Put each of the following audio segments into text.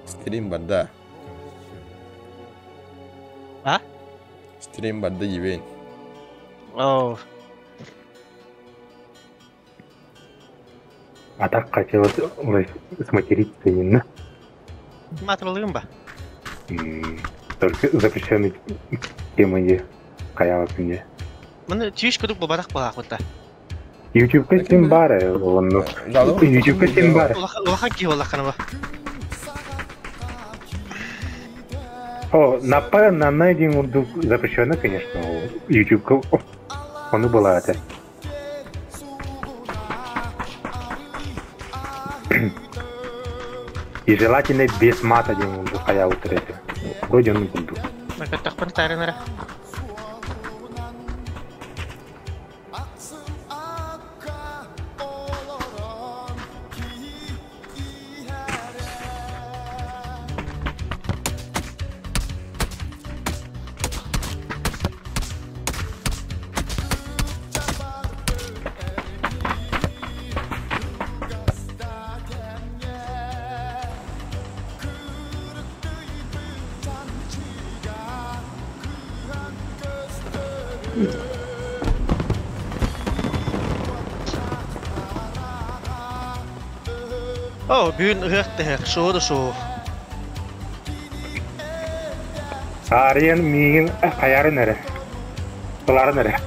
Стрим барда. А? Стрим барда ебень. О. А так хотелось сматериться именно. Матралыгым ба? Только запрещенный темы хайаабат мне. Маны түйүш кудук бабарах балаахпыта. Ютубка син бар онну. Ютубка син бар. Улахан киһи буоллаххына О, напа на один запрещено, конечно, Ютубка ону была это. И желательно без мата диэн курдук хайаабыттар этэ. Вроде он курдук. Мөлтөхпүн таарын эрэ. Оо, бүгүн ыһыах тэһэх, шоу да шоу. Аарыйан миигин хайарын эрэ. Ыларын эрэ.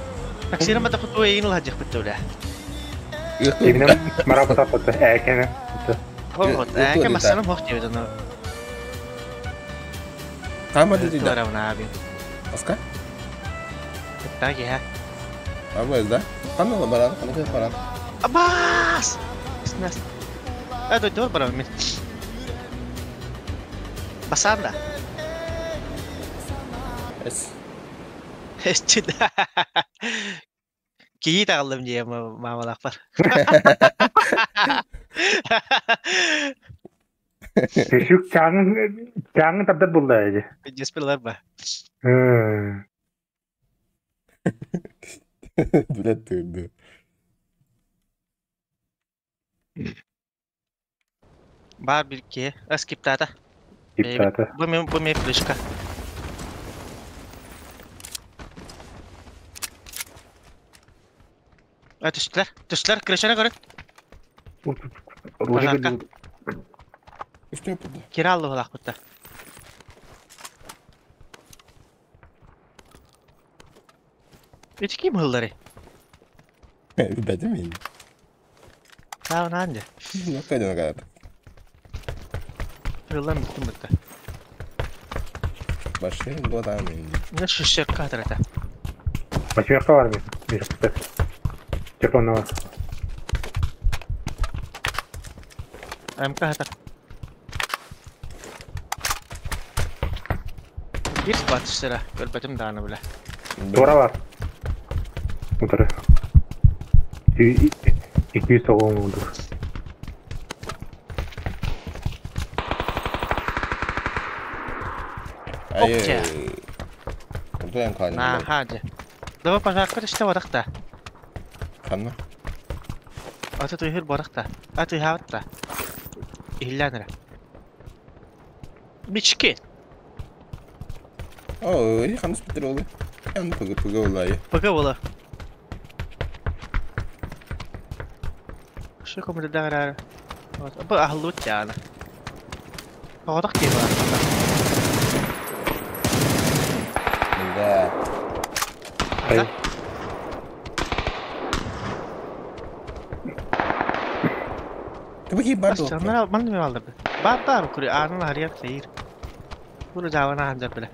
Таксина матапытуа эйин ылһадьахпыт үлэ. Именно марапатаппыт ээкэне. Ээке массаным хох диэбит ону. Хаама дии да. Туаравнаабин. Аска? Так я. Абыз да? Ханна баран, ханна баран. Абаас! Снас. А, дойдур баран мен. Басанда. Эс. Эсчи да. Кии таҕаллым дии маамалаахпар. Түшүк чааҥын чааҥын тардар булла эди. Дьиспилар ба. Билет тыырды. Баар бир киһи. Скиптаата. Скиптаата. Бу мен бу мен флешка. А түстүлэр. Түстүлэр крышаны көрүн. Пожарка. Үстүө burada. Кираллы булаахпытта. Ити ким ыллары? Билбэтим мин. Саҕынаан дьэ. Нокка дьоно Ыллан бүттүм бытта. Башня буотаан мин. Мин шишекка хатырата. Восьмерка бар мин. Миркте. Телефонова. МК хатар. Биир батыстара көрбөтүм даҕаны бile. Туора бар. Утары. 209 курдук. Айы. Ордуйан хаалым. Наһаа дьэ. Давай пожарка түстэ барах да. Ханна? Аты тыһыр барах да. Аты хаабат да. Иһиллээн эрэ. Мички. Оо, ханыс бүтэр ол. Ян пыгы пыгы олай. Пыгы була. Şu komuta da Бу аһыллыбыт дьаана. Оҕотох киһи баар. Да. Ай. Кыбы киһи бар дуо? Манна мен алдырды. Бар бар кури аанын харыйар сейир. Буну жаабана ханжар биле.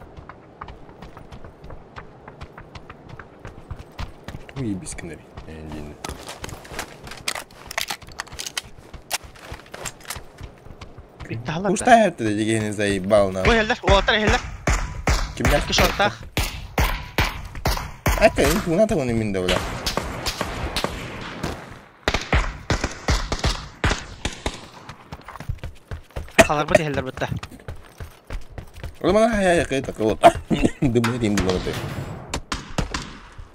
Туй бискинери. Эндин. Биттахалар. Кушта это дегени заебал на. Бу хеллер, уолаттар хеллер. Кимнер Икки шортаах. Это ин туна того не мин да Халарбыт иһэллэр бытта. Ол мана хая кайта кот. Дымы дим булады.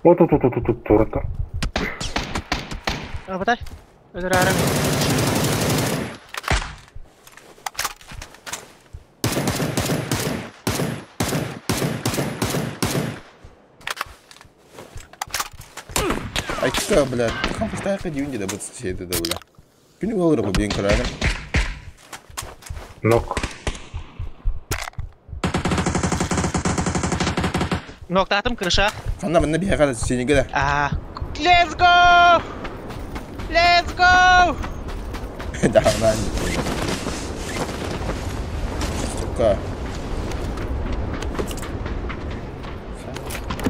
Вот тут тут тут тут турата. Абатай. Өдөр арам. Айка, бля, хампастаахха дьүүн дьэ быт сиэти да бля. Күнү олору биэн көрөөрүм. Нок. Ноктаатым крыша. Ханна манна биһиэхэ синигэ да. Аа. Let's go! Let's go! Даҕанаан. Сука.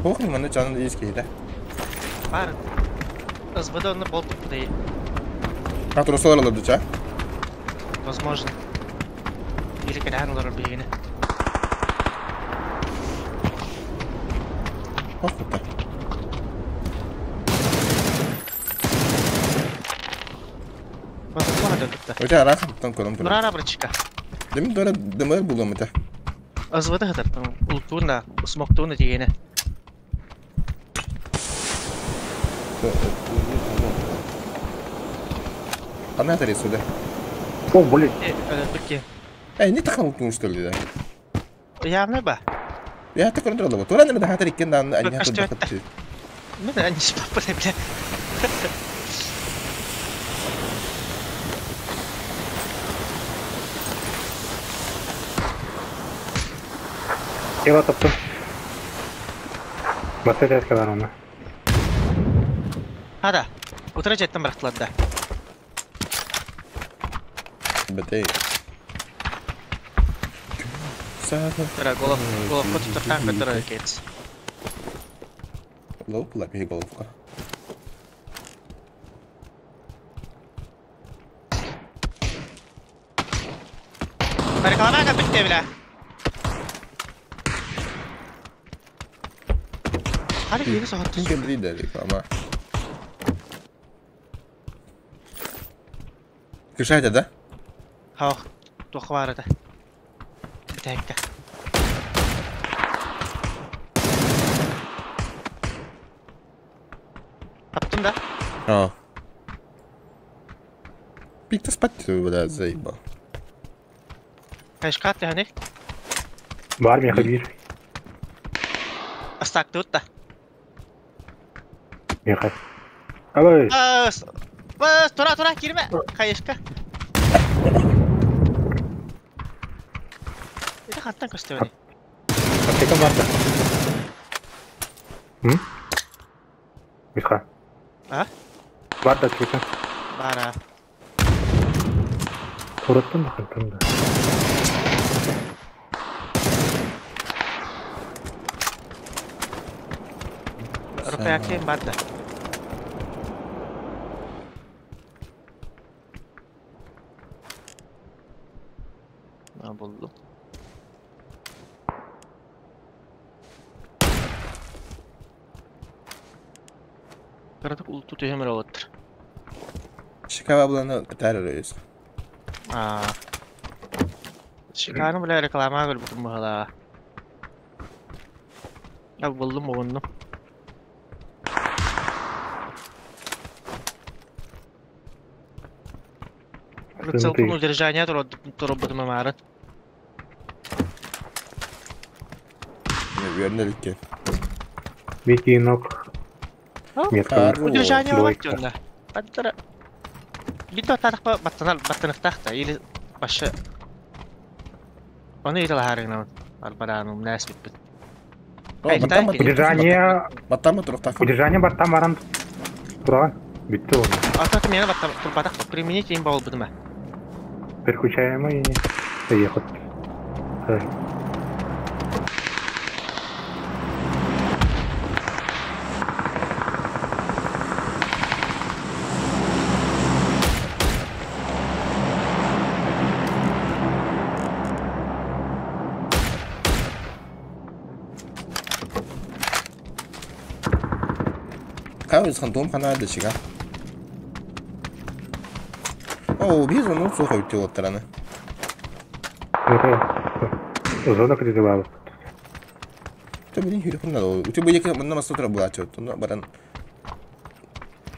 Ох, манна чанын ис киһитэ. Бар. СВД онно болт туппутай. А трусолар олордуча? Возможно. Или кэдэһэн олорор биһигини. Ох, кутта. Өтө араас оттон көрөн турар. Нурара брачка. Дemi дора дымыр булуом этэ. СВД хатар. Улуктуун да, смоктуун да тигиэнэ. Ханна этэр сюда? О, блин. Өлөрбүт Эй, не тахан улуктуун что ли да? Явно ба. Я так көрөн турар Тура неме хатар иккен дааны анья турбахат. Мен анья бля бля. Тело топтум. Батарея бар оны. Хада. Утра жеттен бырахтылар да. Бетей. Тара голов головка туттархан көтөр кетс. Лоп лапи головка. Реклама битте бля. Hadi yeni saat. Ким кэлли реклама. Кышайда да? Хау, туох баар этэ. Бүтэһиккэ. Таптым да? А. Пик-то спать, бля, заебал. Кайшка түһэний? Бар миэхэ биир. Астаактыбыт да? Миэхэ. Алай. Бас! Бас, тура, тура, киирмэ! Хайышка. Это хантан көстөбүнүй? Аптека бар да. М? Миха. А? Бар да аптека. Бара. Тураттан да хантан да. Рупеакин бар да. Буллум. Кыратык улуту түһэмэр олоттор. Шикава буланы тәрі өйөс. Аа. Шикарны бля реклама көрбүтүм быһалаа. Я буллум оҕуннум. Рыцалкын удержание турбутум амаарын. Үөрнеликке. Витинок. Метка. Удержание олоттуна. Баттара. Битто татахпа баттанал баттаныктаах или башы. Оны или лахарыгна арбараанум нээс биппит. Удержание. Баттама турухтаах. Удержание баттам баран. Туран. Бүтті оны. Ата мені баттам турбатах применить им болбудума. Переключаемый ехать. Кайысхан дом ханаа дэшига. Оо, биз оны суха өтө оттараны. Зона кредитовала. Тэ билин хүрэх наа. Үтө бу яки манна масты тура булаачы. Тунна баран.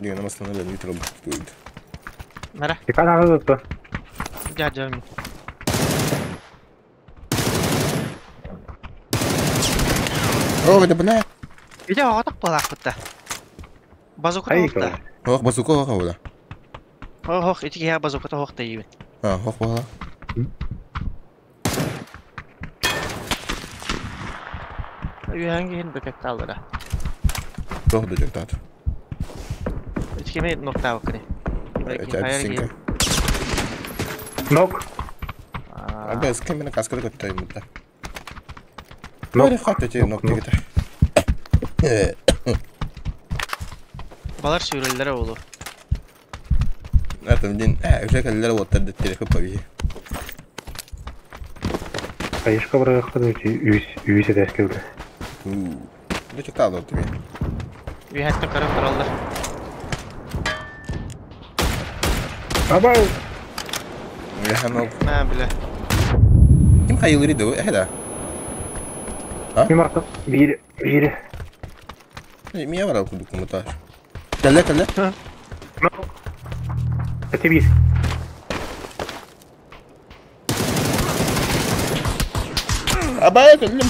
Дигэн мастаны бен үтө туйд. Нара. Икан ағыз Жа жа. Оо, это бля. Видео атак балаакпыт да. Базуката оһох да. Ох, базука оһох була. Оһох, ити киһи базуката оһох дейбин. А, оһох була. Үөһэн киһин бөкөттааллара. Тоох да дьоктаат. Ити кими ноктаабыккыный? Эти Нок. Ага, с кем на каскада көттөймүтэ. Нок. Нок хат эти нок дегите. Балар сүүрэллэрэ буолуо. Это дин, уже кэллэр уоттар деттери хыппаби. Айышка бырагакка үс үс этээскэ үлэ. Бу чыктаалар тебе. Үөһэттэн көрөн тураллар. Абай! Яханок. Маа бile. Ким хайылыры да э да. Мин барта биир биир. Мия барал кудук муташ. Кэллэ кэллэ. Нок. Эти биир. Абай кэллим.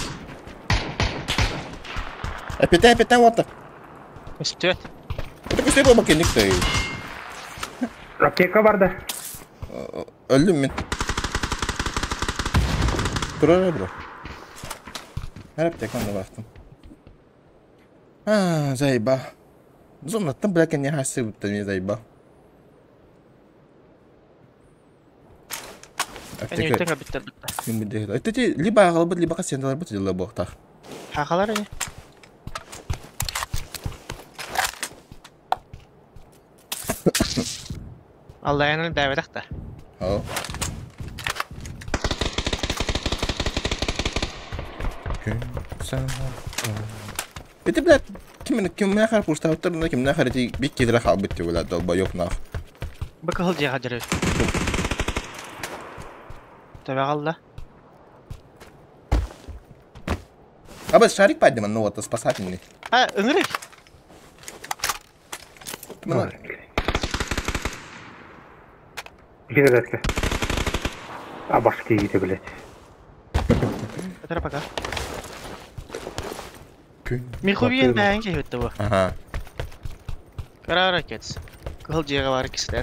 Эпите эпите вот. Үстүөт. Это күстэй буолба кенник той. Аптека бар да. Өллүм мин. Турар бро. Her аптекан да бахтым. А, зайба. Зонаттан бля не хасы бутта не зайба. Аптека. Аптека. Биттер битте. Ким билде. Это либо агалбыт, либо касендалар бут дела бохта. Хахалар ини. Аллайын дәбедах та. Хо. Это, блядь, ким ким нахар пуштаптар, на ким нахар эти бик кедре халбыт блядь, долбоёб нах. Быкыл жеға жүрөр. Төбе қалды. А шарик подниман, ну вот, спасательный. А, ыңырык. Биир этээскэ. А башки киите, блядь. Өтөрө пока. Михубиен бәйін кейбетті бұ. Ага. Карара кетс. Кыл жеға бар кісі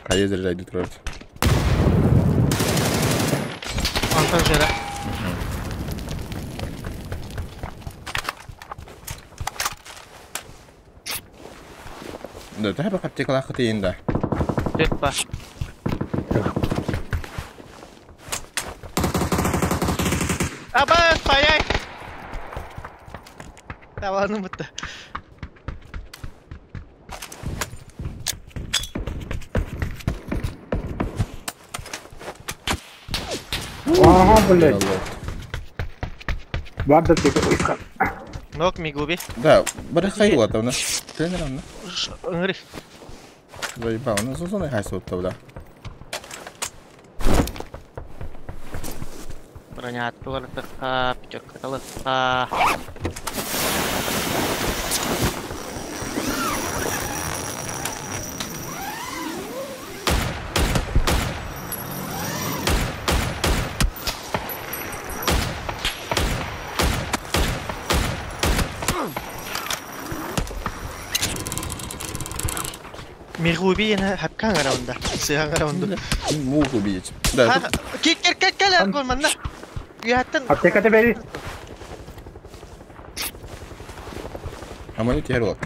Хайа заряжай турар. Антон жера. Да, та аптекалаах хытыйын да. Төт ба. Аба, паяй! Табаным бітті. Ага, блядь. Бар да аптека. Ой, Нок мигуби. Да, бары хайла там, на. Тренер, на. Ыңырык. Заебал, ну зоны хайсу бля. Броня туғарлыққа, пятеркалыққа. Мигуби хапкан араунда. Сыған араунда. Муху бить. Да. Кел кел кел кел аргон манна. Үйәттен. Аптека бери. Аманы тер олак.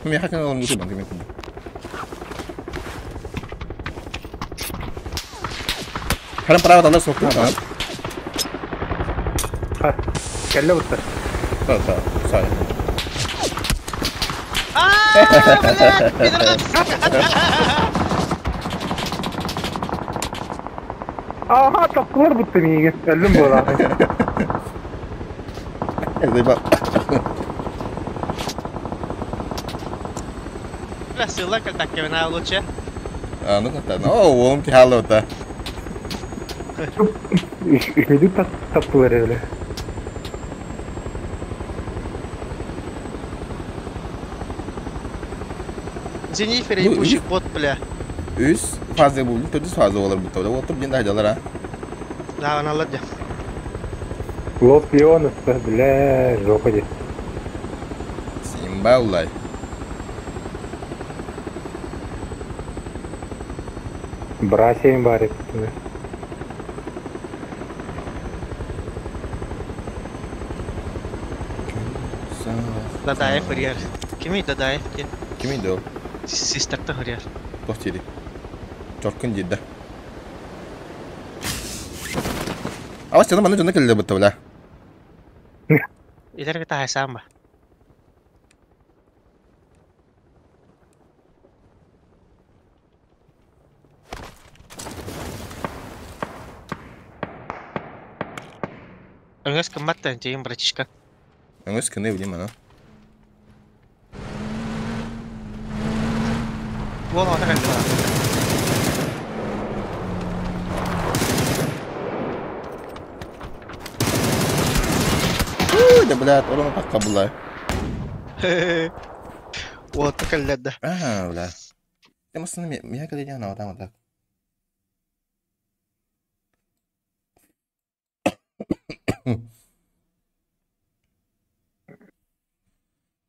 Мен хакын алым гуту банк мен. Харам право далар сокту. Ха. Кэллэ бутта. Та та, сай. Аа, блядь, пидорас. Ага, тапкылар бутта миге. Өллүм була. Заебал. Бля, сыла как кевина лучше. А, ну как то О, он тихало-то. Үчүдүк таптылар эле. Зенифер ебучий бот, бля. Үс фаза булду, төрдүс фаза болар бутта. Отуп мен дайдалар а. Да, она ладя. Лос Леонес, бля, жопа дии. Симба улай. Братья баар эбит. Дадаев ырыар. Кимий Дадаев диэн? Кимий да ол? Систартан ырыар. Туох диирий? Чоркун диир да. Абас дьоно манна дьоно кэллэ бутта бля. Илэргэ таһайсаан ба. Өҥөс гыммат да дьиҥ братишка. Өҥөс гыныы билим аны. Уол оҕото кэллэ Да, блядь, орон атахха була. Уолта кэллэ да. Аа, бля. Ты масына мия кэлэ диэн аватам атак.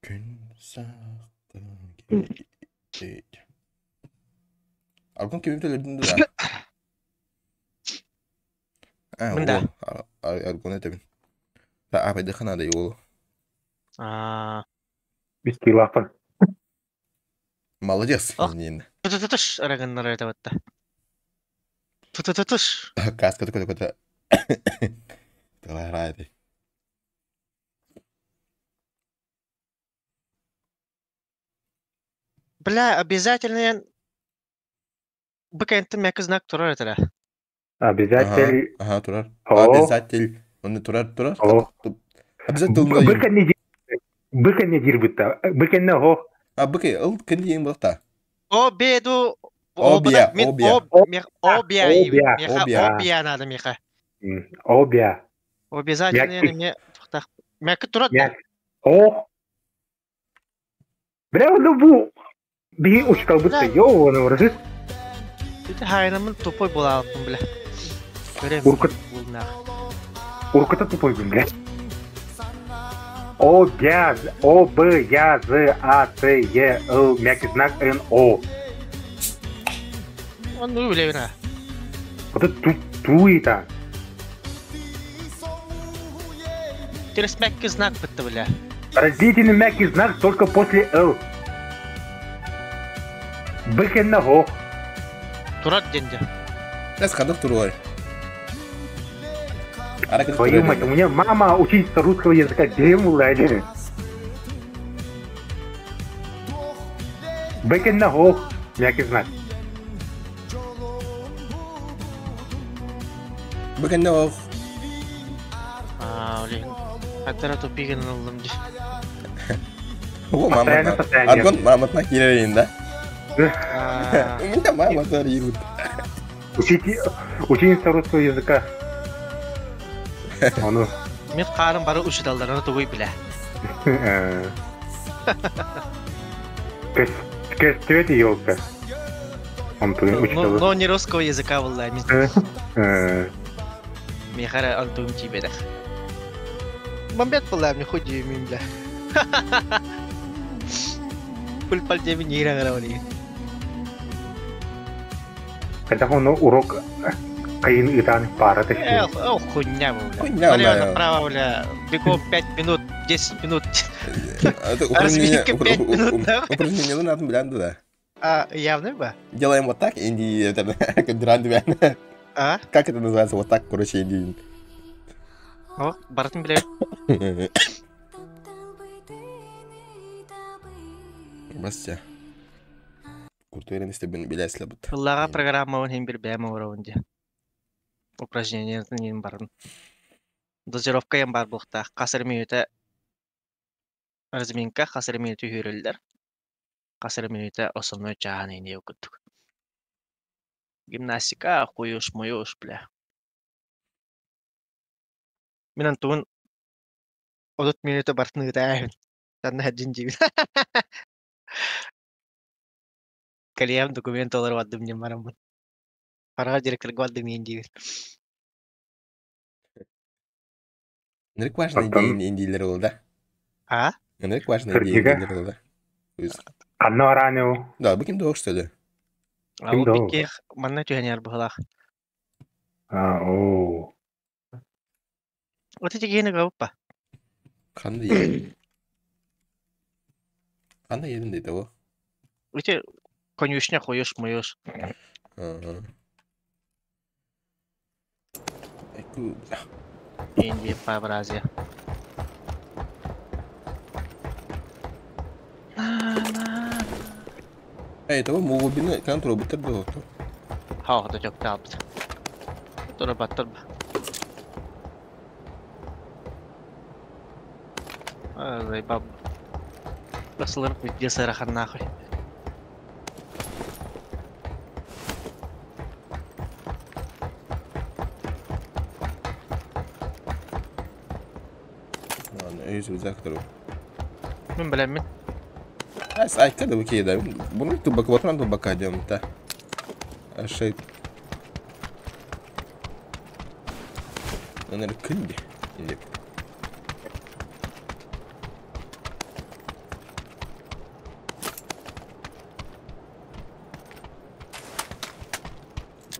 Күн сахтан Аргун кимим төлөрдүн да? Аа, Мында. уол. Аргун этэбин. Аапайдыха наада уолу. Аа. Бискилаахпын. Молодец. Ох. Нин. Тутутутуш арагыннар этебетта. Тутутутуш. Каска көтө-көтө. Тылаарай. Бля, обязательно бу кэнтэн мэкэ знак турар этэрэ. Обязатель. Ага, турар. О. Обязатель. Онно турар, турар. О. Обязательно. Бу кэннэ бу кэннэ диирбитта. Бу кэннэ оһох. А бу кэ ыл кэнни ең былта. О беду Обия, обия. Обия, Обия. Меха, обия надо, меха. Обия. Обязательно мне Мяки турат. Ох. Бля, ну бу биһи учталбыт йоо оны вырды. Ити хайнамын тупой буолаалпын бля. Көрем. Уркут. Уркута тупойбун бля. О, Я, О, Б, Я, З, А, Т, Е, Л, мягкий знак, Н, О. Он ну билебин Вот это ту, ту и та. Через мягкий знак бытты бля. Разделительный мягкий знак только после Л. Б го. Турат денде. Нас хадах турой. Твою мать, у меня мама учительница русского языка, демула. Бэкен на мягкий знак. Бэкен на Аа, блин. Хаттара тупигин ыллым ди. О, мама. Аргон маматна кирерин, да? У меня мама царит. Учительница русского языка. Ону. Мен қарын бары учителдерine тугуй биле. Көстүбэт елка. Он учитель. Но не русского языка была. Михара антум тибедах. Бомбет была мне худи мин бля. Пульпал деби нира гаравали. Когда он урок кайын ытан пара Эх, хуйня, бля. Хуйня, бля. Направо, бля. Бегом 5 минут, 10 минут. Это упражнение, упражнение надо, бля, да. А, явно бы? Делаем вот так, инди, это, как А? Как это называется? Вот так, короче, инди. О, бартын, бля. Баста. Куртуэрин истебин билэслэ бут. Тыллаға программа он хим бир бэм оровунди. Упражнение нин барын. Дозировка ем бар булта. Касыр минута разминка, касыр минута хүрелдер. Касыр минута основной чааны не окуттук. Гимнастика, хуюш, муюш, бля. Мен антуун одут минута бартын ытаахын. Танна хаджин жибин. Калиям документ олар бардым дем бараммын. Парага директорга бардым иен диибин. Ынырык важный Оттон диэн индиилэр ол да. А? Ынырык важный диэн кырдьыга индиилэр ол да. ханна барааны ол? Да, бу ким да что ли? А Ким ол да ол? биккиэх манна түһэн иһэр быһыылаах. А, оо. Вот эти гены группа. Ханна едем? Ханна едем дейді ол? Эти конюшня хуешь моешь. Ага. Эку, бля. Индия по Азия. Эй, того мугубины кан турабыттар да то. Хаа, да жок таабыт. Тура баттар. Заебал. Басылыр пиздец арахан нахуй. Ладно, өйүс бизак туру. Мин билэммин. Ас айка да бу да. Буну тубак ватран тубака дем та. Ашай. Ынырык күнде. Индеп.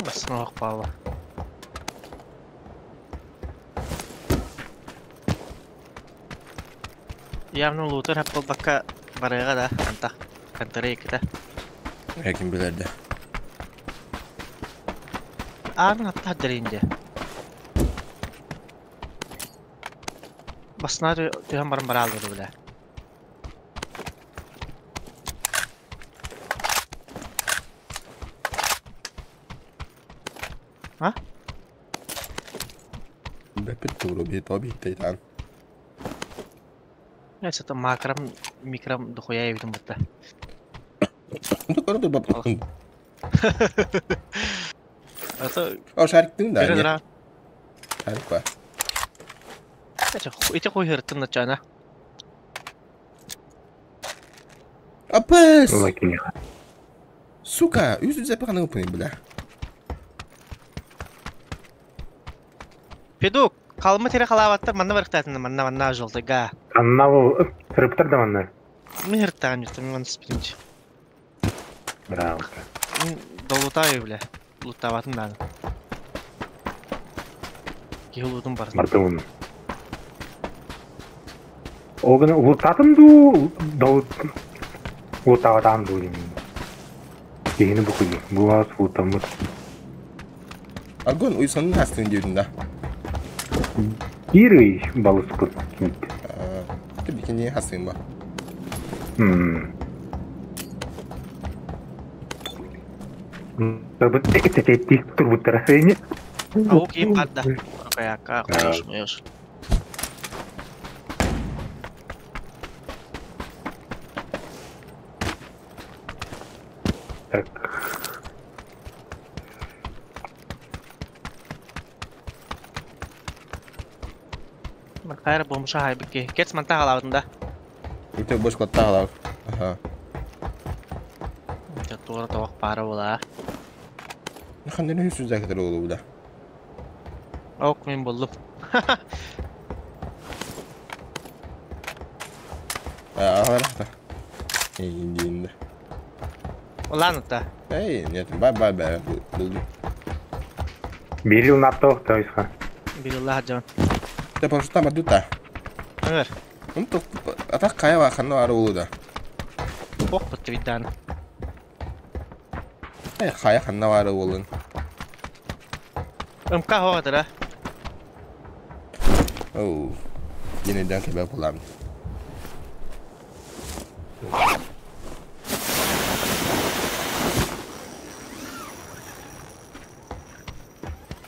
Басын пала. Явно лутер хаппал бакка барыга да анта. Контрейкта. Хаким билерде. Ааны атта дэринде. Басына түһэн баран бараалдыр билэ. А? Бэппит туру би то би тайтан. Это макрам микрам дохуя эбитин бутта. Ну короту бап. Это О, шариктың да. көрө Не? дра. Шарик ба. Ити хуй хыртын начана. Апес! Лакиниха. Сука, үз запаханы опыны, бля. Педук, калмы тере халаваттар манна барыктатын манна манна жолты га. Ханна ол сырыптар да манна. Мен хырттан юртам мен спинч. Браво. Мен долутаю бля. Лутаватын да. Кихулутун бар. Мартын. Ол гына лутатын ду, дол лутаватан ду деймин. Киһини бу Буас лутаммыт. Аргон уйсанын хастын диюдун да. Кирый балыскут кит. Ты бикини хастын ба. Турбут тик турбуттара сени. Ау кийим кадда. Каяка коюш моюш. Так. Хайр бомша хайбики. Кец манта халаватын да. Үтө бош каттаалар. Аха. Жа туора тоқ пара була. Ханны үз закытыр олу буда. Ок мен болдум. Аа, Индиинде. Улан та. Эй, нет, бай бай бай булду. Бирил наттоох тойсха. Бирилла жан. Та пошта мадута. Өр. Он то атак кайва ханна ары олу да. Ок бутты виддан. Эй, хая ханна ары олун. Ымка хоғадыра. Оу. Yeniden kebap булам.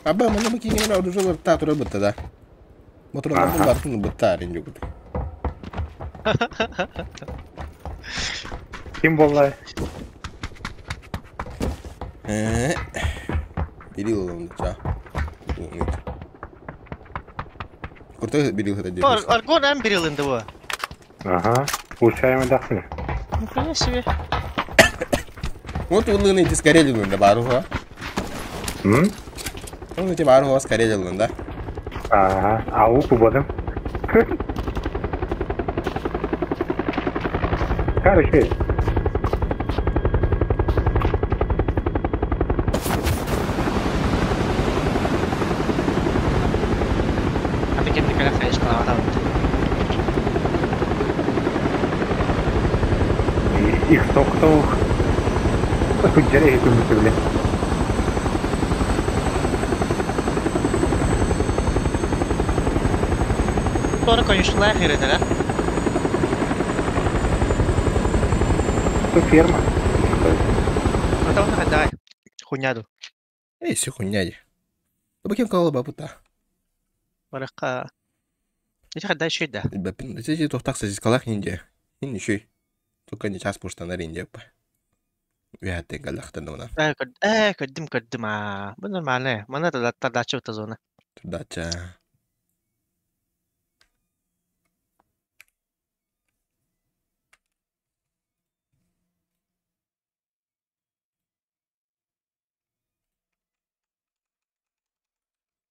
Аба, мана бу кинген оружие та тура бутта да. Мотор Аха. бартын бутта арин жогут. Ким болла? Э. Бирил олом ча. Нет. Куртой бирил это делаешь. Аргон әм бирилинди бу. Ага. Улучшаем дахны. Нихуя себе. Вот он эти скорее да баруха. М? Он эти баруха скорее да. Ага. Ау кубадым. Короче. Аты кэннэ кэлэ хайысхалаабат. Их тоқтоох сылдьар эһи көмүсүлэ. Туора конюшнялаах ирэтэрэ. Тут ферма. Отон хайдай. Хуйня ду. Эй, все хуйня ди. Бу кем калла бабыта. Барыкка. Ити хайдай шүй да. Бапин, эти тохтах сосискалах нинде. Ин еще. Только не час пуштанар инде. Вяте галахтан мана. Көрдүм көрдүм аа. Бу нормально. Мана тардачы быта зона. Дача.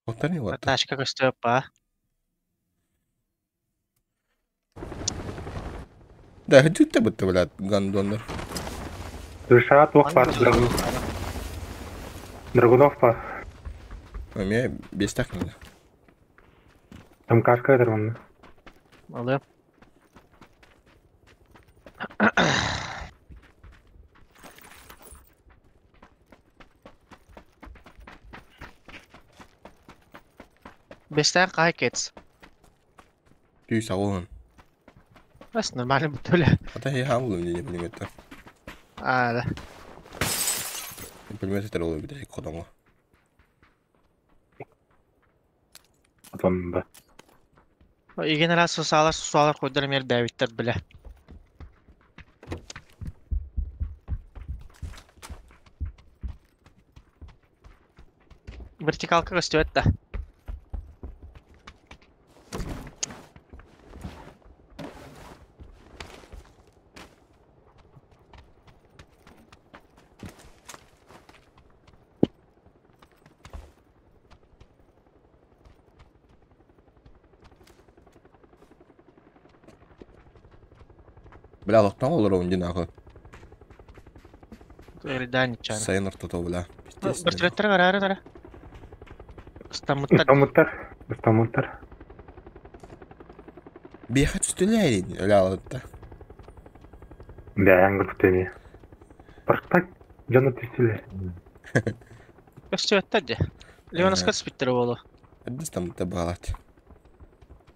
Отани вот. Ташка көстөп па. Да, хочу тебя будто, блядь, гандонер. Душа туох бар Драгунов па. У меня без так надо. Там кашка это он. Алы. Бестен кай кетс. Түй сауын. Бас нормально бүтөлө. А то я хамлу не понимаю. А, да. Не понимаю, это ролл бит кодоңго. Потом да. Игенера сусалар сусалар койдор мер дәвиттер биле. Вертикалка көстөт да. Бля, локтан олар он динагы. Эрдани чана. Сайын ортото, бля. Вертолеттер карары тара. Стамыттар. Стамуттар. Стамуттар. Беха түстүләр, бля, алытта. Да, яңгыр түтеме. Паркта жаны түстүлөр. Көстөттөр де. Леонаска спиттер болу. Эдис там балат.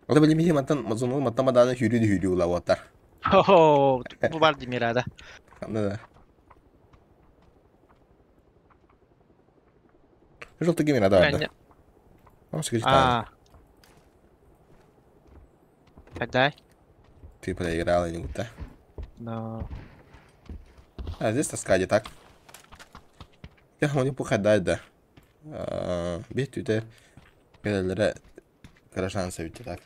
Ода били михи маттан мазуну маттан маданы хүрү хүрү ула ватар. Хо, бу бар димирада. Да. Желтый гемера, да, да. А. Подай. Ты проиграла не будто. Но. А здесь тоска так. Я не пухадай, да. Бит түтэ кэлэлэрэ кыра шанса бүттэ так.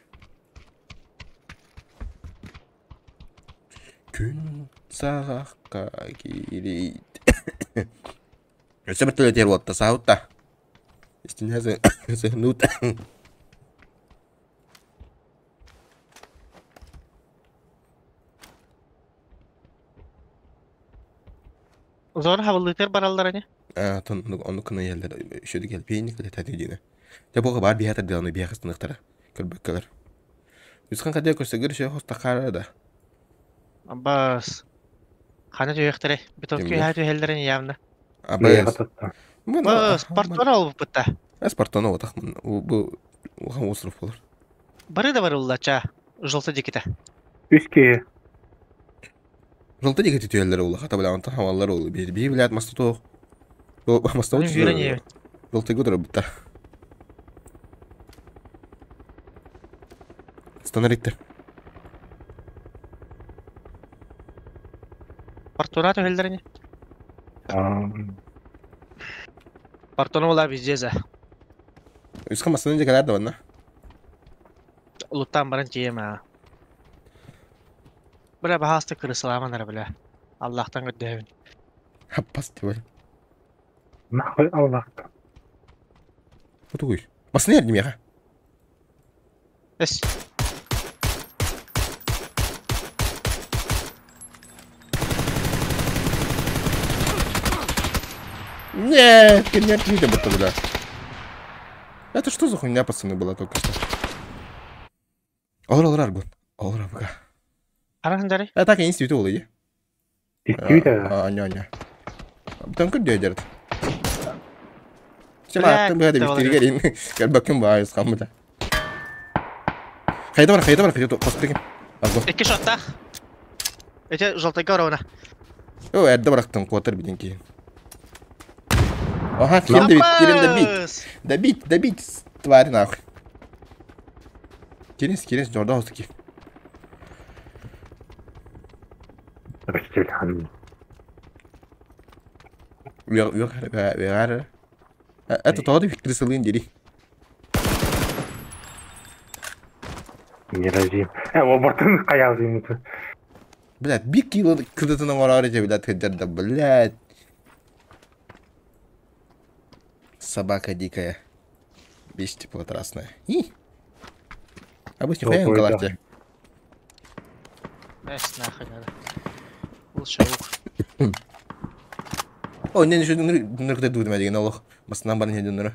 Күн саҕахха киирит. Өссө бір төлөтер уотта саутта. Истинэ сыһнут. Зона хабыллытыр бараллар ане. Тон ону кына еллер шөдү кел пейник эле тати дина. Те бога бар биһата дыланы биһастыныктара. Көрбөккөлөр. Үскан кадя көрсөгөр шө хоста кара да. Бас. Хана түйөктөрө. Битон Кимдер? күйә түйәлләрен явно. Абас. Бас, портона ол бутта. Спартана отах бу улахан остров болар. Бары да бар уллача. Желтый диките. Үске. Желтый диките түйәлләре улаха та белән антан хаваллар ул. Би би биләт маста тох. Бу маста Onun yürü Желтый гудра бутта. Станариттер. Портона түйәлләрен. Портона ула везде. Үскан мастаны дикалар да ванна. Луттан барын тием а. Бля бахасты кырысыламанар бля. Аллахтан көдөбүн. Хаппас түбел. Нахуй Аллах. Утугуй. Масны ердим яха. Эс. Нет, ты не будто бля. Это что за хуйня, пацаны, была только что? Олор, олор, Аргун. Олор, пока. Араһын дары. А так, я не ол иди. Истибит Аня, аня. Там күн дедерт. Сема, там бһәдә битергә Кәлбәкем баа хамыта. Хайда бар, хайда бар, хайда костыгын. Аргун. Икки шоттах. Эти желтый корона. О, эрдэ барахтан куотар бидин ки. Ага, кирен добить, кирен добить. Добить, добить, тварь нахуй. Кирин, кирин, жорда хостуки. Это тоҕо да крысалыын дири. Не разим. Обортын хаялзым. Блядь, бик кило кыдытын оҥороор этэ, блядь, да, блядь. Собака дикая. Бись теплотрасная. И. Обычно хуя Ой, да. галарте. Эс нахуй надо. Лучше лук. О, не, не, ныргы дудым деген олох. Масынан бар не дөнөрө.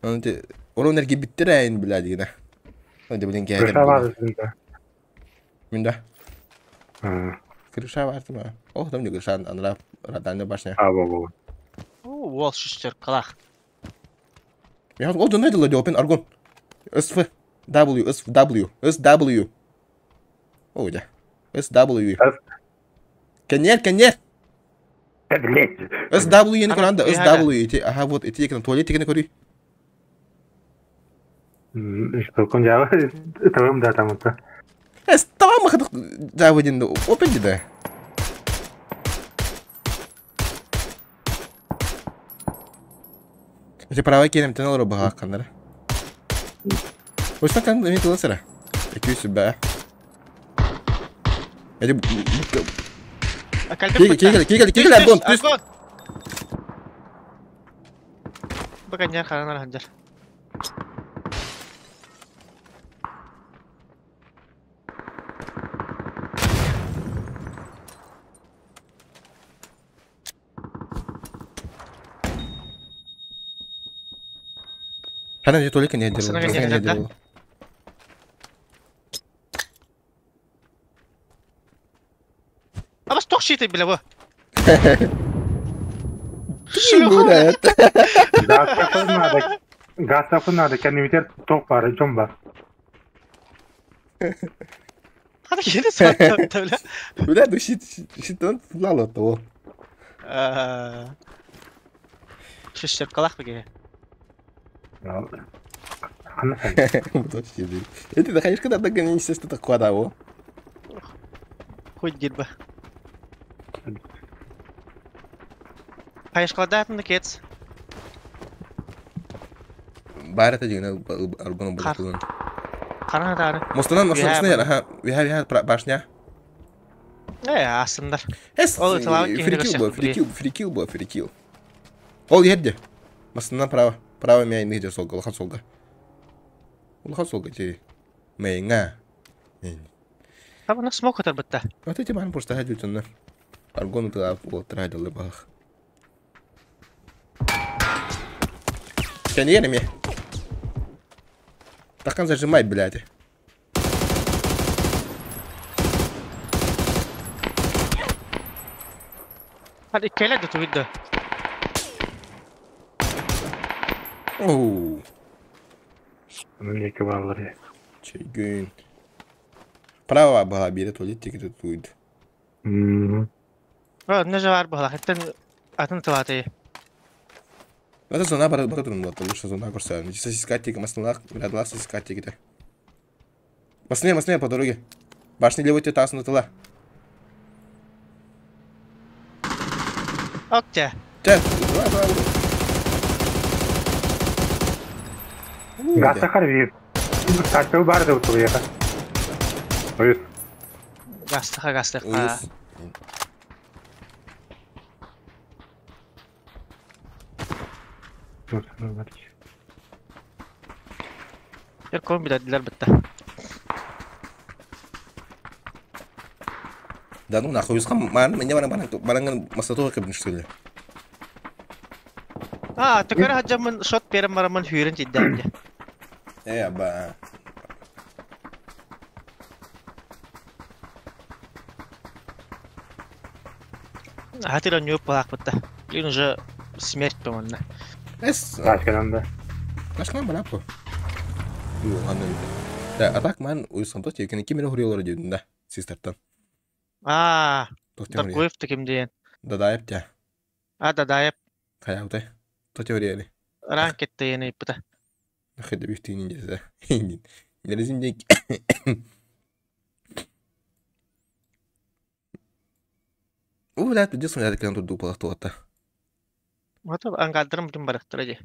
Оны те орон эрги биттерәйин, блядь, деген. Оны блин Крыша кәһәр. бар. Мин да. Крыша бар тма. О, там не крыша, анра радальная башня. А, во, во. Уол шестер калах. Я о, да найдела open аргон. СФ W S W S W. О, да. S W. S. Конер, конер. Да, блядь. S W не көрәндә S Ага. W эти, ага, вот эти экран туалет экен көрүй. Что, кон жабы, тагым да там это. Эс тамам хадык жабы динде open диде. Эти права келем тен алыр бага каннар. Ошта кан эми тыласыра. Эки сүбә. Эти Кальбек Кигел, кигел, кигел, аргон, түс. Баканьяр харанар ханжар. Хана же только не Масына делал. не Не делал, делал. Абас тох шиты бля во. Блядь. Газ тапын надо. Газ тапын надо, кәнемитер ток бар, жом бар. Хана кире сатты бля. Бля, ну щит, щит, он лало того. Шестер калах беге. Хана сан. Вот вообще. Это, да, конечно, когда так не что такое, да, о. Хуй дирба. Хайшкладатын кец. Бар это дигән аргон Кар. булып. Карана дары. Мостынан, Виһә, мостынан, ага, виһә, виһә, башня. Э, асындар. Эс, Ол талап киһини фрикил бу, көрсөх фрикил, фрикил бу, фрикил. Ол ерде. Мостынан право, право мә инде солга, улахан солга. Улахан солга ти. Мәйңә. Табы смок атар битте. Вот эти ман просто хәдүтөннәр. Аргон тылап ултыра дылы бах. Сен ереме? Такан зажимай, блядь. Hadi келе де туйды. Оу, Неке баллар. чегін. Право была берет туалет тегеді туйды. О, не жар була. Хеттен атын тылаты. Это зона бара бара турун була, лучше зона көрсө. Сосиска теги, масналах, радла сосиска тегиде. Масне, масне по дороге. Башни левой те тасны тыла. Окте. Ча, давай, давай. Газ тахар вир. Тачы бар да утуя. Ой, Гастыха гастыха. Уюс. Ер ком биләделәр битте. Да ну нахуй, юзга ман, меня баран баран баран масатуга кебин что ли. А, төкөрө хаджаммын шот берем бараммын хүйрен тиддәм де. Э, аба. Хатыр ньюп балакпытта. Блин, уже смерть по-моему. Эс. Тачканан да. Ташкан балаппы. Аны. Да, а так ман уйсан то текени кимере хурьялар дедин да. Систертан. А, То теория. Даркуев таким ден. Да да эптя. А, да да, Хаяутай. То теория. ранкет дегени ыппыта. Хеде бифтин инде. Нерезин дек. У, блядь, пиздец, у меня так тут дупала туата. Ото ангардырым бүтүн барахтара же.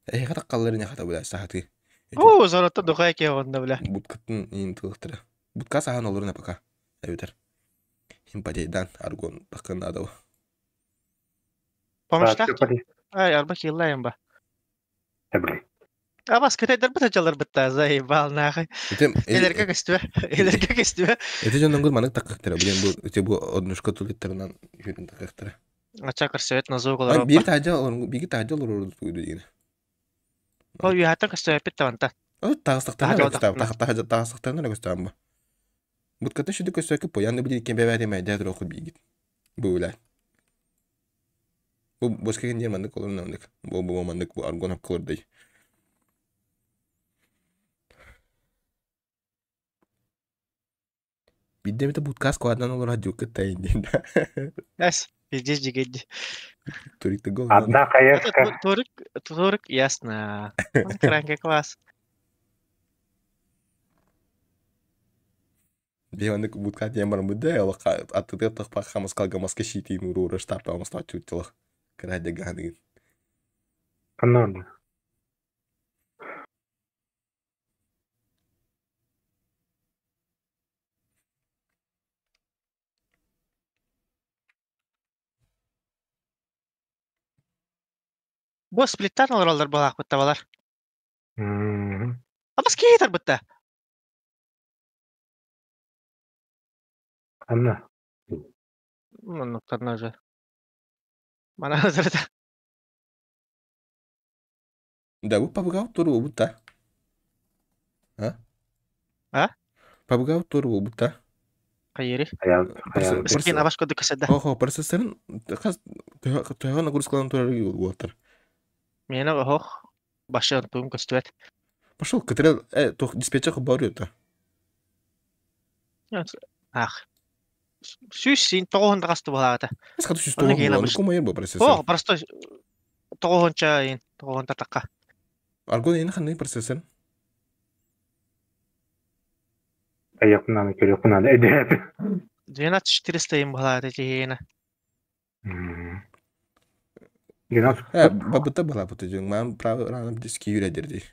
Эй, хата қаллары не хата, блядь, сахаты. О, зоротто духай ке онда, бля. Буткатын ин тылықтыры. Бутка сахан олар на пока. Әбетер. Импатейдан аргон тақын надо. Помощтах? Ай, арба киллайым ба. Блин. Абас көтәдер бит жалар битта, заебал нахуй. Элерге көстүбө, элерге көстүбө. Эти жоннон гыл манык такыктыра. Блин, бу эти бу однушка тулиттерынан жүрүн такыктыра. Ача көрсөбөт назу голор. Бир тажа олор, биги тажа олор деген. Ол үйәтен көстүбө бит таванта. О, тагыстыктан көстөм, тагыстыктан көстөм бу. Бутката шүдү көстөкү по янды били кен бебәри мәйдә тор бигит. Бу биле. Бу бошка кен мандык олор намдык. Бу бу мандык бу аргон хап колор дей. Бидде буткас куадан олор хаджу кытай дин. Эс, пиздец жигеди. Турик гол. Одна хаешка. Турик, турик, ясно. Кранка класс. Бионик бутка диэн баран бу ол аттыгар тахпа хамаскалга маска щитин урура штапа амаста чутилах. Крадя ганыгын. Норм. Бу сплиттан олороллор балаах балар. Абас кейтер бытта. Анна. Ну, уже. Мана азырда. Да, бу пабгау туру бутта. А? А? Пабгау туру бутта. Кайери. Хаял. Скин абаш көдү кеседе. Охо, процессорын хас тойгон нагрузкалан турар буаттар. Мени охох башын туум көстүбөт. Пошел, кытрел, тох диспетчер барıyor та. Ах. Сүүс син тоҕоһун дагасты балаата. Эс хату сүүс тоҕоһун кума бу процессор. О, просто тоҕоһунча ин, тоҕоһун татакка. Аргон ин ханны процессор. Аяқынан көрөкүнан эдеп. 12400 им балаата жиһиена. Бабыта бала бу тежең, ман право рано диски юрәдер ди.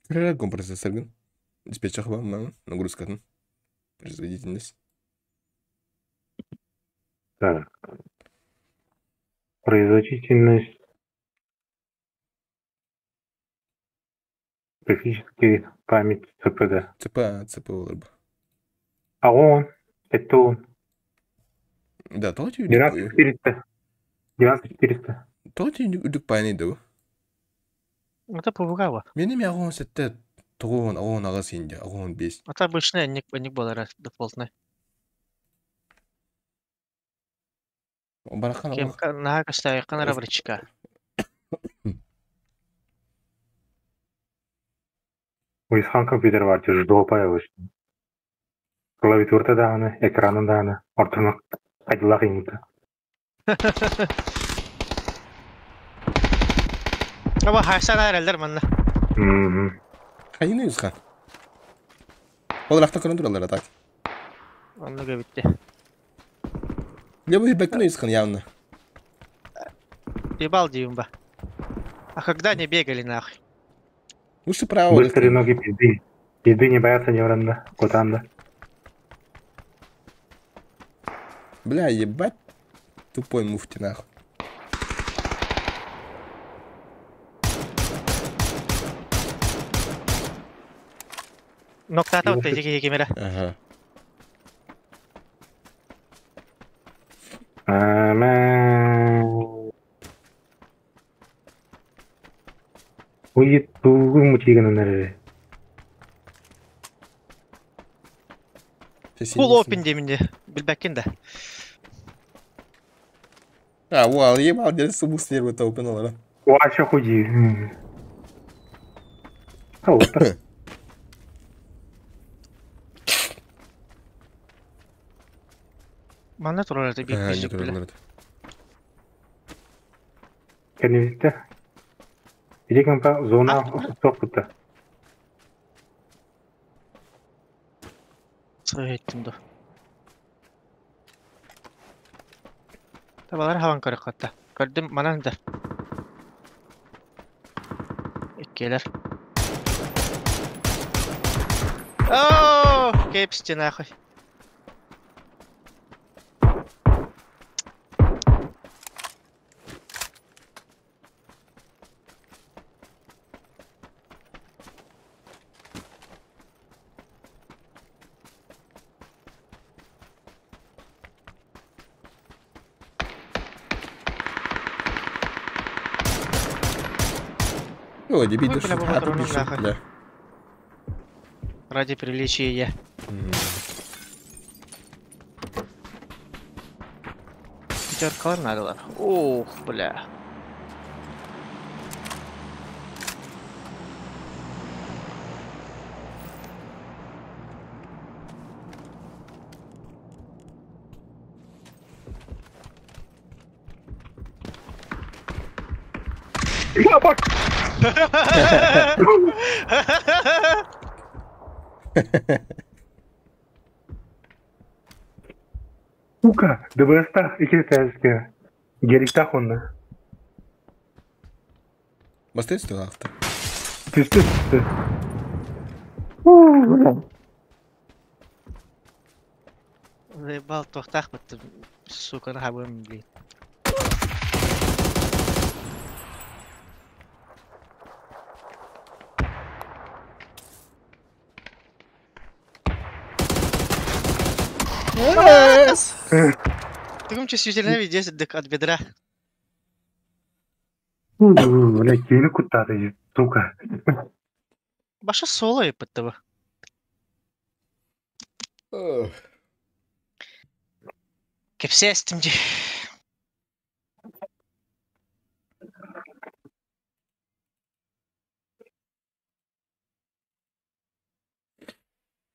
Көрөр процессоргын. Диспетчер ба ман нагрузкатын. Производительность. Так. Производительность. Графический память ЦПД. ЦП, ЦП олар бу. А он, это он. Да, то ти 12400. 12400. То ти үдүк пайны ду. Это пубугава. Мени ми агон сетте тогон агон ага синде, агон бес. Это обычный ник ник болар дефолтный. Барахан Кем наха кастай канара бричка. Уйсхан компьютер бар, жопа явыш. Клавиатурта дааны, экраны дааны, ортону кайдылак имита. Аба хайсан аралдар манна. Хайны юсхан. Ол рахта көрөн туралар так. Онну битти. Левый бэк юсхан явно. Ебал дивим ба. А когда не бегали нахуй? Лучше право. Быстрые ноги пизды. Пизды не боятся невранда, котанда. Бля, ебать. Тупой муфти нахуй. Ноктата вот эти кемера. Ага. Ой, тугу мучиган эрэ. Full open деймин де. Билбэккин да. А, вау, ебал, где субус нервы open олора. Вообще худи. А вот так. Манна турар это бир Не бир турар бile. Кеневитте. Иди компа зона сокута. Сөйттüm да. Табалар хаван көрөк хатта. Көрдүм манан да. Иккелер. Оо, кепсти нахуй. Ой, дебит, Ой, бля, что баба, трону нахуй. бля. Ради приличия я. Пятеркалар надо. Ох, бля. Я бак! Сука, ДБС-та iki тәжке. Герикта хонна. Бастайсыз авто. Түстү түстү. Заебал тохтах бит, сука, нахабым, блин. Ты чувствительно видишь от бедра. Бля, кini куттады, сука. Баша соло и того. Кепсестим ди.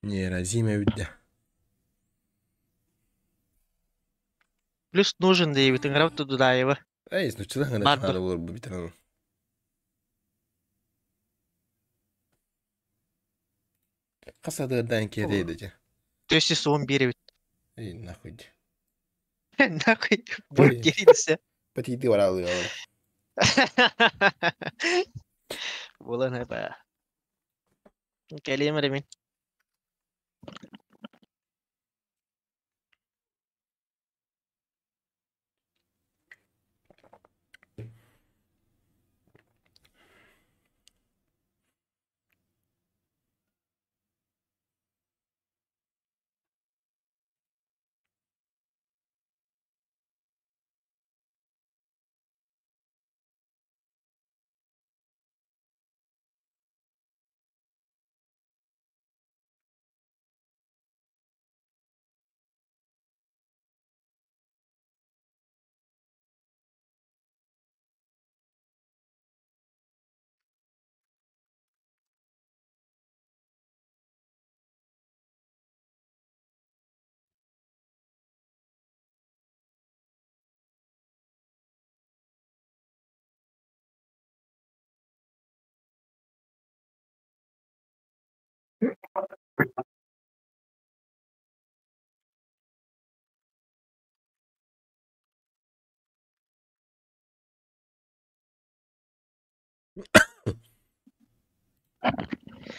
Не, разима видя. Плюс нужен да и тыңрап Дудаева. Эй, ну что Бардыр. надо было бы бит. Хасадырдан керейdi. 411 бит. Эй, нахуй. Нахуй. Будет керейдесе. Патиди баралы. Була ба. Келем ремин.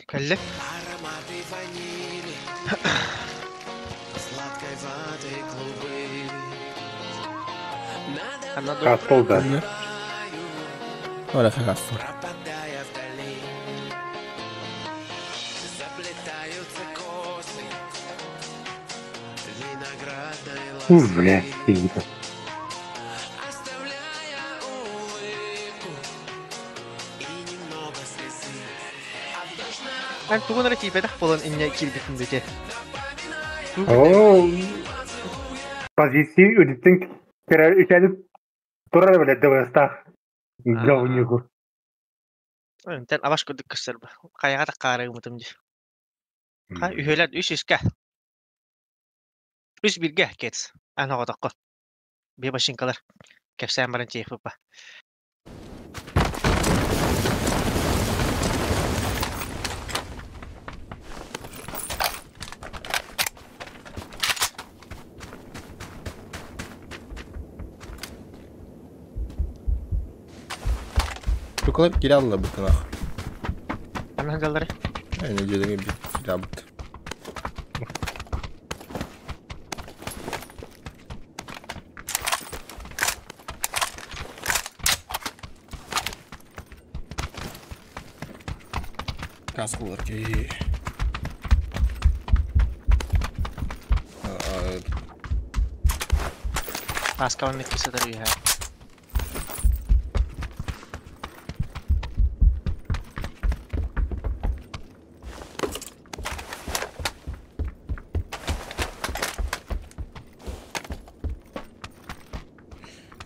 Кэлле. Ароматы ванили, сладкой воды клубы. Надо Она мной Кастол да. проплываю, Ora хагастол. пропадая вдали. Заплетаются косы виноградной лозы. Бля, тиги. Оставляя улыбку и немного слез. Эн тугун эрэ тиийбэтэх буолан инньэ киирбитин дии. Оо, позиции үрдүттэн үчэлип турар билэ ДВС-таах говнюгу. Онтон абаш курдук көстөр хайаҕа таккаары гыммытым дии. Ха үһүөлэр үс үскэ. Үс биргэ кец. Ан оҕотоххо. Бие машинкалар. Кэпсээн баран тиэхпиппа. Шоколад киралла бытынах. Анан жаллары. Эне дьэлэҥи бит кирабыт. Каскалар ки. Каскалар меккисетер үһэ.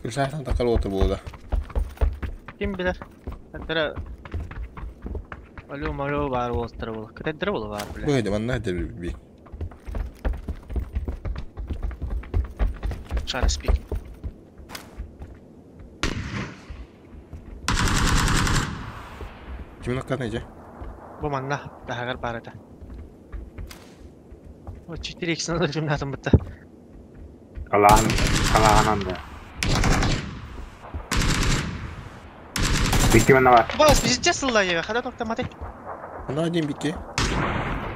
Күлсаахтан такар уота буолла. Ким билэр? Эддэрэ Алё-малё баар уолаттара буолла. Кэтэрдэрэ буолла баар Бу бile. эдэ манна эдэ би. Try to speak. Ким наккан эже? Бу манна таһагар баар этэ. О 4x надо жумнатым бытта. Алаан, алаанан да. Икки манна бар. Бас везде сыллайы, хада токтаматы. Ана один битти.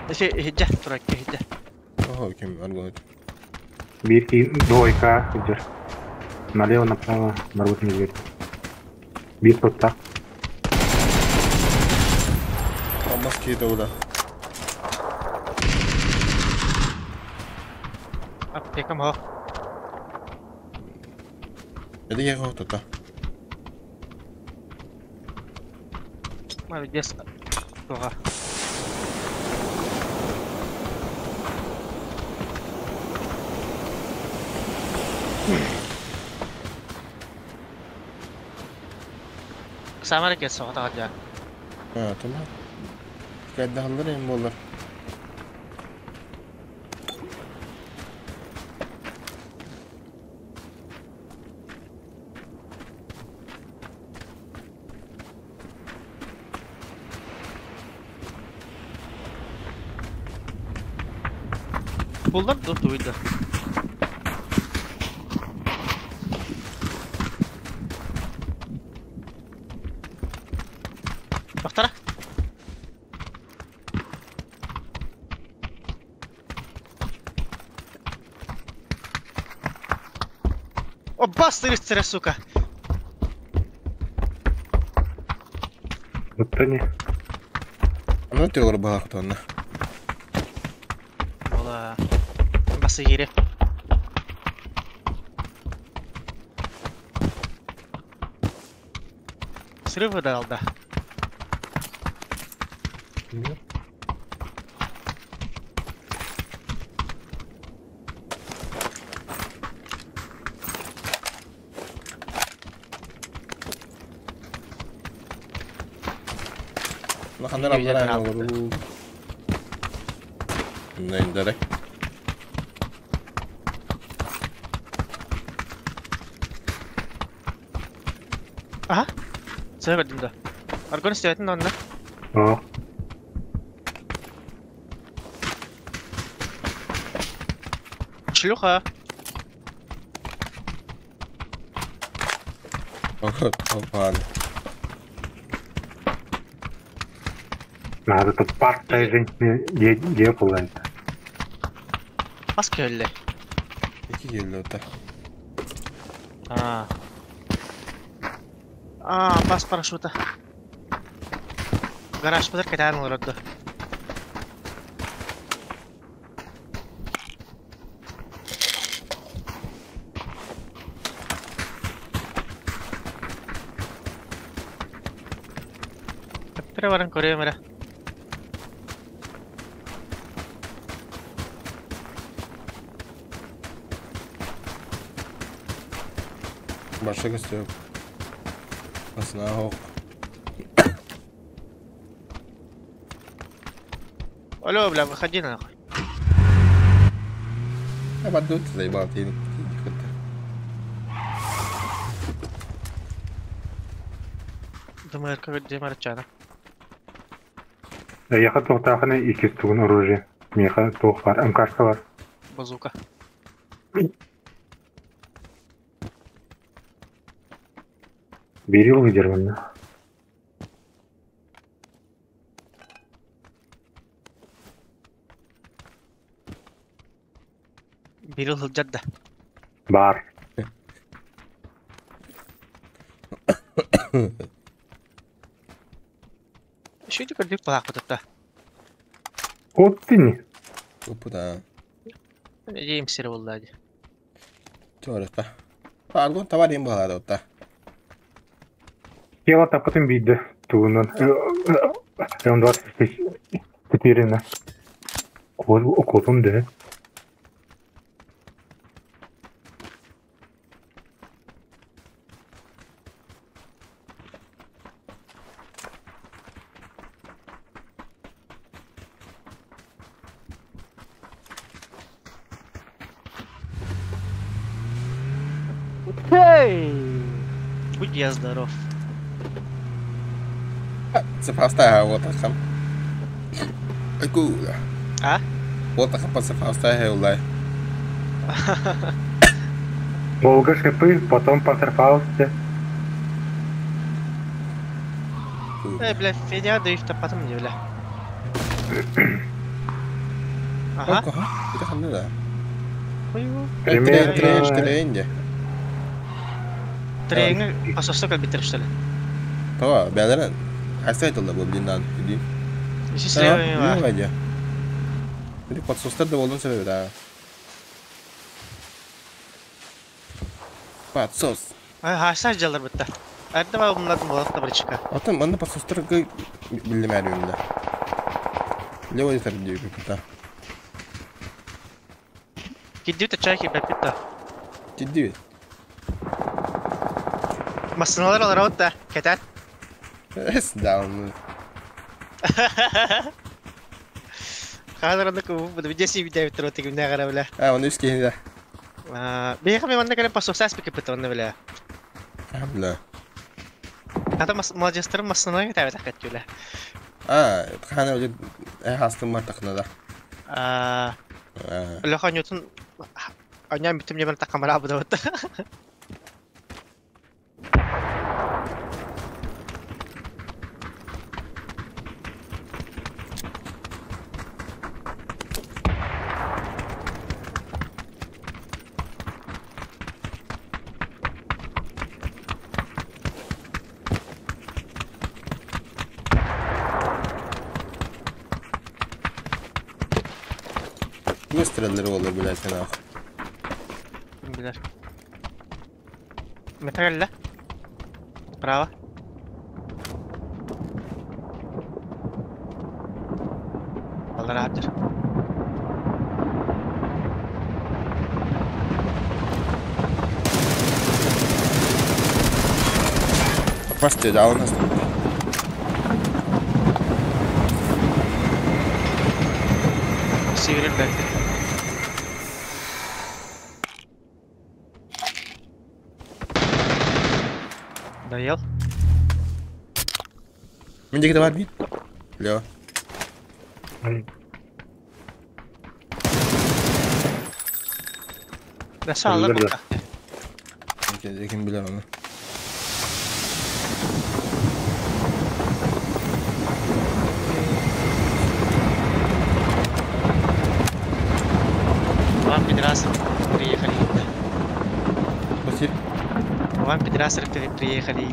Эше эхиджа турак эхиджа. Ого, ким аргон. Бир ки двойка идет. Налево, направо, народ не верит. Бир тотта. Алмаз кейде ода. Аптекам хо. Эде яга тота. Молодец. Туга. Самара кес соҕотоҕо дьа. А, тамам. Кайдахаллар эм болар. Буллар да туйда. Бахтара. О, бас рыцаря, сука! Вот они. Ана тилор баахтанна. Ола. Басы кире. Срывы да алда. Лахандар Үйден аллар алды. олору. Нендере. Аха. Сыры көрдүм да. Аргон истебетин онна. О, Шлюха. Опа. надо тут партая женщина делает. Ас келли. Эки келди ота. А. А, бас парашюта. Гараж бытар кэтään олорорду. Төптөрө баран көрүөм эрэ. Большой костюм. Основ. Алло, бля, выходи нахуй. Я подду, ты заебал, ты Думаю, как где Марчана. Эйиэхэ туохтаахына иккис тугун оружие. Миэхэ туох баар, МКшка бар. Базука. Биири лидер манна. Бирил сылдьар да. Баар. Шүтү көрдүк балаахпытытта. Оттини. Опа. Эдиим сире буолла дии. Чорта. Аргон товар им была да. Тело таппытын биирдэ тугунан М24 Куотун да. Будь я здоров. Сапаста вот там. Айку. А? Вот так пасапаста хеулай. Волга шипы, потом панцерфаусты. Эй, бля, Федя, да их потом не, бля. Ага. Это ханна да. Примерно. Трен, трен, Тренинг пососок арбитр, что ли? Това, бәлерен. Хасайтылда бу блиндан. Иди. Счастливый. Вадя. Или подсостар да болдун себеби да. Подсос. Хаса жалар битта. Эрдэ умнадым болот да бричка. Атын манна подсостар билдим әрүмдө. Лево дитер дип битта. Кидди чайки бепитта. Кидди. Массыналар олар отта. Кетет. Эс даун. Хазар аны бу видеоси видео битер отыгым не гара бля. А, он үс кихи да. Бейха мен манна келен пососас пикеп бит онны бля. А, бля. Ата мас молодецтер массына кетебет акат бля. А, хана уже хастым мартакна да. А, Леха Ньютон Аня битим не бар камера бу да. Выстрелили олар, блядь, нахуй. Билер. Металла. Право. Аллар абдыр. Попасти, да, у нас. Сигарет бәкти. Доел? Мен жеке бар бит. Лево. Да саалар Билер бу. Ким билер оны. Вам пидорасы приехали. Басир. Вам пидорасы приехали.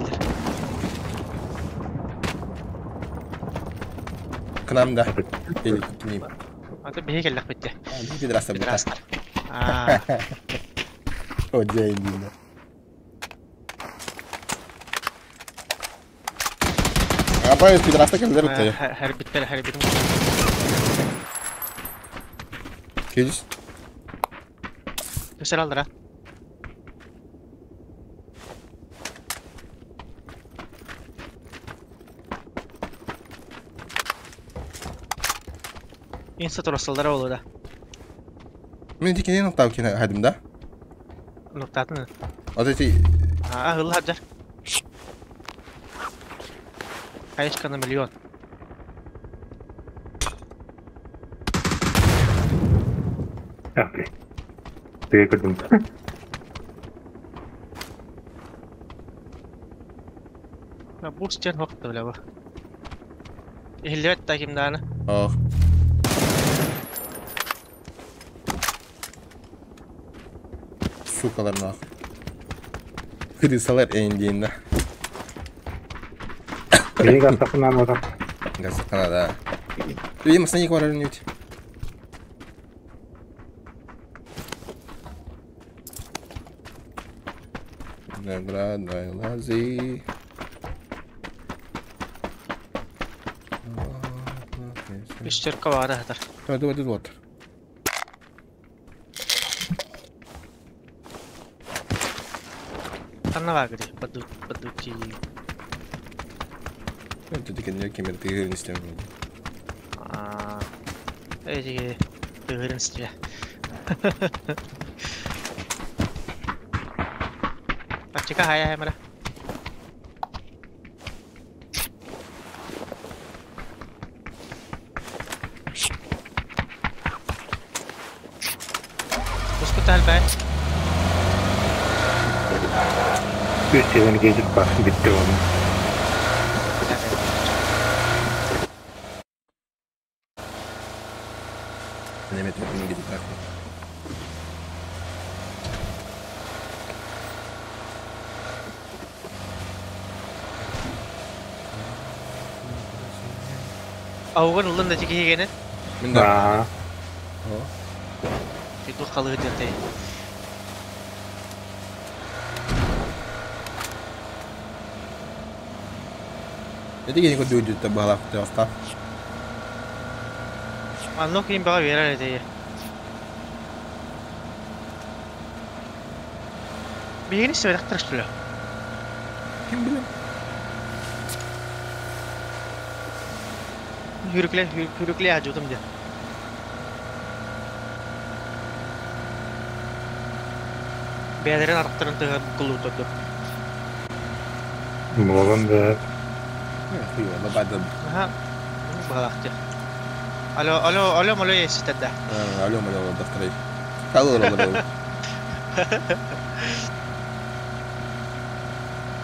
К нам, да. Или к ним. А то беги келлек битте. Пидорасы. Пидорасы. А, О, деньги, да. Апай, пидорасы келдер өтті. Хәрбиттер, хәрбитим. Келіс. Төсер алдыра. Инста турасыллара буолуо да. Мин ити кинини нуктаабыт кини хадым да? Нуктаатын. Вот эти... Аа, ылла сылдьар. Хаешка на миллион. Ах, блин. Ты көрдүм. Бу стен хокта бля бу. Иһиллибэт да ким даҕаны. Ох. Сукалар нах. Крысалар эйиндиинна. Бэйи гастахынан отар. Гастахана да. Үйе масна барар нють. Виноградной лозы. Үстерка баара сытар. Давай, давай, давай, вот. Ханна баагыдый, подути. Это таки кемер тыгырын истем. Аа. Эти тыгырын исте. Ачика хая хая мара. Ускутал бай. Үс сезон gezip бар, битти оны. Неме төрүн кетип рахмат. Аугын улын да тикигенен. Мин да. Аа, Иду халыгы дерте. Эти кени көдү баалаах тыаста. Манно ким бага берер эти. Бигини себелек что ли? Ким билем? Хүрүкле хүрүкле ажудум де. Бәдерен арттырын тыгы кулу турду. болон да. Хуй, бада. Аха. Балакты. Алло, алло, алло, алло, еситәдә. Алло, алло, докторай. Алло, алло, алло.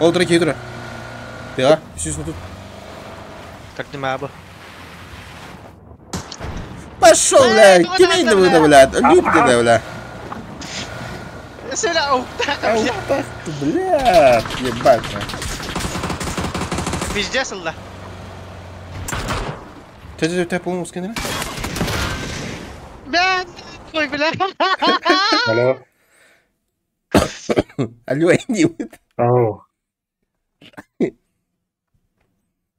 Ол тұра кей тұра. Тыға, үсісін тут. Как дема бу? Пошел, бля, кимейді бұда, бля, люб деді, бля. Сәлә ауқта. Ауқтақ, бля, ебать. Везде сылда. Ты, ты, ты, полный скинер? Бә, қой, бля. Алло. Алло, Энди. Ау.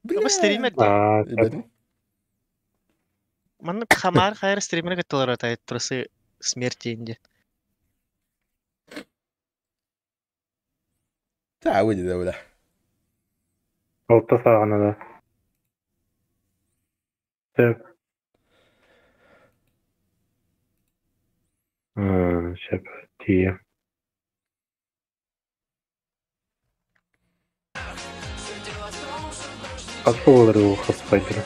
Бу стример. Аа, Манны хамар хайр стример кыттылар атай тросы смерти инде. Та, выйди, да, бля. Алта сағана да. Шеп. Шеп, тие. Хас болар ол хас пайдыр.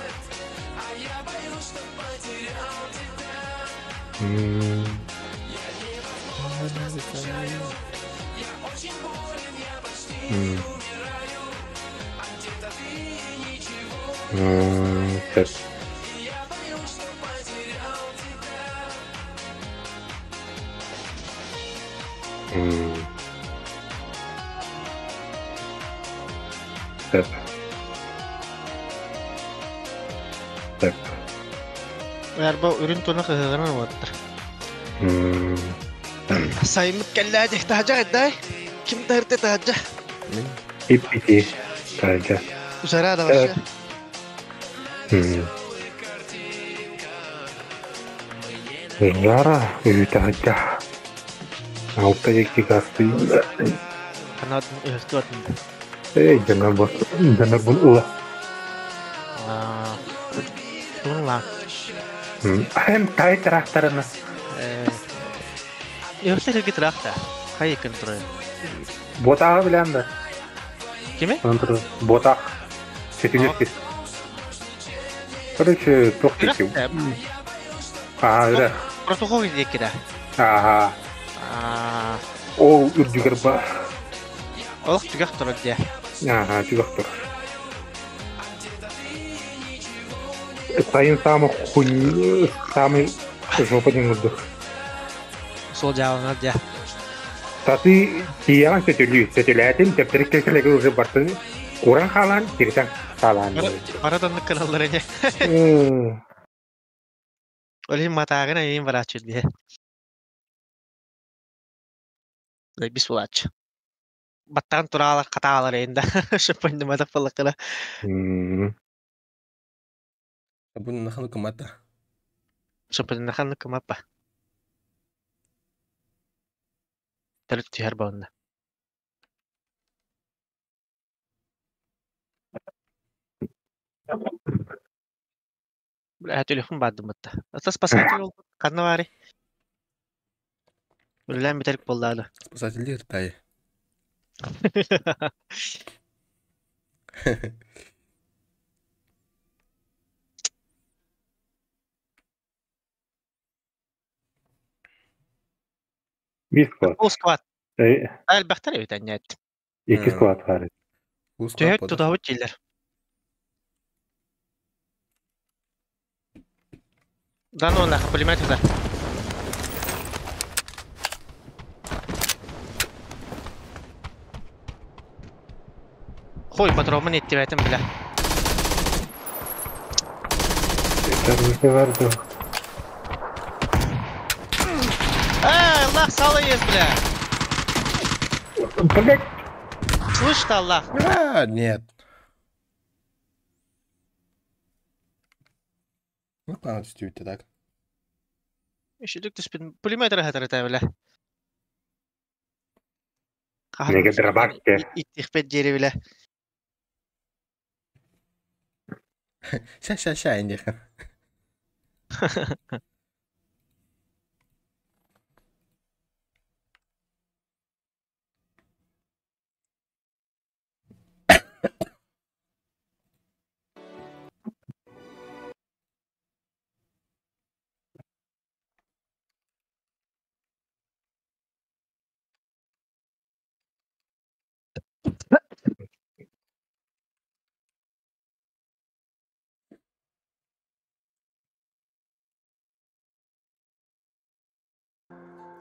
Шеп. Шеп. Шеп. Ярба үрүн туна кыгырын ваттыр. Саймыт кэллээди таһдьа кайдай. Ким таһырты таһдьа? Иппити. Таһдьа. Жара да вообще. Жара или таһдьа. Алта екі гасты. Канат ыһыктыатын. Эй, жанар бос. Жанар бун ула. Тун ла. Тай тракторына. Өһлер эрги тракта. Хай иккен турар. Ботаҕы билэн да. Кими? Ботах. Сетинир Короче, туох диэки. Аа, үрэх. Протокол диэки да. Ааха. Ол үрдүгэр бар. Олох түгэх турар дии. Ааха, түгэх турар. Сайын самый хуй, самый жопа диэн курдук. Суол дьааланар дьэ. Таты тиийэҕин сөтөлүү, сөтөлээтин тэптэрик кэлэгэ уже бартын куран хаалаан, тиритэн хаалаан. Бара даннык кыналлар ини. Ол иһин матаагын айын барааччы дии. Бис булааччы. Баттаан тураалар хатаалар эйин да. Шыппынныматах баллаккына. Бу нахан кымата. Шыппыннахан кымаппа. Төрүт түһэр буолна. Бля, телефон баардыммытта. Ата спасатель ол ханна баарый? Үлэлээн бүтэрик буоллааны. Спасатель тай. Биир склад. Ол склад. Элбэхтэр эбит анньаат. Икки склад баар. Төһөт тутабыт дииллэр. Да ну нахуй, пулемет туда. Хуй, патромын иттибэтим, бля. Эй, Аллах, сало есть, бля. Блять! Слышь ты, Аллах? А, нет. Ну, надо так. Еще түспүт пулемет рахатар бля. Неге дробак те. Иттихпет диэри бля. Ща, ща, ща, индиха.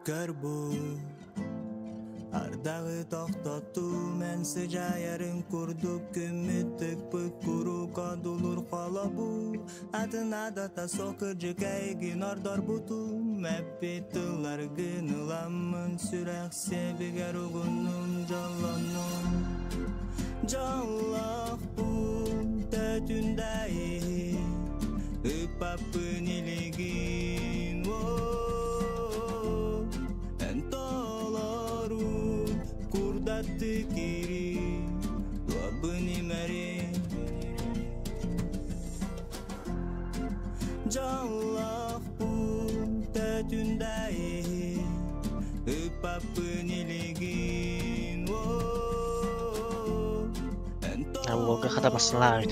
Көрбүт Ардаҕы тохтоттум эн сыдьаайарын курдук күммүт тыкпыт куруук одулур холобу атын адата сокырдьык эйигин ордорбутум эппит тылларгын ыламмын сүрэх себигэр угуннум дьоллоннум дьоллоохпун төтүндэйи ыппаппын илигин эн толору курдатты кири дуобун имэри дьоллоохпун төтүндэйи ыппаппын илигин эн Волга хата бассалаабыт.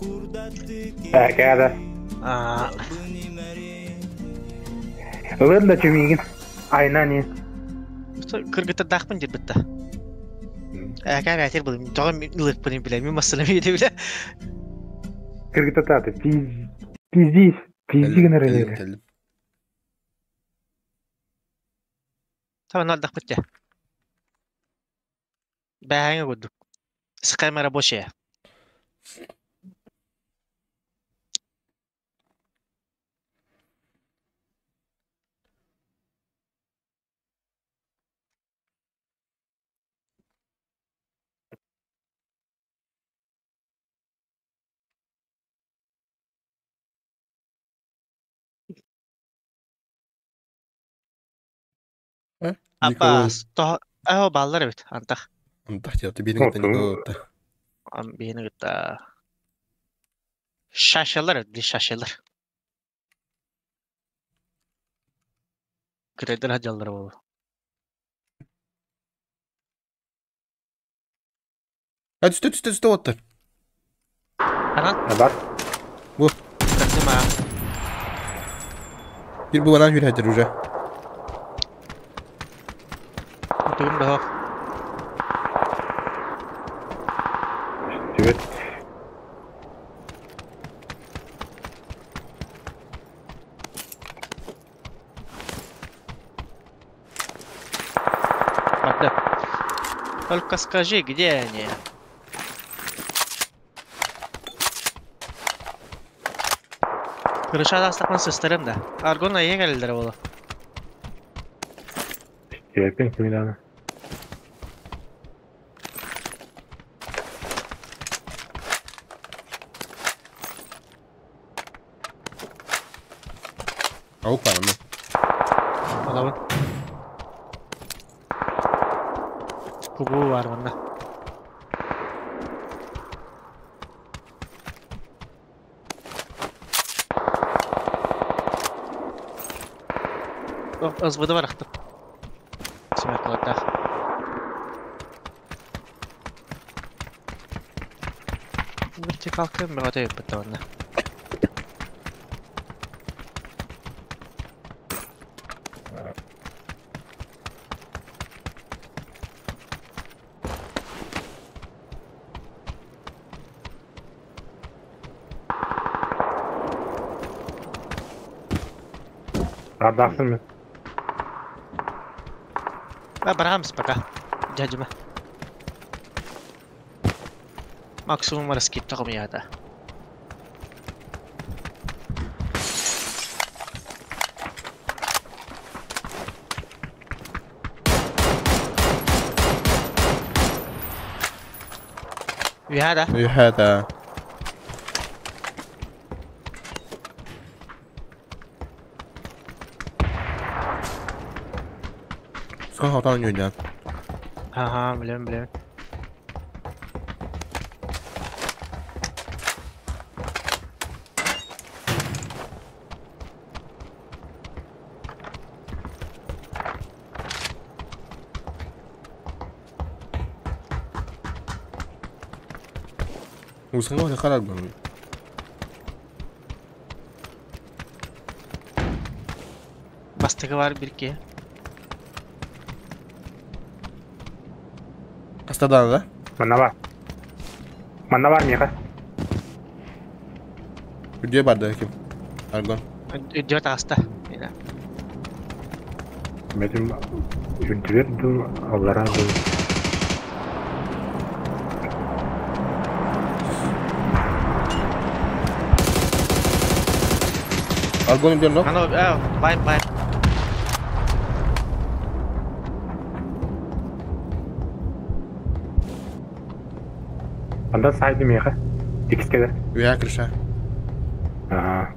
курдатты Әкәдә. Аа, дуобун имэри Ылын да чүмигин. Айна не. кыргыттардаахпын диир бытта. Ээ, әтер булым. Тоҕо ылыппын билэ, мин массына биэдэ билэ. Кыргытататы. Пиздис. Пизди гына Кэллим, ренеге. кэллим. Таба налдахпыт дьэ. Бээҥэ курдук. Схема рабочая. Николай. Апа, то аа баллар эбит антах. Антах тебе, ты бинг Ну, это Биһини кытта шашалар эбит, шашалар. Кытайдар сылдьаллара буолуо. А түстэ түстэ түстэ уоттар. Анан Бар. Бу. көрдүм аа. Bir bu банан yürüyecek уже. Тугум да суох. Түбэт. Барда. Только скажи, где они? Кырыша астакман сыстарым да. Аргон айы кэлэллэрэ буолуо. Түбэппин кими даҕаны. Опа, ну. Алабын. Кугу бар манна. СВД бар ахтым. Семеркалардаах. Вертикалка бөҕөтө ыппыт манна. Ардаахсың мен. А, барамс пока. Дядюма. Максимум раскид ята. Үһэ Үһэ Сколько там не Ага, блин, блин. Усыҥа харар был. Бастыгы бар бирке. Астадан да? Манна бар. Манна бар миэхэ. Үрдүө барды ким? Аргон. Идет аста. Метим үрдүбэр дуу, аллараа дуу. Аргон үрдүө но? Ано, бай, бай. Анда сайды миэхэ. Икскеде. Үһэ крыша. Аа.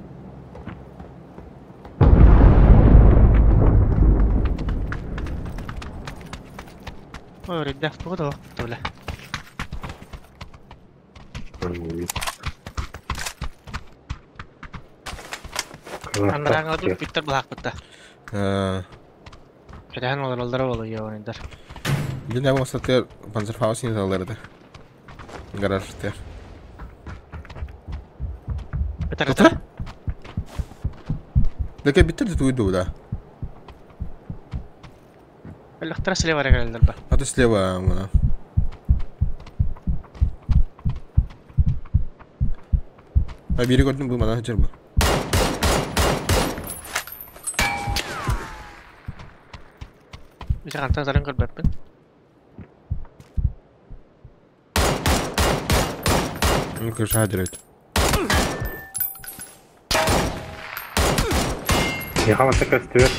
Ой, ребят, тугу да бля. Андараҥа ду питтер булаакпытта. Кэтэһэн олороллоро буолуо йоонайдар. Билин эбэ остатыр панцерфаус аларды. Гаражтер. Бетер Утра? Леке биттер туйду да. Өлөхтөрө слева эрэ ба. А то слева мына. А бири көрдүм бу мана хачыр бу. Бите хантан зарын көрбөппүн. Ну крыша директ. Миэхэ манта көстүбэт.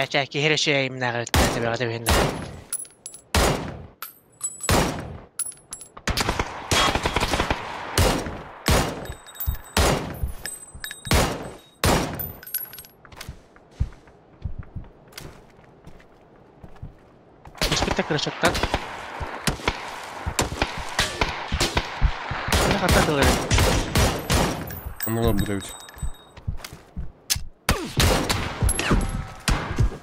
Чэ, киһи эрэ шиэйимнээҕи тэбэҕэ тэбиһиннэ. Это крышаттан. Хата тылы. Ону олорбут эбит.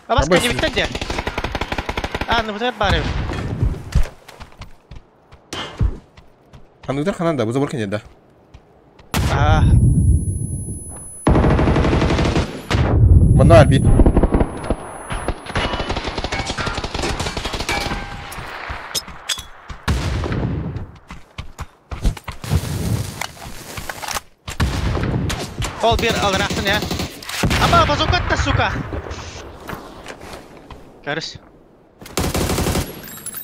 Абас кэннибиттэн дьэ. А, ну баар эбит. Анныгытар ханан да, бу забор кэннэ да. Аа. Манна арби. Ол биир алыраахтын я. Аба, базукатта, сука! Көрүс.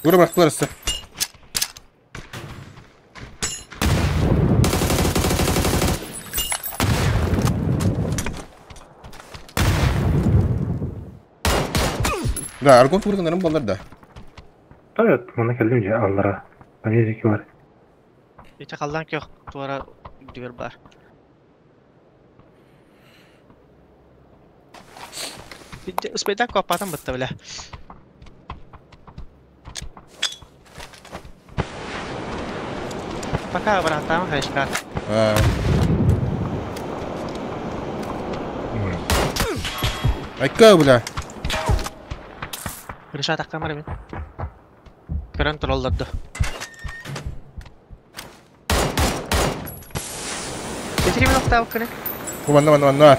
Ура бырахтылар өссө. Да, аргон тугурганнарым буоллар да. Evet, манна кэллим дьэ аллара. Америка бар. Ити халлаан күөх туора үрдүгэр баар. Успейдаах куоппатан бытта бля. Пока бырааттаама хаешка. Айка, бля. Решат аккамар мин. Көрөн троллорду. Битири мин октаабыккыны. Бу манна манна манна.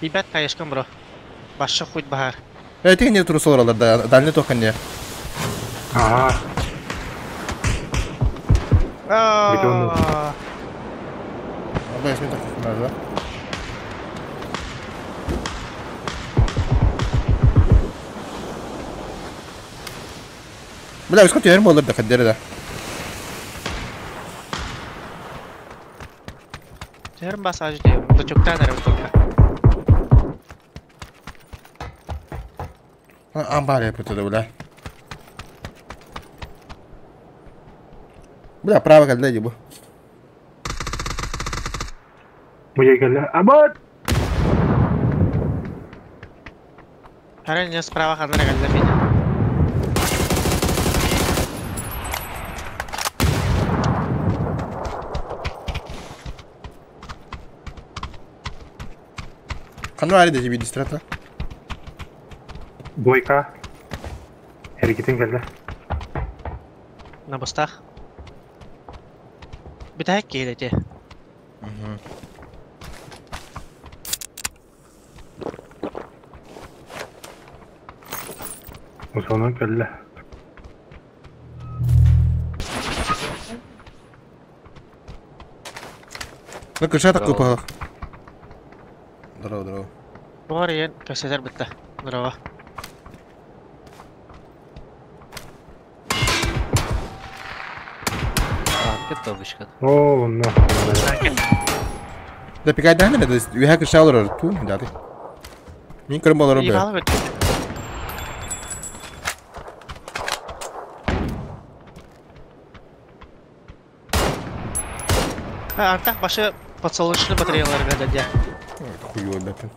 Билбэт хаешкам бро. Башша хуй баһар. Э, ти не турус олороллар да, дальний тох не. Аа, Бетон. Абай, смен так надо. Бля, өскө түһэрим буоллар да хаддere да. Түһэрим басаажы диye. Дочуктаан эрэ бутылка. Амбар yapıyor бля. Бля, право кэллэ дии бу. бу кэллэ. Абат! Хара не справа ханна эрэ кэллэ мин. Ханна ари дежи дистрата. Бойка. Эргитин кэллэ. На бастах. Бүтэһик киһи ити. Усонун кэллэ. Ну кыша такой пах. Здорово, здорово. Буор иэн кэпсэтэр бытта. Здорово. Анкет тобышка. Оо, онно. Да пикай да не да үһэ кыша олорор ту да. Мин көрөн болорор бе. Ебало көттүк. Антах башы подсолнечный батареяларга дядя. Хуёво бәпин.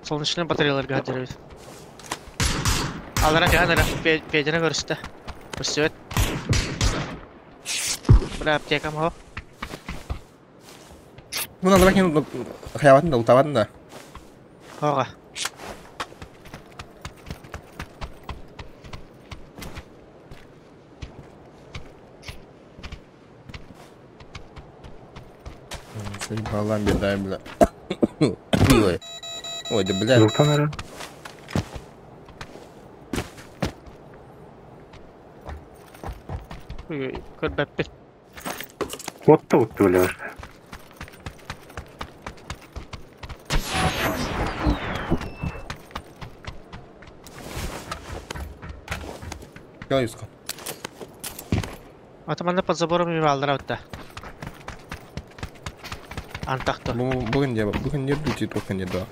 Солнечный батареяларга дядя. Алара жахан ара педена көрүстэ. Көрсүбэт. Бля, аптекам хо. Мун алра кин хаяватын да ултабатын да. Хога. Заебала беда, бля. Ой. Ой, да бля. Зултан эрэ. Көрбөппүт. Отта утты бля. Кел юска. Атаманда под забором ебалдыра бытта. Антахто. Бүгін де, бүгін де бути только не да.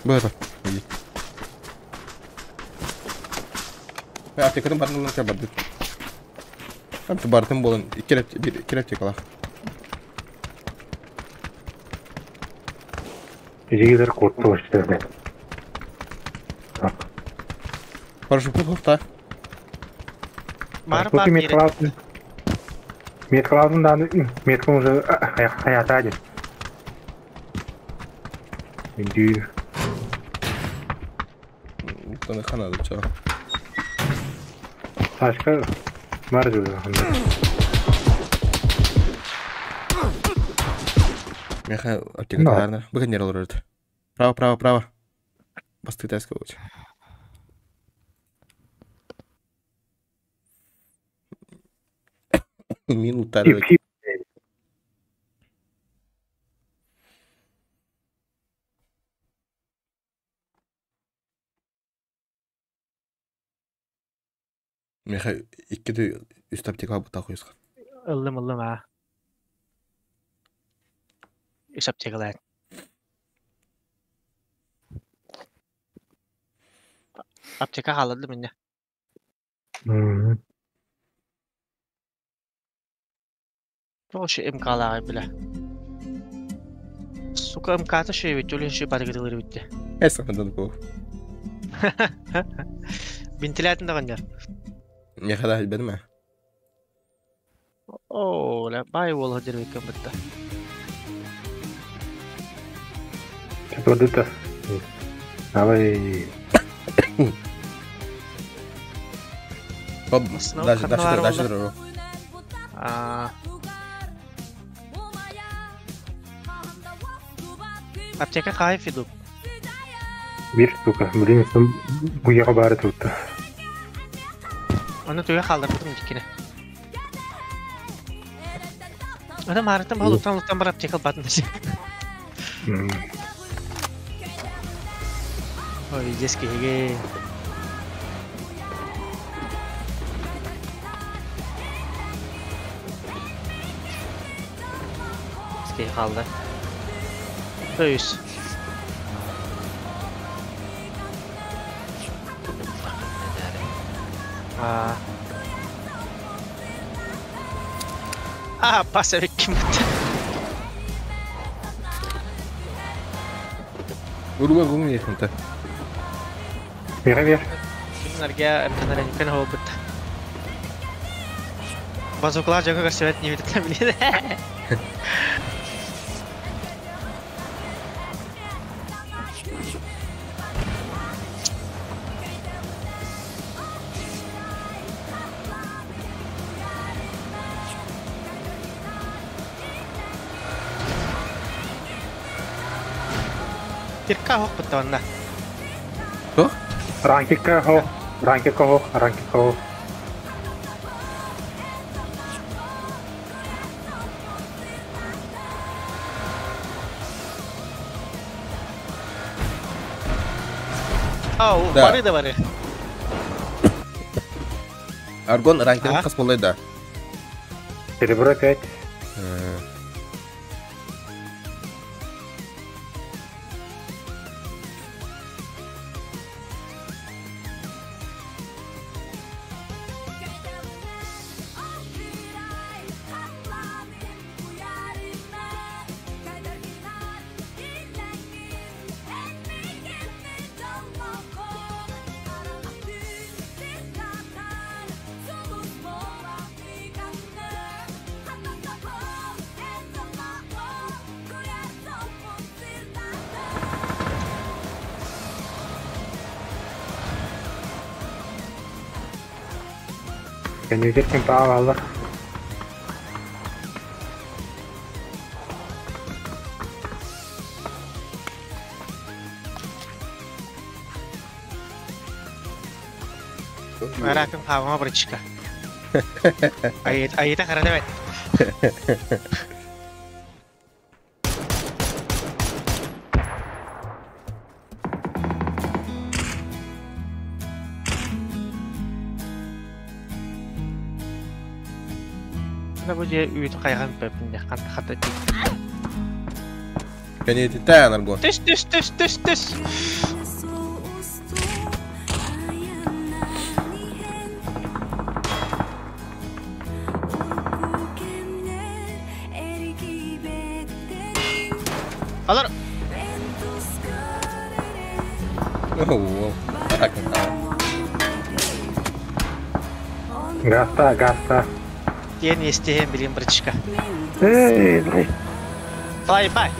Б это. Иди. Аптекатын барын ылан бардыт. Бартын болон икки аптекалах. Жигилер курту өстөрдө. Хорошо, пухта. Бар бар Меткалаатын. Меткалаатын да метка уже хаята один. Индир. Таны ханады ча. Сашка бар жүр. Меха аптека тарна. Быгын нер олор. Право, право, право. Басты таска вот. Минута. Меха икки үс аптека бута койсун. Ыллым ыллым а. Үс аптекалар. Аптека халады мине. Тоше МК-лары биле. Сука МК-та шөй бит, өлен шөй баргыдылыр битте. Эс санадан бу. Вентилятор да Меха да билбедим. О, ла бай бол хадыр беккен битте. Продукта. Давай. Хоп, дальше, дальше, дальше. А. Аптека кайф иду. Бир штука. Блин, буяга бары тут. Оны туя халдырдым дикине. Ана марытым бал уттан уттан бар аптека батын. Ой, здесь кеге. Ски қалды. Өйс. А. А, паса ким бітті. Уруба гум ехмта. Мира бер. Кимнерге эмтенер хол бітті. Базуклар жаңа көрсөт не бітті біледі. Кирка хоқ бітті онна. Хох? Ранкика хо, ранкика хо, ранкика хо. Ау, бары да бары. Аргон ранкин қас болай да. Серебро 5. Кенюдер кем алар. Аракым хавама бричка. Айта харата бет. Бу же үйт кайган пепинде канта хата. Кәне тән аргон. Түш түш түш түш түш. Алар. Гаста, гаста. Диэн иэстэһэн билин братишка. Эй, блядь. Бай-бай.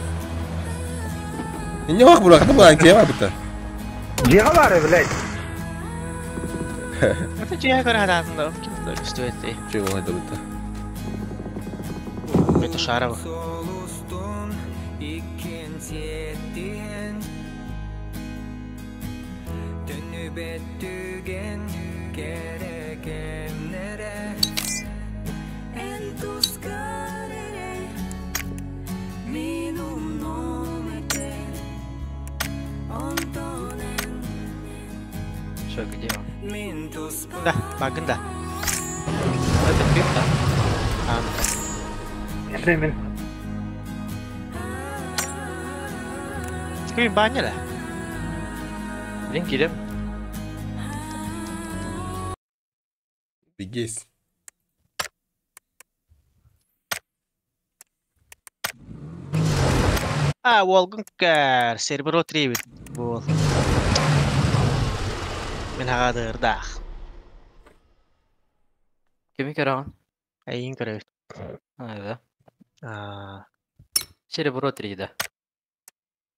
Не ох, бура, хата була кема бута. Дьиэҕэ баар, блядь. Это дьиэҕэ көрө хатаатын да, ким көстүбэт Чего это бута? Это Шарова. Что, где он? Да, багын да. Это пипа. А, Мен. Скрин баня да? Блин, килем. Бегись. А, уолгун кэр, серберо требит. Бол. Мен хагадырдах. Кими көрөҕүн? Айын көрөбүт. А, да. А, Серебро 3, да.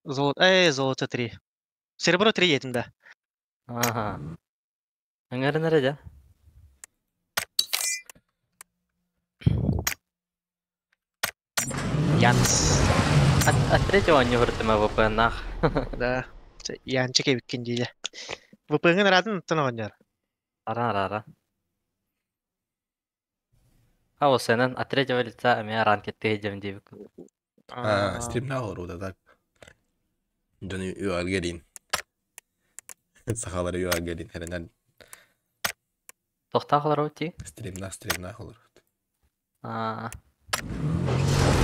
золото, золото 3. Серебро 3 етим да. Ага. Аңарын эрэ Янс. От третьего не выртым ВП нах. Да. Янчик эбиккин дииле. ВП-ҥын ыраатын оттон оҕонньор. Ара ара ара. А вот сенен от третьего лица эмиэ ранкетты дем диэбик. А, стримна олору так. Дьону үөргелин. Сахалары үөргелин. Херенен Тохтаах олору ти? стримна стримна олору. А.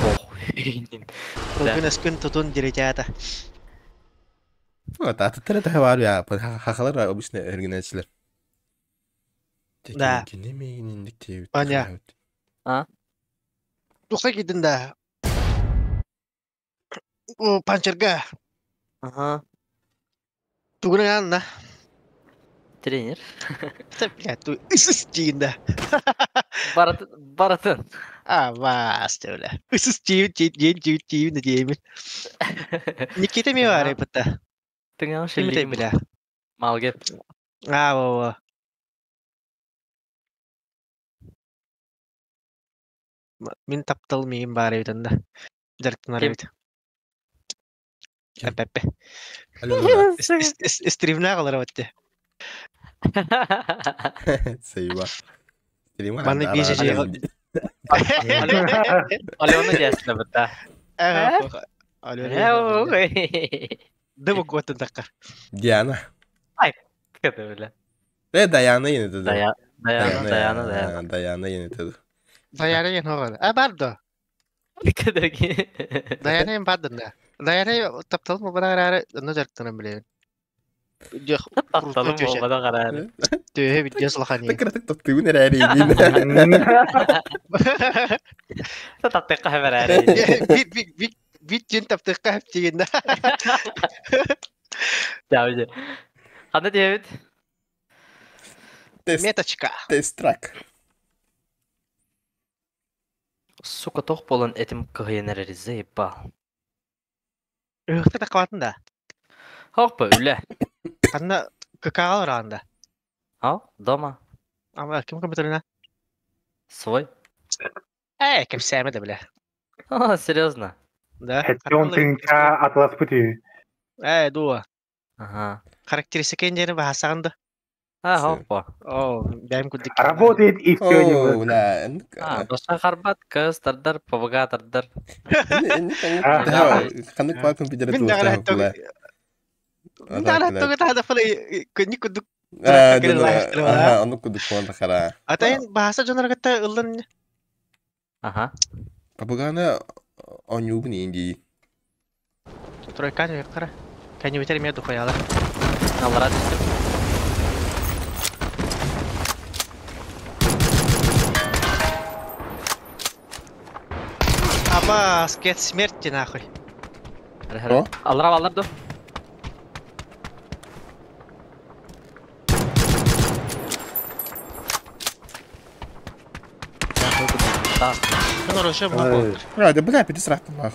Ох. Тылгын өскүн тутун диретята. Вот, а тут это бар я, хахалар обычно өргенәчилер. Да. Кини мигининдик тиебит. Аня. А? Тухта кидин да. О, панчерга. Ага. Тугунан анна. Тренер. Та, блядь, ту ысыс диин да. Баратын баратын. А, вас, бля. Ысыс диин диин диин диин диин. Никита ми бар бата. Тыңаң Ким шеллигин бля. Малгет. А, во, во. Мин таптал миин бар эбитен да. Жарктанар Ким? эбит. Эпеппе. Алена. Стримна калар батты. Сейва. Стрима. Маны бежи Алена ясно бата. Алена. Дыбы көтін таққар. Диана. Кыды бля. Даяна yine dedi. Даяна, Даяна, Даяна, Даяна. Даяна yine dedi. Даяна ен хоғады. А, бар да. Кыды Даяна ен бардын да. Даяна тапталым обана қарары, оны жарктанам білемін. Тапталым болбада карары. Төһө видео сулахани. Тыкыр тык тыгын эрәри. Таптыкка хабар Бит бит бит бит жин таптыкка хеп деген да. Дәүҗе. Кандай дебит? Тест Меточка. тест трак. Сука тох болан этим кыйын заебал. Ыхты таққабатын да. Хоппа, үлә. Қанда КК орағында. А, дома. Ама ким компьютерина? Свой. Э, ким сәмі да біле. А, серьезно? Да. Хеттон тыынча атлас пути. Э, дуа. Ага. Характеристика жері бахасағында. А, хоппа. О, бәйім күдік. Работает и все О, бля. А, башка харбат, кыз, тардар, ПВГ, тардар. Ханнык па компьютер Мин дагы хаттог. Мин дагы хаттог тахада фалы күнни күдүк. Ага, аны кудук фон хара. Атайын бахаса жонаргатта ыллан Ага. Папугана онюбун инди. тройка не кара. Кәне битер ме духаяла. Алара түштүм. Аба, скет смерти нахуй. О? Аллара баллар ду. А, да бля, пиди срак нах.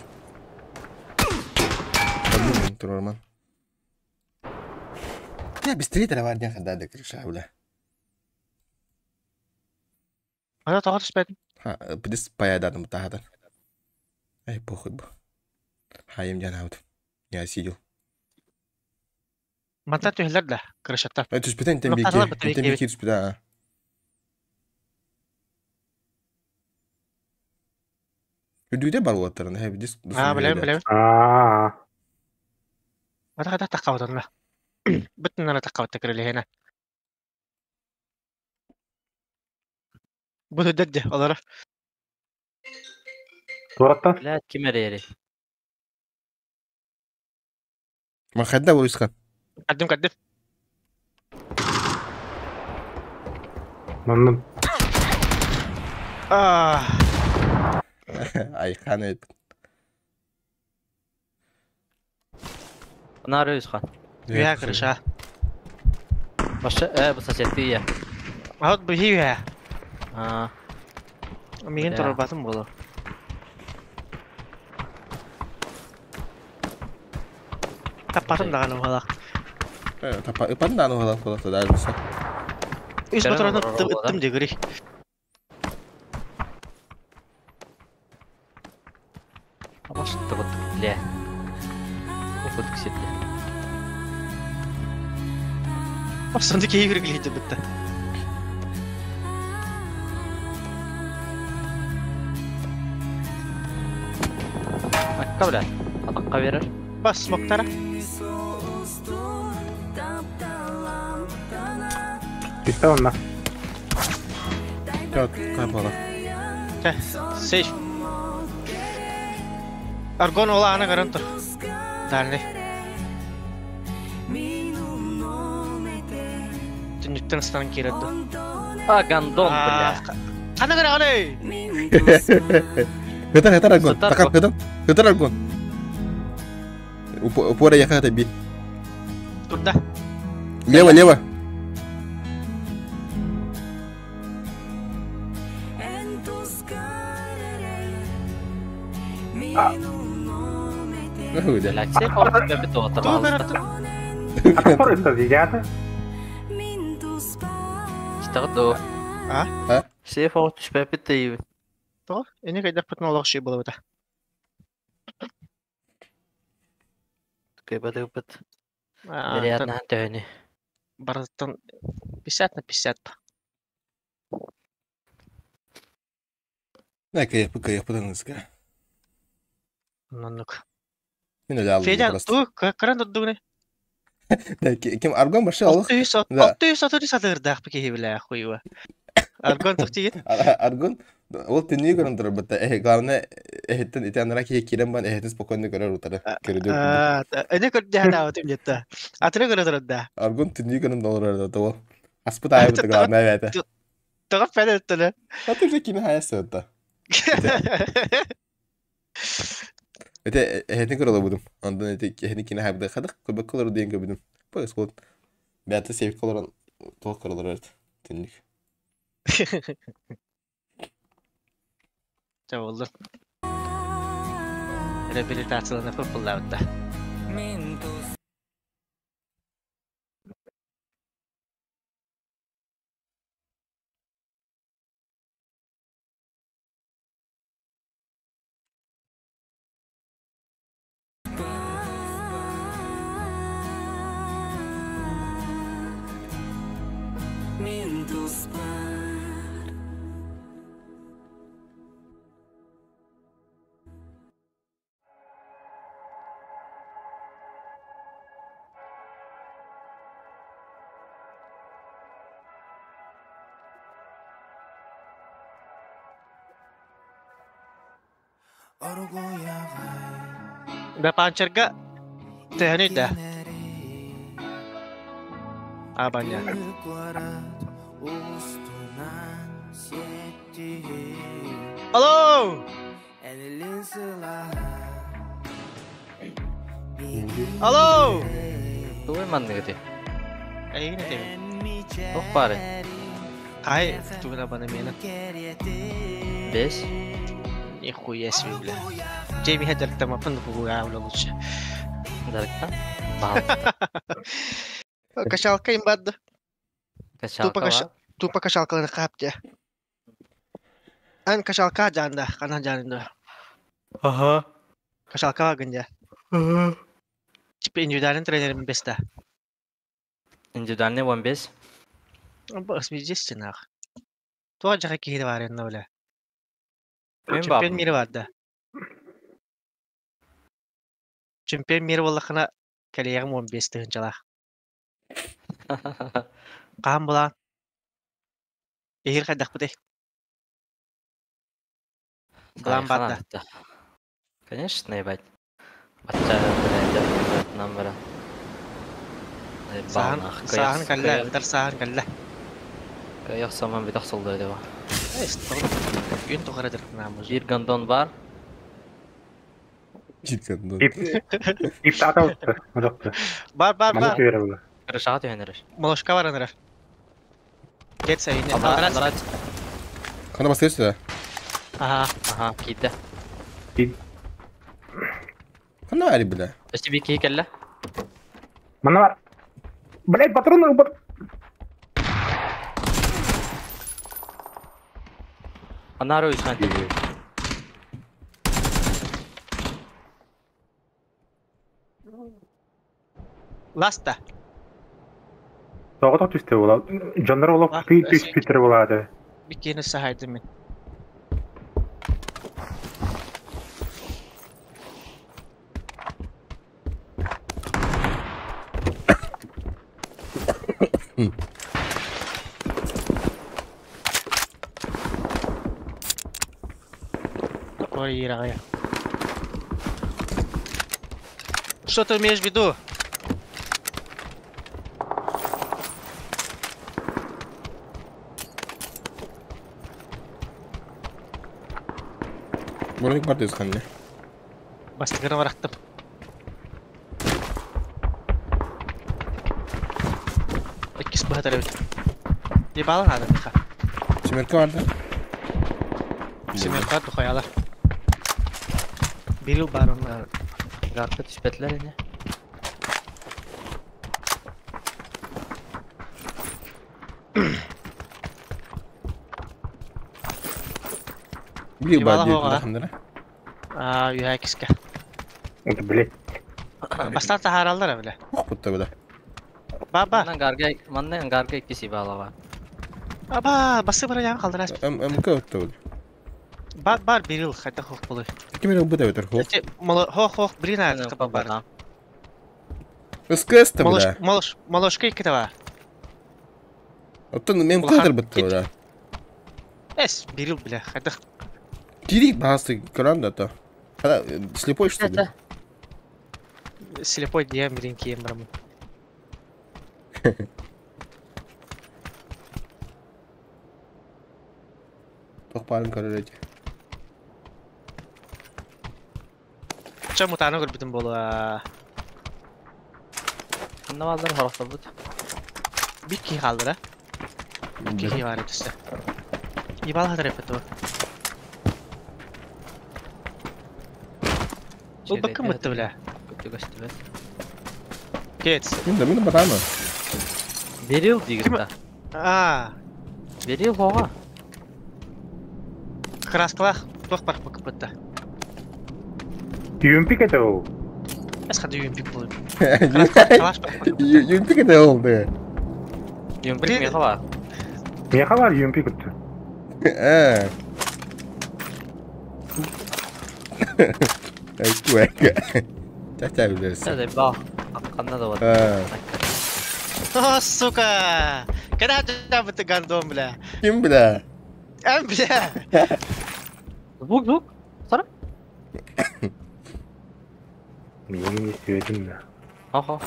Норман. Я быстрее товар не хода да крыша, бля. Ана тоҕо түспэтим. Ха, пидис паядатым тахатар. Эй, похуй бу. Хайым жанаут. Я сидел. Мантан түһэллэр да, крышаттан. Э, түспүтэн тен бики. Тен бики түспүтэ. А. Үрдүгүтэ бар уоттарын, э, бидис. Аа, билэбин, билэбин. Аа. Ата хата таххабытанна. Бүттүн ана таххабытта кирилиһинэ. Бу дедде олора. Туораттан? Блядь, ким эрээри? Ма хадда уйсхан. Каддым каддым. Манна Аа. Айхан эт. Нары уйсхан. Үһэ крыша. Баша, бу соседтии. Аһат бу үһэ. Аа. Мигин турарбатым боло. Таппатым даҕаны уһалах. Таппа ыпан даҕаны уһалах буолла да bisa. Үс патроны ыттым дегири. Абашты вот, бля. Уфут ксетли. Апсанды киһи үргилиһити бытта. Акка, бля. Атакка берер. Бас смоктара. Түстэ онно. Так, кай буола. Тэ, сейф. Аргон ола ана көрөн тур. Дальний. Түннүктэн ыстанан киирэр дуо? А, гондон, бля. Ханна көрөҕүнүй? Хытар, хытар аргон. Сытар Такап бу. хытар. Хытар аргон. Упора яха би. Турда. Лево, лево. Нахуй, да. Блядь, сейф оҕус бэбит оҕотор Тугу аалыста. көрөр тур? Атахпар ытта дии Истэҕит дуо? А? А? Сейф оҕус түспэппит дейибин. Тоҕо? Эни кайдахпытын олох шүй буолабыта. Кыйбатыгыппыт. Вероятно, төһөнү. Барыттан 50 на 50. На, кайф, кайф, пытаныска. Оннук. Мин эле алдым Федя, просто. тугу көрөн турдугуна? Да, ким аргон башы алых. Да. Отты сатыры сатырдаах киһи билээ хуйва. Аргон тохтигит. Аргон ол түннүү көрөн турар бытта. Э, главное, эһиттен ити анара киһи киирэн бан эһитин спокойно көрөр утары. Көрүдү. Эне көрдө хатаабытым детта. Атыры көрө турар Аргон түннүү көрөн доллар да ол. Аспыт айбыт главное бәте. Тоҕо пәле өттөлө. А ты уже кими хаясы да. Эте эһитин көрө будум. Ондан эти эһитин кини хайбыда хадык көбөк колор диэн көбүдүм. Пойс кол. Бәте сейф колор тоқ көрөлөр түннүк. Чэ болду. Реабилитациялана футболлаабытта. Да панчерга төһөнүй да. Абаня. Алло! Алло! Тугуй манныгыты? Эйигин этэбин. Туох баары? Хай тугуна бана мена. Бес. Нихуя себе, бля. Джейми Хедер там бугуя бля лучше. Дарыктан? Баал. Качалка им барды. Качалка Тупо бар. Тупо качалкалары кап де. Ан качалка жанда, кана жанында. Ага. Качалка гынja. Типа индивидуальный тренерим беста. Индивидуальный 15. Бос естественно. Туа жака киһи бар энне бля. Мен Чемпион бабым. мира бар да. Чемпион мира боллахына кэлиэҕим 15 тыһынчалаах. Хаһан булаан? Эһиил хайдахпытый? Былаан бар да. Конечно, ебать. Бачча блядь, нам бара. Саһан саһан кэллэ, бытар саһан кэллэ. Кыйах саман битах солду дева. Эс, күн тухары дыркынаамыз. Бир гондон бар. Читкан. Ип ип тата отты. Бар бар Маны бар. көре була. Крышаға түһенер. Молошка бар ынырар. Кет сайын. Ана Хана бастыр сюда. Ага. Аха, кийтте. Хана ари, бля. Өсті би кей келле. Мана бар. Блять, патроны бар. Анары үсмән. Ласта. Тоҕото түсте була. Дьоннор олох Ах, түй түс әсек. питер булады. Биккені сахайды мен. Ой, Ира, Что ты имеешь в виду? Броник бар дейс ханне. Бастығына барақтым. Иккис быһатар эбит. Ебалың ады миха. Семерка бар да. Семерка тухаялар. Бирил бар онна. Гарка түспәтләр ине. Били бар Ебала дейт хоға. хандара. Аа, юха киске. Это блять. Бастан тахаралдар бile. Ох, бутта бля. Ба ба. Маннан гарга, маннан гарга иккиси бала бар. Аба, басы бар яң калдырас. МК отта бля. Бар бар бирил хайта хох болы. Ким бу да бетер хо. Эти мало хох хох брина капа бар. СКС та Молош бля. молош молошка икки бар. Оттон МК Улахан дер бутта бля. Эс бирил бile хайта. Кири басты кран да то. Хана слепой что ли? Слепой диям бирин кием барамын. Тох барын көрөр Ча мутаны көрбүтүм болу. Ханна балдар хорохтор бут. Бикки калдыра. Бикки бар өтүсө. Ебал хатар эпет Ол баккы мытты бля. Көттү көстүбөт. Кет. Мин да мин батамы. Берил дигитта. Аа, Берил хога. краскалах туох бар бакы бытта. Юмпик это ол. Эс хады юмпик болу. Краскалаш бар бакы бытта. Юмпик это ол да. Юмпик Блин. меха бар. Меха бар юмпик өттү. Э. Айкуэка. Чача билерсин. Сәдә ба. Акканда да бар. А, О, сука! Когда ты бытты гандон, бля? Ким бля? Эм, бля! Звук, звук. Сара. Мен истебедим да. Аха.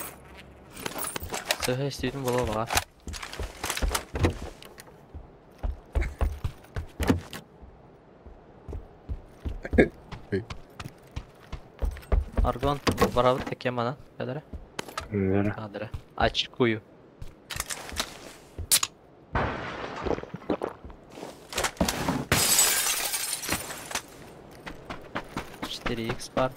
Сөһө истүтүн боло бага. Аргон, барабыт такие мана. Кадра? Нера. Кадра. Очкую. 4 икс бар.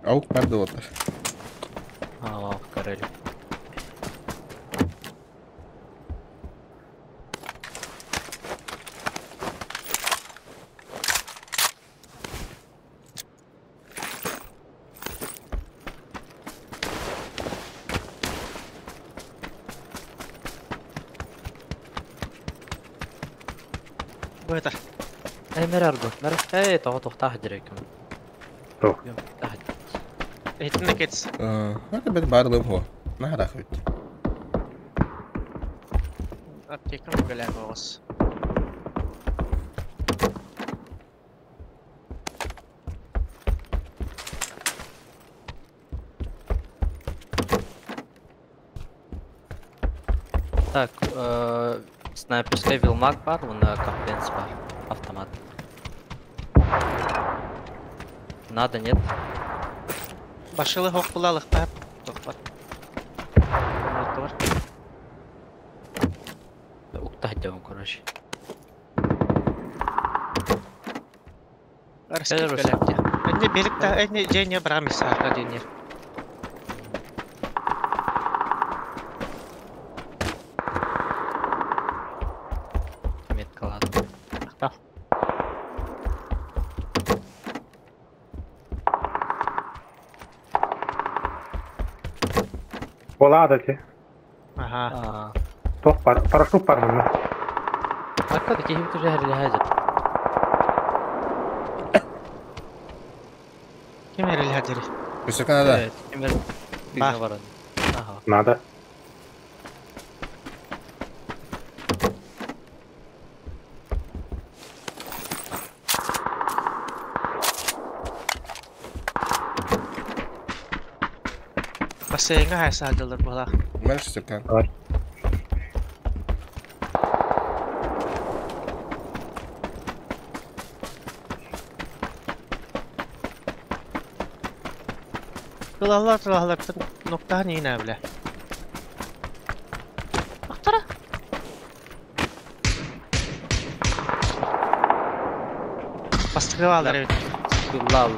Аук бар да. А, король. Бу это. Эй, мэр Аргон, мэр. Эй, того тохтах диреком. Тох. Тах. Этинне кетс. Это бет барлым хо. На рахвит. Аптекам гөләк оғыз. Так, снайперская вилмак бар, он компенс бар. Автомат. Надо, нет? Башылы хоқ булалық бап. Тоқпат. Бар. Уктах делаем, короче. Арскит Кәлер гөләк. Әне белик та, әне жене брамис арка денер. Метка ладно. Ақтал. Ола ти. Ага. А, Тох пар, парашют бар мына. а как такие уже хажа? Ким эрел хадери? Өсө Канада. Ба. Ага. Надо. Бассейнга хайса хадылар була. Мэр шестерка. Бар. Тылалар тылалар ноктаһын ине биле. Актара. Бастырып алар evet. Лал.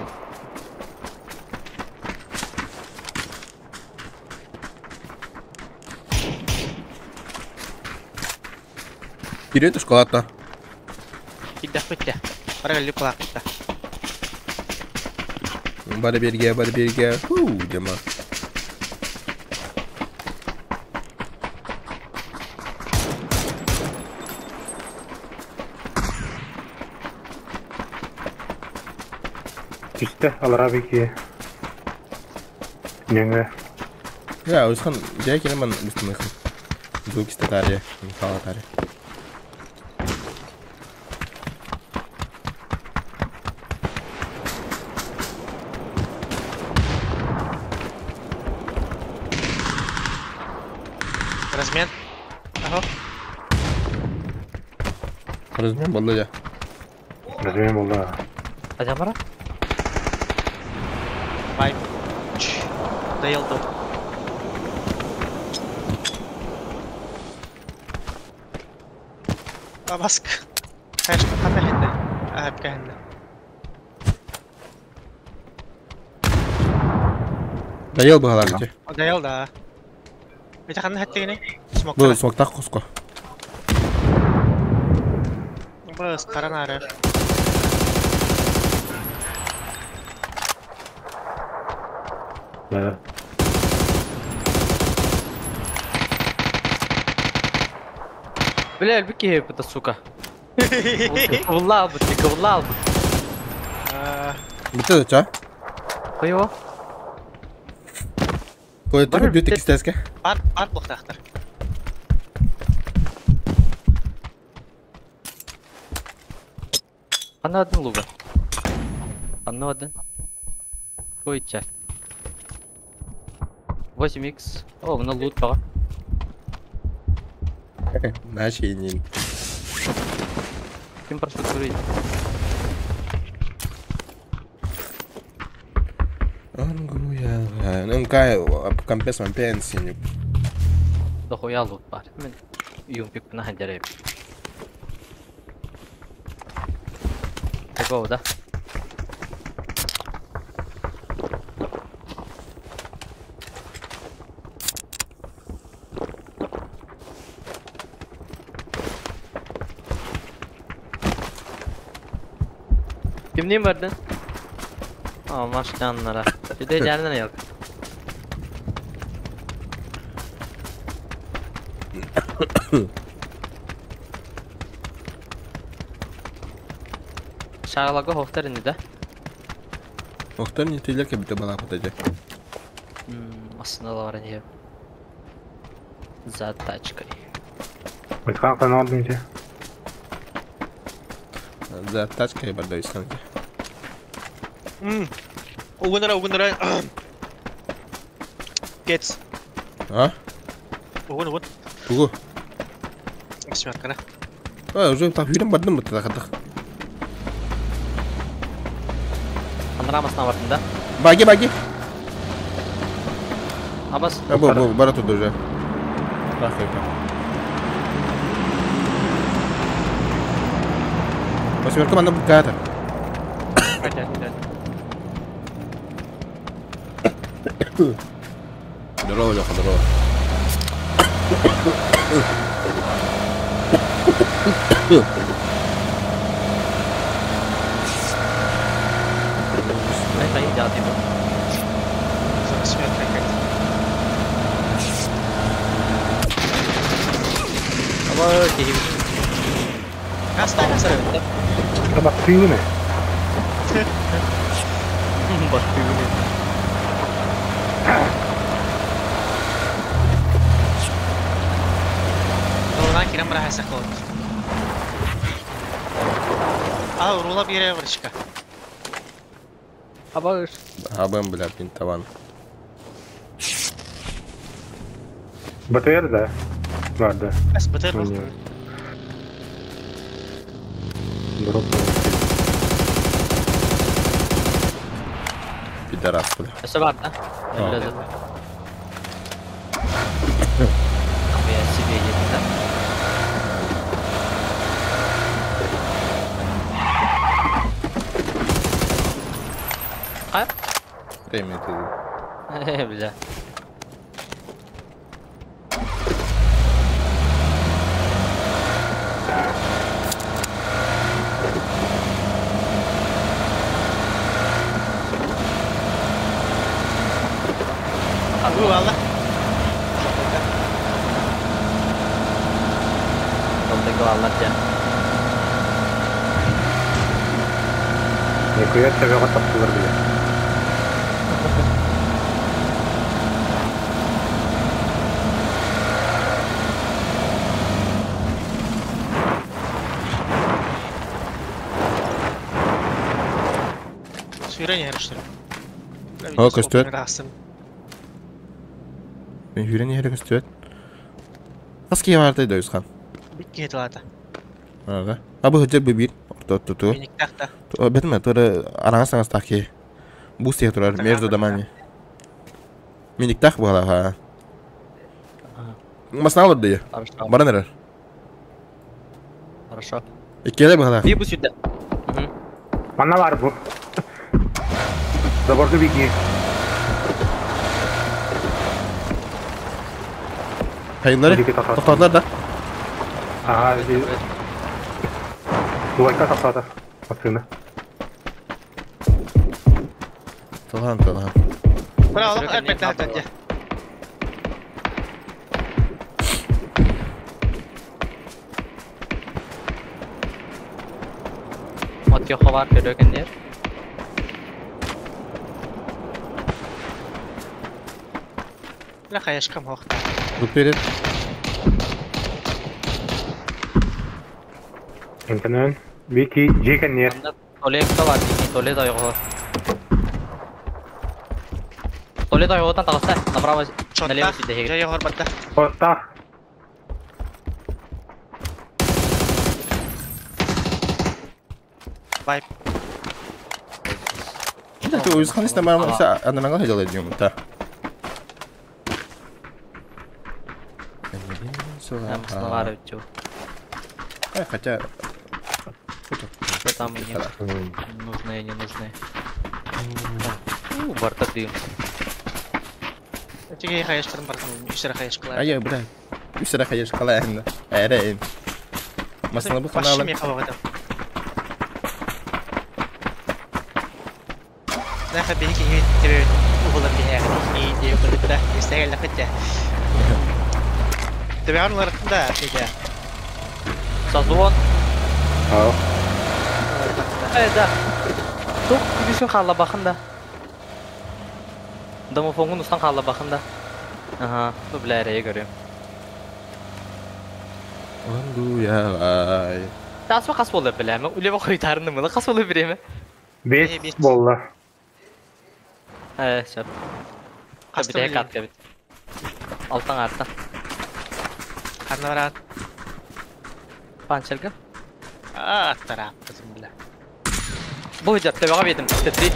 Вперед шоколадта. Киддах битте. Бара келип кулакта. Бары берге, бары берге. Ху, дема. Түсті алара беки. Неңе. Я, өсхан, жай келеман үстіміхін. Звуки таре, Михала таре. Размен. Ага. Размен болды я. Размен болды. Адамара? Бай. Дайылды. Абаск. Хайшка қана хенде. Әпке хенде. Дайыл бағалар бите. Дайылды. Бите қана хеттегіне? Смок. Бұл смоктақ қосқо. Быс, қаран ары. Да. Бля, бики это сука. Кывылла албыт, кывылла албыт. Бите да ча? Қойо. Қой тұр, бүйті кістеске. Бар, бар бұқтақтыр. Ана один луга. Ана один. Қой ча. 8х. О, мына лут баға. Начинин. Ким парашют көрейді? МК компес мампен синий. Дохуя лут бар. Мен юмпик на хандереп. Такого, да? Kimliğin verdin? Aa maşkanlara. Bir de yerden yok. Шағалага хоқтар indi да? Охтар не тейлер кебите бала патажа. Aslında var не. За тачкой. Уйхан канал динче. За тачкой барда искан. Угунара, угунара. Кец. А? Угун, угун. Тугу. Восьмерка, А, уже так үйрен бардым бу тахадах. Панорамасына бардым да? Баги, баги. Абас. А, бу, бу, бара тут уже. Рахай. Восьмерка манда буката. Здорово, Леха, здорово. Это идеал типа. Восьмерка как. Аба, кихи. Оставь, оставь. Батыыны. Батыыны. Долган кирем бара хасак oldu. А, рула bir yere врачка. Аба, Абым, бля, пинтован. БТР да? Бар да. Бас БТР Ну, Дроп. Пидорас, бля. Это бар, да? А. Я себе еду, да? А? Время ты. Бля. Bu valla. Yoldaki vallar ya. Нихуя себеге таптылар бile. Сүйрен yarıştırım. О, көстүөт. Мен үйрен yere көстүөт. Хаски барды дойсхан. Бикки хеталата. Ага. А бу хөтөр бир. Орто туту. Миниктахта. Бетме туры араңа саңас таки. Бу сия турар между домами. Миниктах була ха. Масна алыр дия. Хорошо. Баран эрер. Хорошо. Иккеле була. Би бу сюда. Манна бар бу. Заборды беги. Хайылары. Жеке тоқтат. Тоқтадылар да. Ага, Дуайка тоқтады. Машина. Талхан, талхан. Бра, алып әлбәттә хәтта. От йоха бар көрөгөннер. Бля, хаяшкам хохта. Тут перед. Интернет. Вики, жеке нет. Анда туалет бар, туалет айгы. Туалет айгыдан тагыста, направо, налево Чотта. сюда. Жай хорбатта. Оттах. Вайп. Это ты уйусхан истэ ананага хадьалай дием та. Масналар өтчү. Хотя... Что там у них? Нужные, не нужные. Барта дым. Тиги хаешкарын бартын, үсәрә хаешкалар. А я, бля, үсәрә хаешкалар. Әрәйм. Масна бу каналы. Башым яхабы да. Наха бихи киһи тебе угулар биһэ и диэ кырдыкта истәгәл ләхәттә. Тебе анлар да тиде. Созвон. Аа. Да. Тук күбүсүн халла бахын да. Домофонгун устан халла бахын да. Ага, бу бля эрeye көрөм. Андуя. Тасма кас болду билеме? Үлеме койтарынды мына кас болду биреме? Бес болла. Сөп. Касты Бите кат кебит. Алтан артта. Канарат. Панчерга. А, тарап кызым бля. Бу жап тебега бедим. Тетри.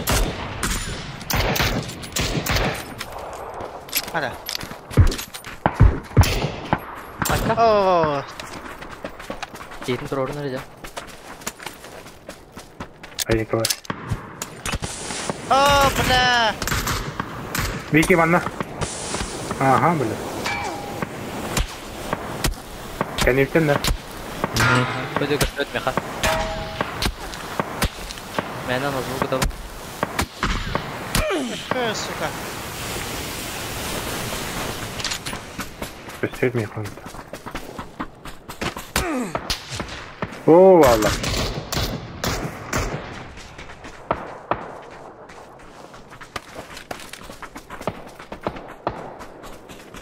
Ара. Акка. О, Жетин турорун эре. Ай, Николай. О, бля. Вики, манна. Ага, бля. Кәнептен да. Өтө көстөт меха. Менен озвук да. Сука. Көстөт меха. О, валла.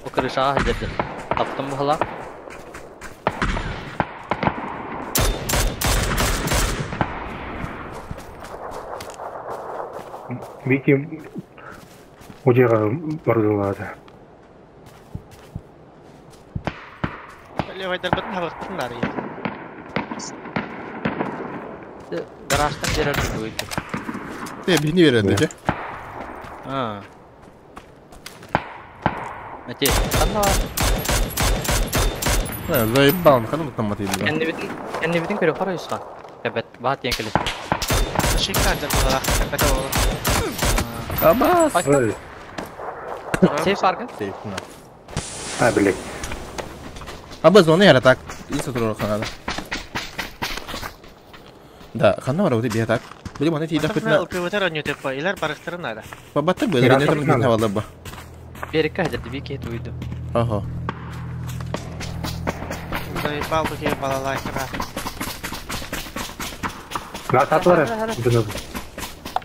О крышага хадерди. Таптым бу. Вики удега бардылады. Левайдар бит хабактыннар. Гаражтан берер дуйду. Те бихни береді, же? А. Ате, канна бар. Заебал, ханым там матыйды. Энни битин көрө карай юска. Эбет, бат енкеле. Шикар да була. Капета була. Абас. Ой. Сейф аргын? Сейф, на. А, блядь. Абас, оны яра так. Иса турор ханада. Да, ханна бар өте бия так. Били маны тиде күтнә. Ылкыбытар өнү теппа, илер барыктырын ада. Бабаттыр бу, не турын бит хавалда ба. Берикке хадерди бики туйду. Ага. Заебал бу ке балалайкага. На татлары.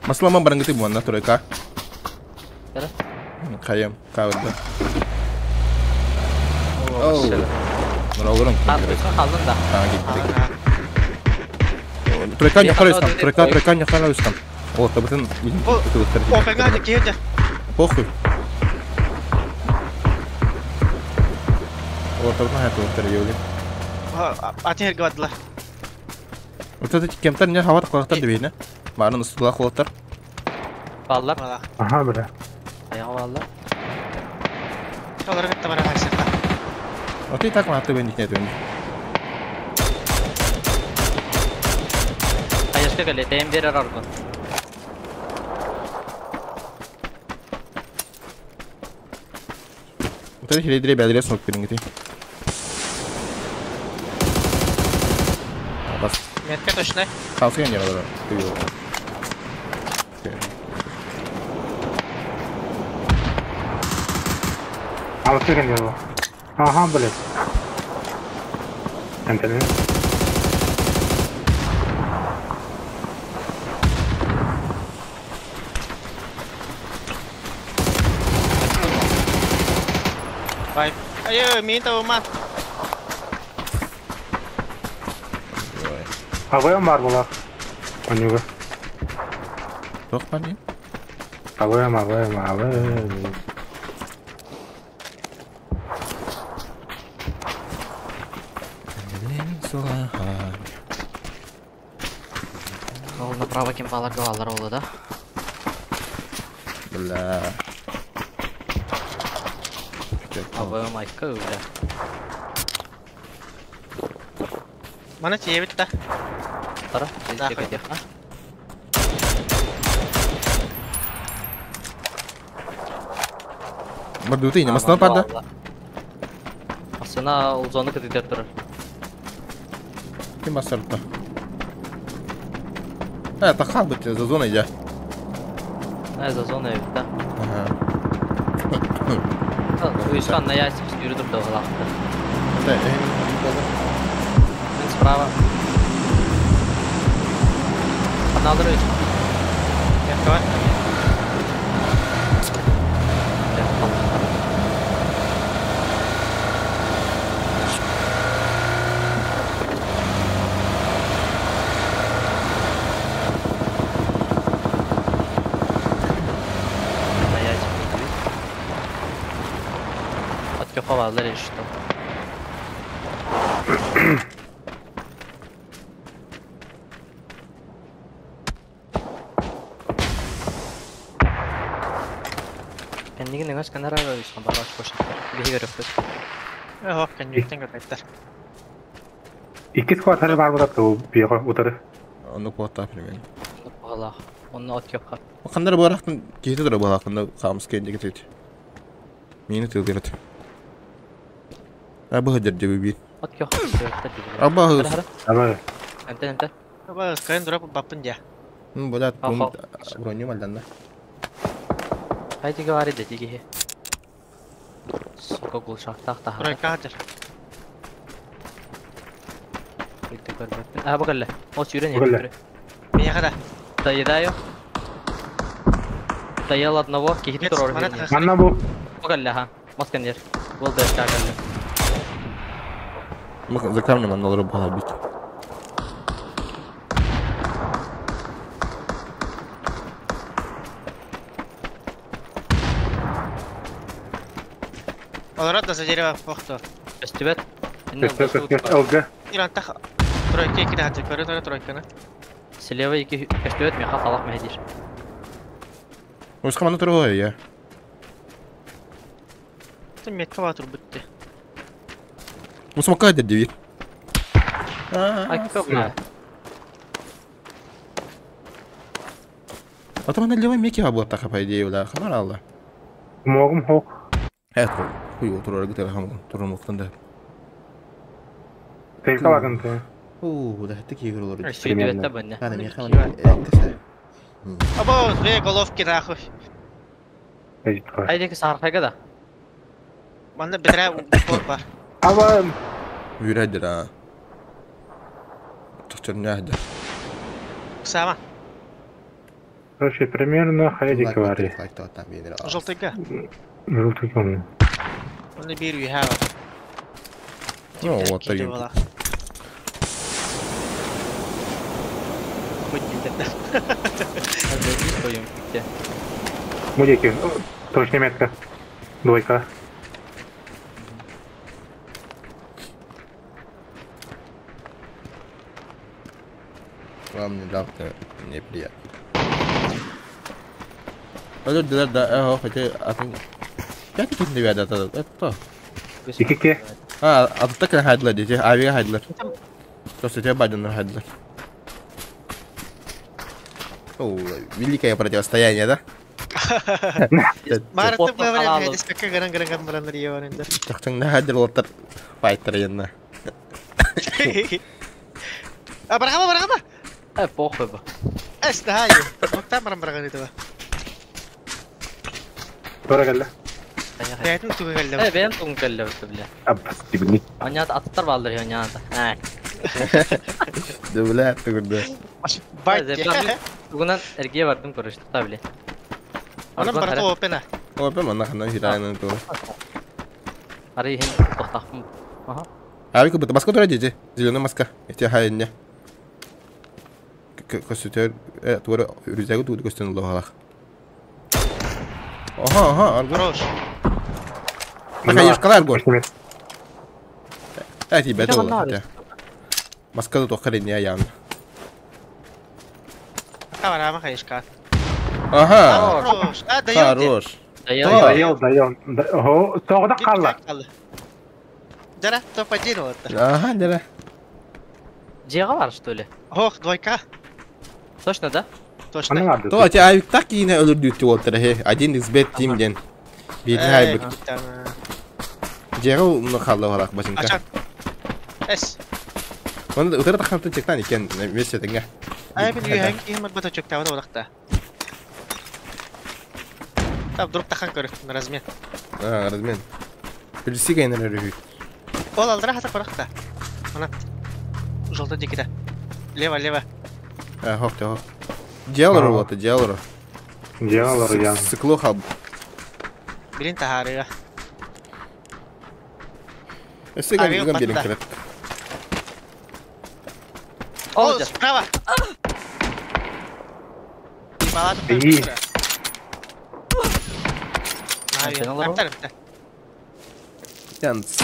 Маслама барангыты бу, на турайка. Яра. Кайым, кабырды. Оу. Нуралгырым. Калдын да. А, кеттик. Тройка не харайскан, тройка, тройка не харайскан. О, табытын О, пегады киеде. Похуй. О, табытын хатылыктар йоги. Атер гадла. Вот это кемтер не хават калактар дебейне. Барын ыстыла холоттар. Баллар. Ага, бля. Аяғы баллар. Олар кетті бара хайсырта. Вот и так маты бен не төйін. Аяшка келе, тейм берер аргын. Вот это хиледре бәдре смок берингити. Бас. Метка точно. Қалсын не бар. Алып берген его. Ага, блядь. Антенна. Бай. Ай, мин табыма. АВМ бар була. У него. Тоқ бар не? АВМ, АВМ, АВМ. Ол направо кем балар галар олы да. Бля. Абы майка бля. Мана тиэбит да. Тара, Да, тиэбит хоть. Бардуты не масна пада. Масына ул зоны кытыдер турар. Ким басарта? Это хал быть за зоной я. За зона эбит да. Ага. Уйсан на ясик yürüdüm да улақты. Да, Мен справа. Аналар өз. Якова. На ясик yürüdüm. От көхө баллар что. Кэннигин эҥэс канара уйсан бараш кошаттар. Биһи көрөппүт. Ох, кэнниттэн көрбөттөр. Икки скватары бар булат ол биэҕэ утары. Ону куотта примерно. Балах. Онно от көхө. Хандар барахтын кихти тура балахында хамс кенде кетет. Мени тыл берет. Аба хадер деби бит. От көхө. Аба Ама Энтен энтен. Аба, кайын дурап баппын дия. Блядь, Аха. броню малданна. Хайди говори да тиги. Сука гулшахтах та. Тройка хатыр. Бүйтү көрбөппүн. А бу кэллэ. Ол сүүрэн Бу кэллэ. иһэр. Миэхэ да. Доедаю. Доел одного, кихити Нет, турор. манат манна бу Бу кэллэ ха. Москанер. Бол дэшка кэллэ. За камнем аналары бала бит. Олорот да за дерево охто. Өстүбэт. Көстө көстө ЛГ. Ирантах тройка икки хатыр. Көрө тройка тройканы. Слева ики өстүбэт меха салах мехедир. Ось хамана тура я. Тым метка батыр бүтті. Мусмака хадер деби. Айка бля. А там она левая меки была так по идее, да, ханар алла. Могум хок. Это хуй тура гытыр хам тура муктанда. Тейка лагын. О, да, такие игры. Өстүбэт та бэнне. Ана меха ана. Або, две головки нахуй. Хайди сархайга да. Манна бетре бот бар. Аба Юрәдер а. Тохтор няһдер. Сама. Короче, примерно хайди говори. Желтыйга. Желтый комнат. Оны бир үйе бар. Ну, вот так. Мудики, точно метка. Двойка. Вам внезапно неприятно. Да, да, да, хотя, а ты... Я тут не веда, это это. Икки. А, а тут так хайдлар дети, авиа хайдлар. Просто тебя баден хайдлар. О, великое противостояние, да? Марты бавария хайдеспекке гыран гыран барандар иеванындар. Тахтың на хайдер лоттар файтер янна. А барахама барахама. Похуй бы. Эс да хай. Октан баран бараган итеба. Тора келді. Бәйтин туга келди. Бэм тугун келле бля. Аббас дибини. Онят аттар балдыр онят. Ә. Да, бля, тугурда. Байт. Тугунан эрге бардым короче, та бля. Онан барата опена. О, бе, манна хана хирайнан ту. Ари хин тохтахым. Ага. А, вы будто маска тура дети. Зеленая маска. Эти хайне. Костютер, тура рюкзагы тугу көстөн лохалах. Ага, ага, аргон. Хорош. Конечно, калай аргон. Тебе Где это она? Маска тут охренеть явно. Камера хайшка. Ага. Хорош. А, доел где? Хорош. Доел. Да. Доел, доел. Ого, тоҕо хаалла. Дара, топ-1 вот. Ага, дера. Дьиэҕэ бар, что ли? Ох, двойка. Точно, да? Точно. Аны барды. То, те авик так киинэ өлөрдүүттү уолтара хе. Один xbet team диэн. Биир хайбыт. Дьиэҕэ уну хаалла барах бачынка. Ачан. Эс. Оны утары тахантын чектан икен вместе теңге. Ай, мен үйән киім бата чөктәві олақта. Там вдруг тахан көрік, на размен. А, размен. Билси кайнер өрү. Ол алдыра хата көрікті. Мына. Желтый дикіде. Лево, лево. А, хоп, хоп. Дьялору вот, дьялору. Дьялору я. Сыкло хаб. Билин тахарыга. Өссө ган берин кирет. О, справа. И. Янс.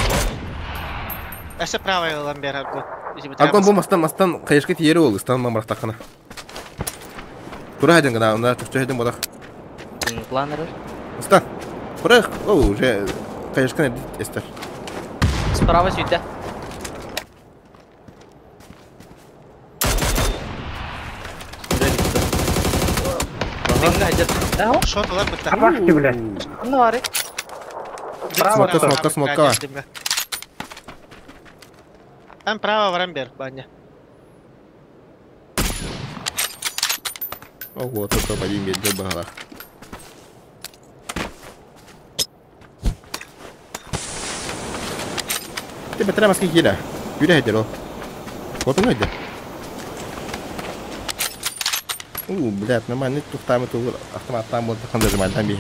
Өссө правый ылан бер аргон. Аргон бу мастан мастан кайышка тиери ол, ыстан мамрактакана. Тура хадин гана, онда чөкчө хадин бодах. Планер. Ыстан. Тура, о, уже кайышка эстер. Справа сюда. Шот олар бітті. Абашки, блядь. Ну, ары. Смока, смока, смока. Там право варам бер, баня. Ого, тут один бедный багах. Ты бэтра маски кира. Юрэ хедеро. Вот он идет. У, блядь, нормально тухтамы ту автомат там вот там даже там бей.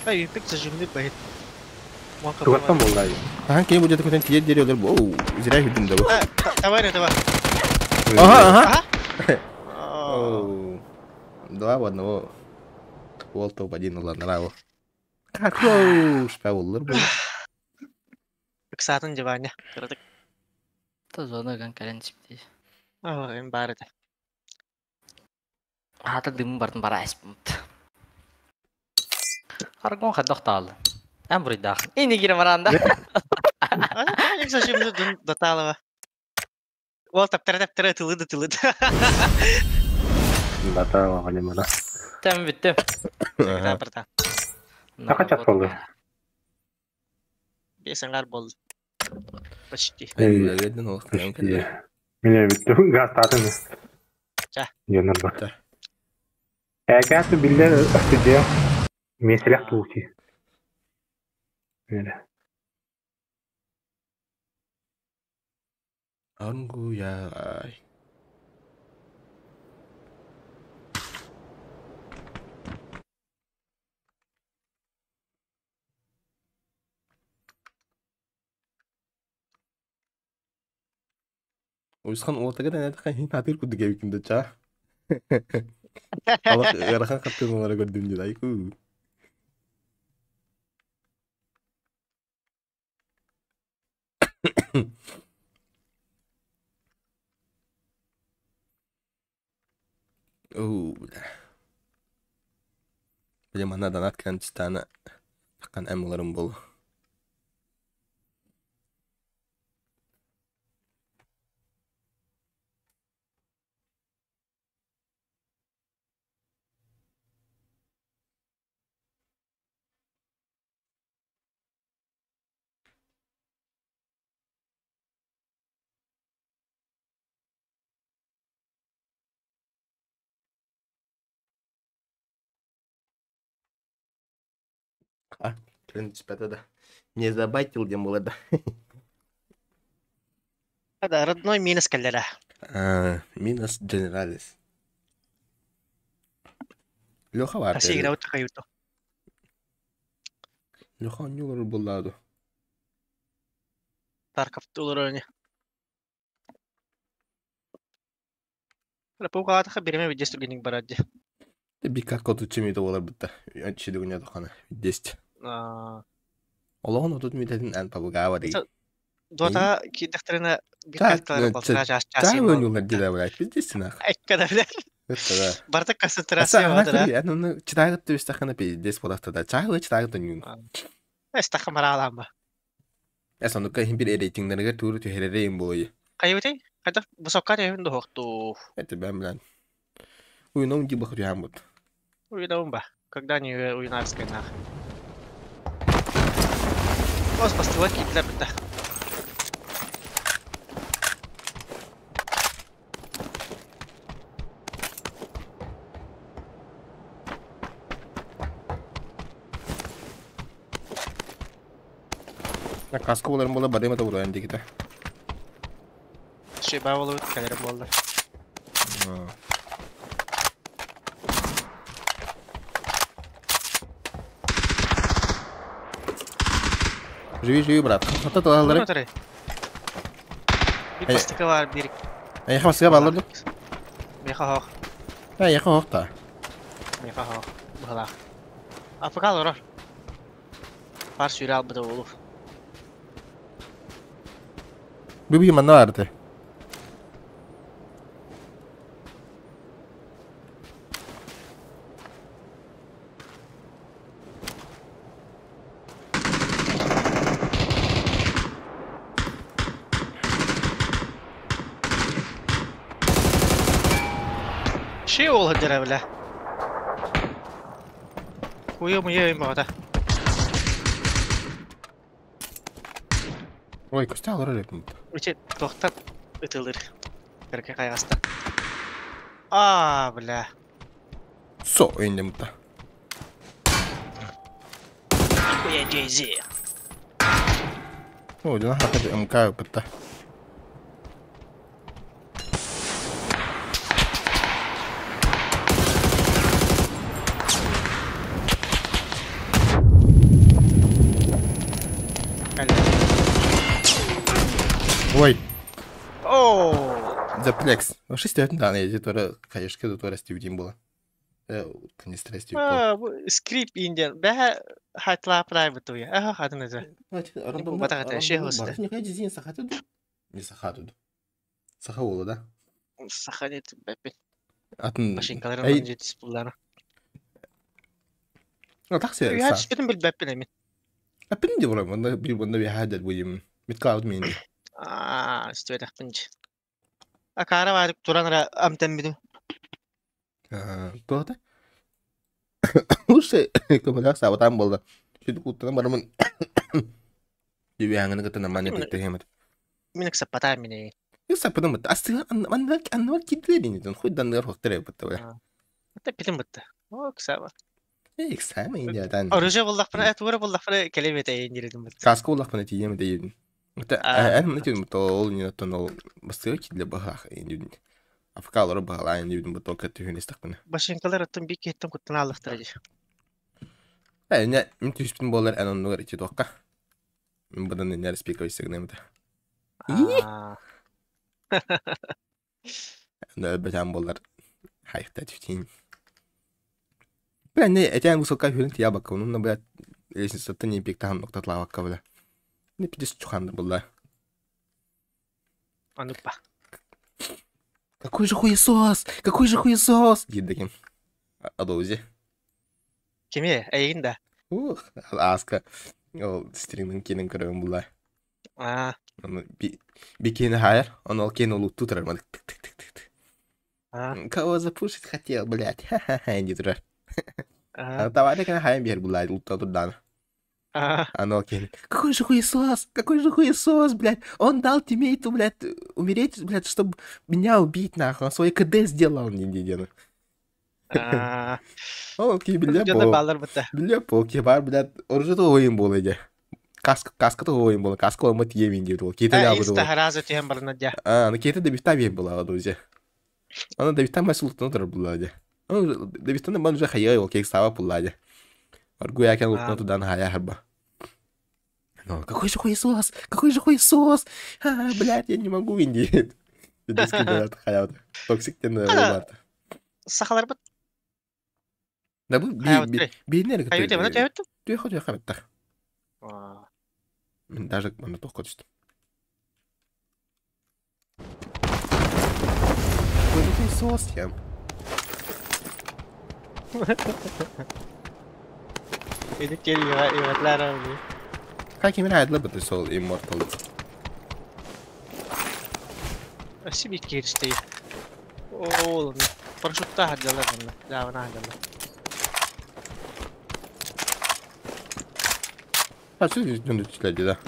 Ай, пик зажимны бэйт. Тугаттан болды. Ага, кем будет такой тиер дерево, оу, зря худым да. Давай, давай. Ага, ага. Два в одного. Уол топ-1, ну ладно, браво. Хорош, павуллар был. Ыксатын диваня. Кырдык. То зона ган кален чипти. Ага, им бар это. Хата дым бартын бара эспмт. Аргон хадох тал. Ам буридах. Ини гире маранда. А, не зажимны дун доталова. Уол таптара таптара тылыды тылыды. Доталова не Там битте. Ага. Барта. Така час болды. Бес аңар болды. Почти. Почти. Меня ведь газ татын. Ча. Йонар бар. Әкәті биллер өстүдө меселек туути. Міне. Ангуя. Уйсхан уотага да нэтха хин атыр кудук эбикин да ча. Алак ыарахан хаттыналара көрдүм дед айку. Оу, бля. Бля, мана донат кэнчтана таккан эмуларым болу. А, в принципе, это да. Не забайтил, где было, да. Да, родной минус калера. А, минус Generales. Леха бар. Асигра вот каюто. Леха нюлар булладу. Тарков тулороне. Рапука береме видес других барадди. Бика коту чими то болар битта. Ачи дугуня тохана. 10. А. Олохон отут митетин ан пабугава ди. Дота кидахтарына Биир карталары балтараа чаас чаас Чаа иһин буолла. ойуулар дилэ блядь, пиздец нах. Эккэ да билэр. Это да. Барыта Аса концентрация ана баҕатара. кыри, аны читагыт түстахына пиздец болахта Чаа читагыт ойуун. Эстаха мараалаан ба. Эс онука иһин бир рейтинглеригер тууру түһэрэрэ им буолуй. Хайыбытай? Хайдах высокка түһүн дуһуохтуу. Это бэм блядь. Уйуном ди бахыр ямбыт. Уйдабын ба. Когда не уйнарскай нах. Ос бастыла киирдилэр бытта. Каска боларын бола барыма да буруан дигите. Шиба болубут кэлэрим буолла. Живи, живи, брат. Хата талалары. Отары. Биир бастакы баар биир. Эйха басыга баллар ду. Меха хоох. Эйха хоох та. Меха хоох. Быһалаах. Африка олорор. Пар сүүрэ албыта буолуо. Бүбү манна баарты. Ши ол сылдьара бile. Куйа-муйа өйүн баҕата. Ой, көстө алар элек. Үче туохтан ытылыр. Кыракый хайаҕастан. Аа, бля. Со ойын мутта. Хуя Джей-Зи. О, дьон хата МК бытта. Ой. О! Заплекс. Шесть да, я тоже, конечно, тут расти было. Канистра Аа, скрип индиан. Бэһэ хатлаа private туя. Аха хатын это. Батаҕа ши хоста. Не сахатуд. Саха буолла да? Саха нет бэппин. Атын Машинкаларын Эй. жетис буллара. Такси. Үйә түспүтүн билбэппин эмин. Аппин де була, мында бир мында бир хадат буйым. Миткалд мен. Аа, истибэтэхпин дьи. Акаара баадык туран ара амтан Аа, тота. Лучше көмөлөх сабатан болды. Сөйтүп куттанан барамын. Дибиаңыны кытта наман этикте хемет. Мин ыксаппатаа мини. Ыксаппытым бытта. Астыга аннар аннар кидер инде. Хуй даннар хоктер бытта бля. Ата питим бытта. О, ыксаба. Ыксама инде дан. Оружие буллахпына, тугура буллахпына келем эте индирдим бытта. Каска буллахпына тием дейин. Ата эн мына тием бытта ол не тон ол бастыга кидле бахах инде. Афкалары бахала инде бытта кәтү хүнестакпына. Башинкалар оттон бик кеттен куттан аллахтара дии. Э, не, мин түспүн болар эн оннугар ичи тоққа. Мин бадан нер спика истегнем да. Аа. Нө бетан болар хайхта түтин. Бля, не, этен высока хүрен тия бакка, ну, бля, лестница не пик там ноктатла бакка, бля. Не пидес чуханды была. Ануппа. Какой же хуесос! Какой же хуесос! Диир Адоузи. Кими? Эйигин да. Ух, аска. Ол стримин кенен көрөм була. Аа. Аны бикени хайр, он ол кен ол турар. Тык тык тык тык. Аа. Кого запушить хотел, блядь. Ха-ха-ха, инди турар. Аа. Таваря кена хайм бер була, лутта турдан. Аа. Оно кинет. Какой же хуесос! Какой же хуесос, блядь! Он дал тиммейту, блядь, умереть, блядь, чтобы меня убить, нахуй. Он свой КД сделал, не не не. Аа. Ол ки бля Дьоннор пол. баалар бытта. Бля пол ки бар, блядь, оружие ойын бол иде. Каска, каска то ойын бол, каска ол мат емин дейді ол. Кейті Э, лябы иста ол. харазы түһэн барына дьэ. А, ну кейті дебифта бей была, друзья. Ана дебифта масыл тұр була де. Аны дебифтаны бан уже хая ол кек сава була де. Аргу якен лутна тудан хая харба. Ну, какой же хуесос! Какой же хуесос! А, блядь, я не могу инди. Пидески, блядь, хая. Токсик тен Ана. Сахалар быт. Да бу Хайа би быт. би Хайа быт, мана түһэбит. Түйе хотя хабытта. Аа. Мен даже мана тоққа түстім. хуесос ем. Ити кел иҕэтлээр дии. Как именно айдла быты сол Immortal. Өссө биир кииристэй. Ол парашюттаах сылдьаллар манна. Дьаабынаах сылдьаллар. А что здесь дьон үчүлэрди да?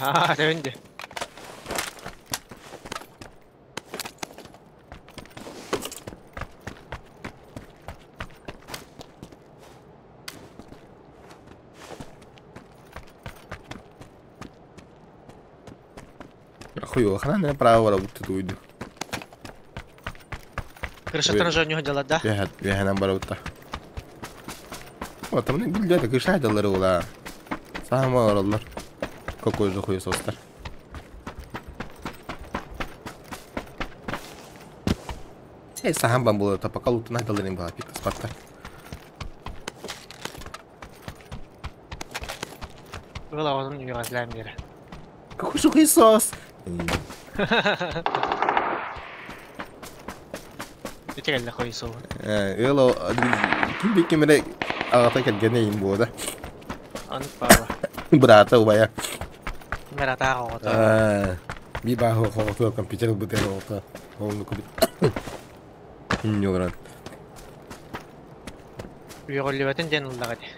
Аа, тэбин дии. Хуй, ханан право барабыт туйду. Крышаттан уже нюх дьалар да? Үөһэнэн барабытта. О, там билдер кыша дьаллары ула. Саама ороллор. Какой же хуесостар. Эй, сахан бан була, пока лутuna дьалларын бала пик спатта. Ыла оҕотун үөҕэтлээн биэрэ. Какой же хуесос? Ити кэллэ хуесос. Ыла ким би кимере аҕата кэргэнэ иин буода. Аны баала. Быраата убайа. Мэр атаах оҕото. Би бааһы оҕото компьютер ылбыт эр оҕото. Ол кубит. Инньолорон. Үөҕүллүбэтин диэн ыллаҕа дии.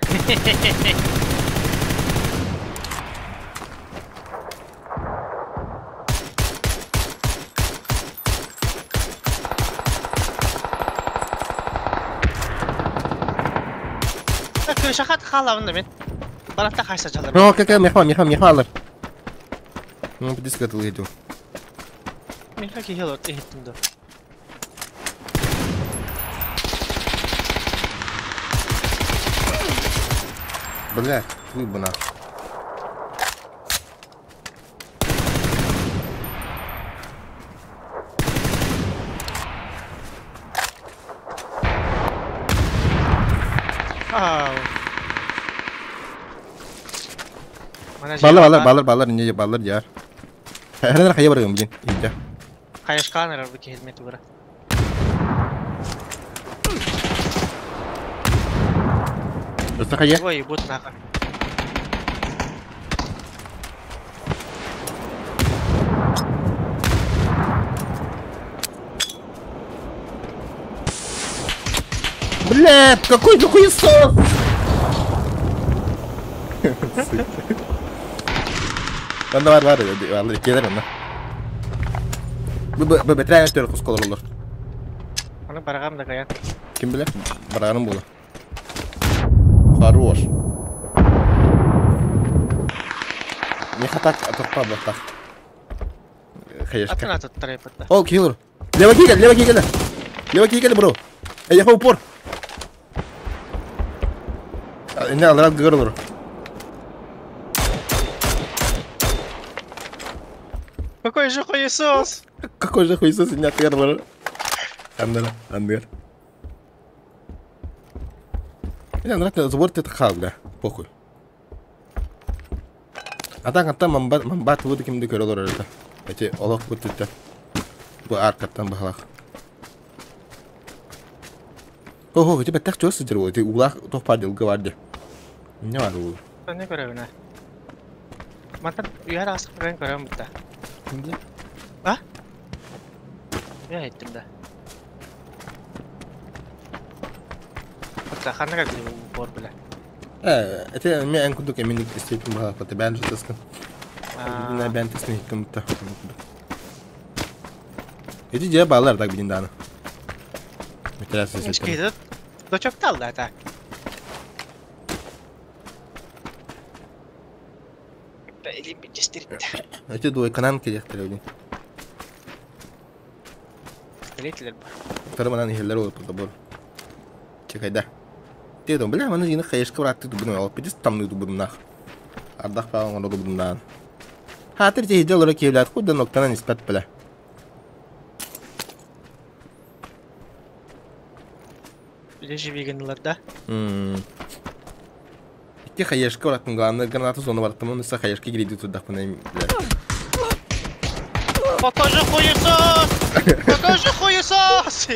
Крышахат хаалабын да мен. Баратта хайса жалар. Ну, как мехма, мехма, мехма алар. Ну, диск это иду. Меха кихел от иһиттим да. Бля, выбана. Баллар, баллар, баллар, баллар, не баллар, яр. Хәрәнер хая барыгым блин. Инде. Хайышкан эрэр бу киһилмет угара. Өстө хая. Ой, бут наха. Бля, какой же хуесос! Анда бар бар, алыр келер анда. Бу бу бетрән төр кускалар олар. Аны барагам да каян. Ким билер? Бараным була. Хорош. Не хатак, а то так. Хаешка. Атын аты тарайпытта. О, киллер. Лево кигел, лево кигел. Лево кигел, бро. Эй, я упор. Не, алрат гырлыр. Какой же хуесос! Какой же хуесос, не гырлыр. Андыр, андыр. Не, алрат забор ты хал, бля. Похуй. А так, аттан мамбат, мамбат выды кимди көрөлөр это. Эти олох бутты. Бу аркаттан бахалах. Ого, тебе так чё сидел, ты улах тох падил говорди. Не бар ул. Не көрөбүн. Мантан үйәр асып көрөн көрөм бутта. Кимде? А? Я айттым да. Бутта ханна кэлли бор биле. Это мен кудук эмин истейтим бахалах, бата бән жутаскын. На бән тыскын иттим бутта. Эти же балар так билин даны. Метрасы сетем. Дочоктал да так. Эти двойканан келектер блин. Келетилер бар. Второй хеллер ол подобор. Чекайда. Ты там, бля, маны жина хаешка братты дубну, ал пидис тамны дубну нах. Ардах паан оно дубну нан. Хатыр те хиджал кевлят худда ноктана испат бля. Лежи веганлар да? Икки хаешка бараттым, главное граната зону бараттым, оны хаешка гриди тудах бля. Какой же хуесос! Какой же хуесос!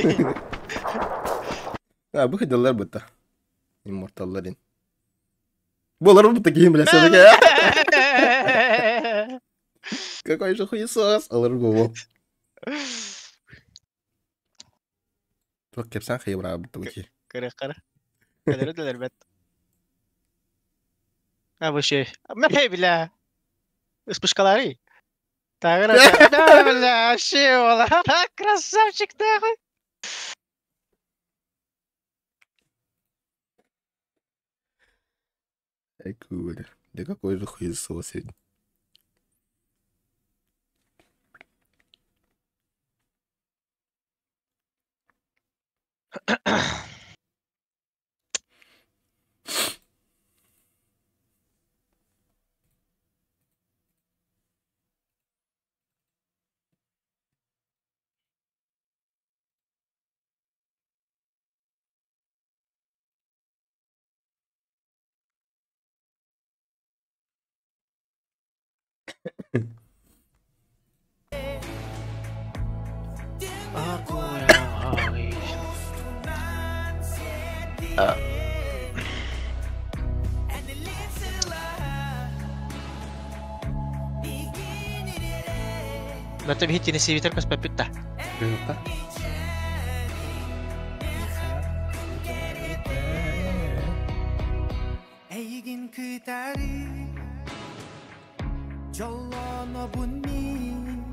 А, бу хыдаллар бутта. Имморталлар ин. Буолар бутта киһим бля все-таки. Какой же хуесос! Алар голову. Туох кэпсээн хайыбыраабыт бу киһи. Кыры-кыры. Көлөрү да А вообще, мэ бля. Вспышкалары. Тагыра да бля, вообще ола. Красавчик нахуй. Эй, Да какой же хуесос. Бата биһиттини сибитер көспөппүт да. Эйигин кытары Жоллонобун мин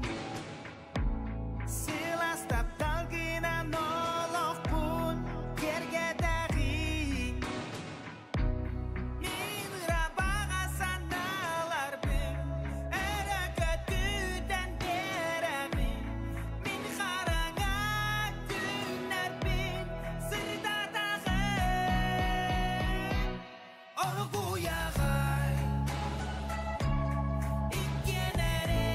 Сылаас тапталгынан олохпун кергетеҕин Мин ырабаҕа санааларбын өрө көтүтэн биэрэҕин Мин хараҥа күннэрбин сырдатаҕын Оргуйаҕай иккиэн эрэ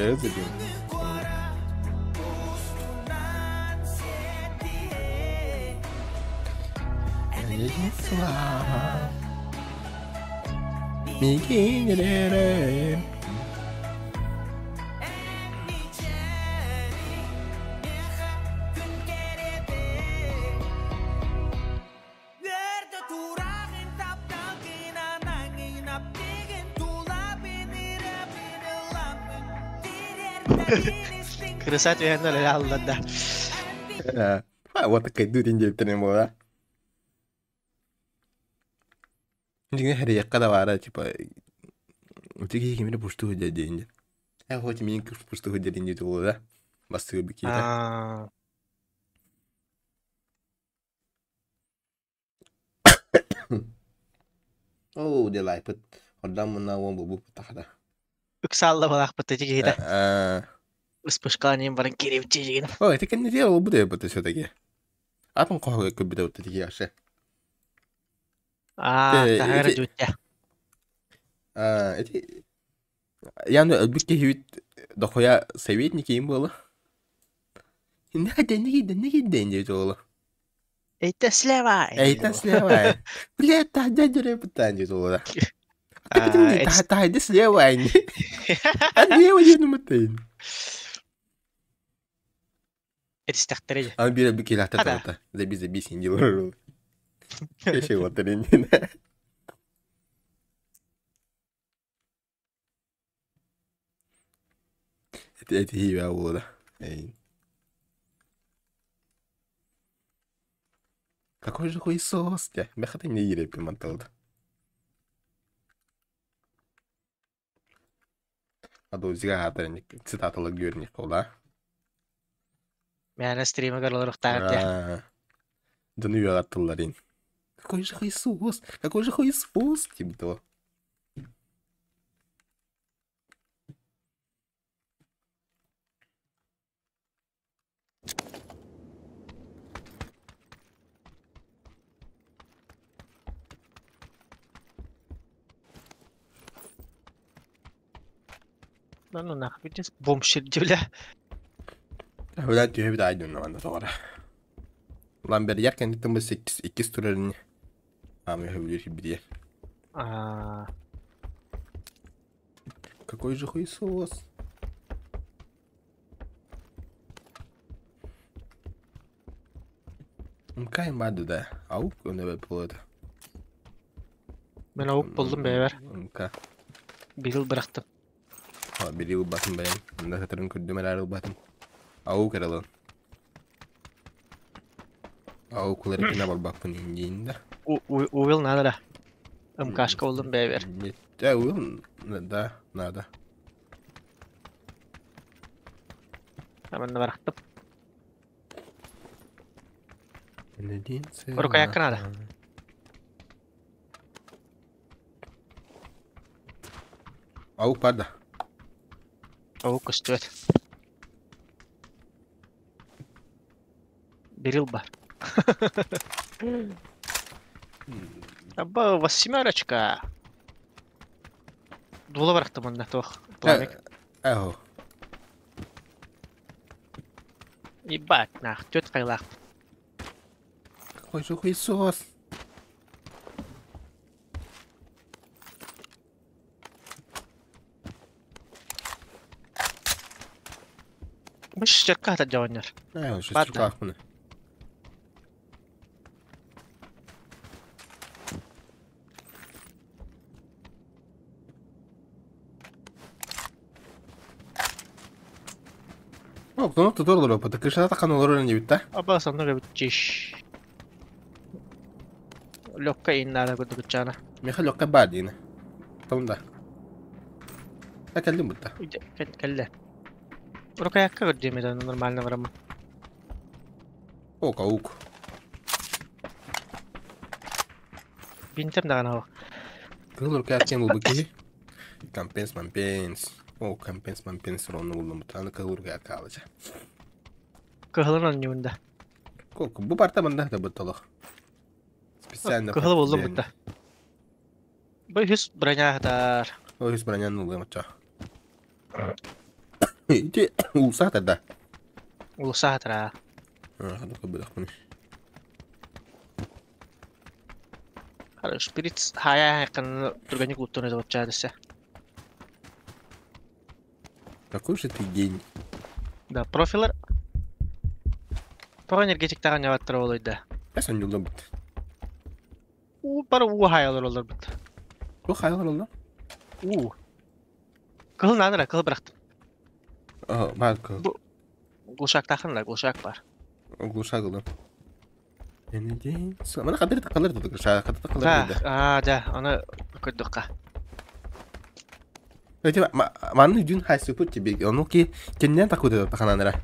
Это день. Күнгү куорат устунан сиэттиһэ Эн илииҥ сылааһа Мигин Эн мичээриҥ миэхэ күн кэриэтэ Үөрдэ тураҕын тапталгынан аҥыйнап тигин тулабын ырабын ыламмын тириэрдэрин истиҥ Крыса түһэн санааларбын өлө аллан да. эн Вот такая дурень диэбиттэрин буола. Дьиҥэ хэрэйэххэ да баара, типа, ити киһи кимири пустуу сылдьар диэн дьэ. Э, хоть миин пустуу сылдьар диэн диэти буолла да. Бастыыр бикиитэ. Аа. Оо, делайпыт. Ордон мунна уон бу тахата. Ыксаалла балаахпыт ити киһитэ. Э, Вспышкаланием баран кириэбит О, это кэннэ дело бу да все-таки. Атын хоһуга көрбүтэ бутта тики яшы. Аа, таһара Ити дьүттэ. ити яны өлбүт киһибит дохуя советник им было. Нихи дэнди было. Эйте слева! Эйта слева. Бля, та дядя пытание было. Аа, Та та иди слева. А лево не думаю. Этистэхтэрэ. Аны биир өлбүт киһи Хата. лахта Заби заби син дело. Кеше вот Это хиба было. Какой же хуесос тебя. Бэхата не ерепи манталда. А то зига хатар цитаталар көрүнүк кола. Мээнэ стримигэр олоруохтааҕар диэ. Дыны үөҕаттылларын. Какой же хуесос? Какой же хуесос? Типа того. Ну ну нахуй видишь, бомж дьүлэ. Бля, түһэ бит айдын манна тоҕора. Улан бэрийэр кэнниттэн бу иккис иккис турарын аамы хөбүлүүр бирие. Аа, Какой же хуесос? МК баар да, аук өнөбө буолуо. Мен аук булдум бэйэбэр. МК. Бирил бырахтым. Били ылбатым бэйэм. Мында сатырын көрдүм эрээр ылбатым. Аук эрэ ылын. Аук ылар барбаппын индиин да. Уил надо да. МКшка булдум бэйэбэр. Да, уил да, надо. Манна барахтым. Рукоятка надо. Аук бар да. Аук көстүбэт. Бирил бар. Абба, восьмерочка. Дуола барахтым манна туох. Пламик. Эхо. Ебать, нах, түөрт хайлаах. Какой же хуесос. Бу шестерка хатар дьоҕунньор. Эхо, шестерка ахпыны. О, кто тут олорор, потому тахан олорор не битта. Аба сонно эбит Лёкка иннаада курдук чаана. Миха лёкка бар дейін. Томда. А кэллим бутта. Кэллэ. Рукоятка көрдүм это нормально барамын. О, каук. Бинтем даҕаны суох. Кыһыл рукояткен булбут киһи. Компенс, мампенс. О, компенс, мампенс ронну булдум бутта. Аны кыһыл рукоятка алыча. Кыһылын оонньуубун да. Кок, бу барта манда да бутталах. Специально. Кыһылы буллум бутта. Бу үһүс броня хатар. О, үһүс броняны ылыам оччо. Ити улса да. Улуса хатара. А, хата быдахпын. Хара шприц хая хайкан түргэнник луттун это чаадыса. Какой же ты гений. Да, профилер. Тоҕо энергетиктаҕын ньабаттара олойда. Эс онньулла бут. Уу бары уу хайалар олор бут. Бу хайалар олла? Уу. Кыһыл наадара, кыһыл бырахтым. А, бар кыһыл. Бу глушактаахын да, глушак бар. Глушак ылым. Мана хадыр такалар да глушак, хадыр такалар Да, да. аа, да, аны көрдөххө. Эти манны дүн хайсы пут тебе. Ону ки кеннен такуды тахананара.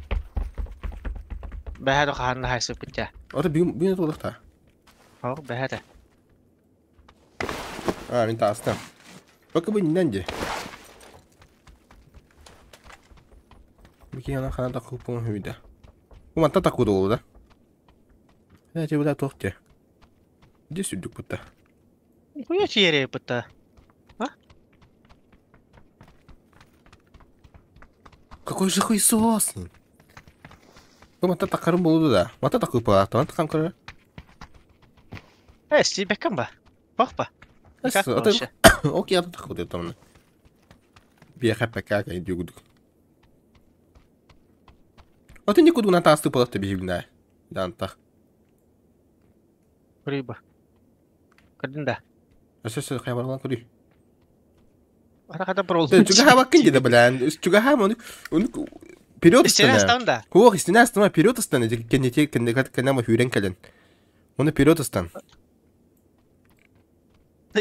Бэһэ ханна хайсы путя. Ото бүгүн бүгүн толыкта. Ол бэһэ да. А, мин таастым. Пока бы нинде. Бики ана хана такупун хүйдэ. Бу манта такуды болду да. Э, тебе да тохте. Иди сүрдүк бутта. Хуя чиере бутта. А? Какой же хуесос. Бу манта такарым болду да. Манта такупа, тан такам көрө. Э, стибеккэн ба. Бах ба. Как вообще? Окей, ата такуды там. Бия хапка кай дюгдук. Ото никуда на тасты полоты бигна. Данта. Рыба. Көрдүн да. Өсө өсө хайа барган көрүй. Ата хата брол. Чугаха баккын диде билэн. Чугаха оны оны вперед Истерен астан да. Хуох истине астама вперед астан. Кенне кенне кенне ма хүрен кэлен. Оны вперед астан.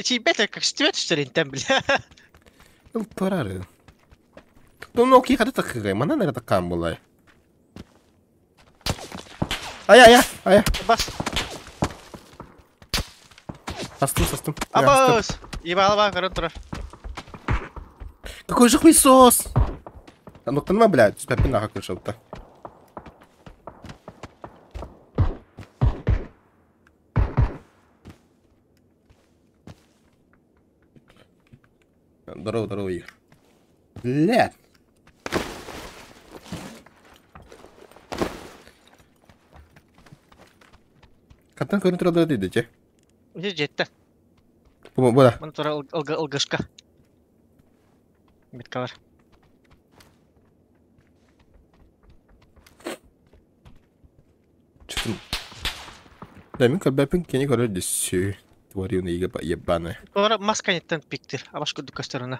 Чийбет как стивет что бля. Ыл турары. Ну окей хата такыгай. Мана нара таккан булай. Ая ая ая. Бас. Астым астым. Абас. Ебало ба көрөн турар. Какой же хуесос! Ну блядь, спеппин нахуй крышал-то. Здорово, здорово, Игорь. Блядь. Каттан көрін тұрады дейді, че? Үзе жетти. Бу, бу да. Мын тура ылгышка. Метка бар. Что-то... Да, мин көрбөппүн кини көрөр дөссүү. Тварюна ебаная. Туора мас кэнниттэн пиктир, абаш курдук көстөр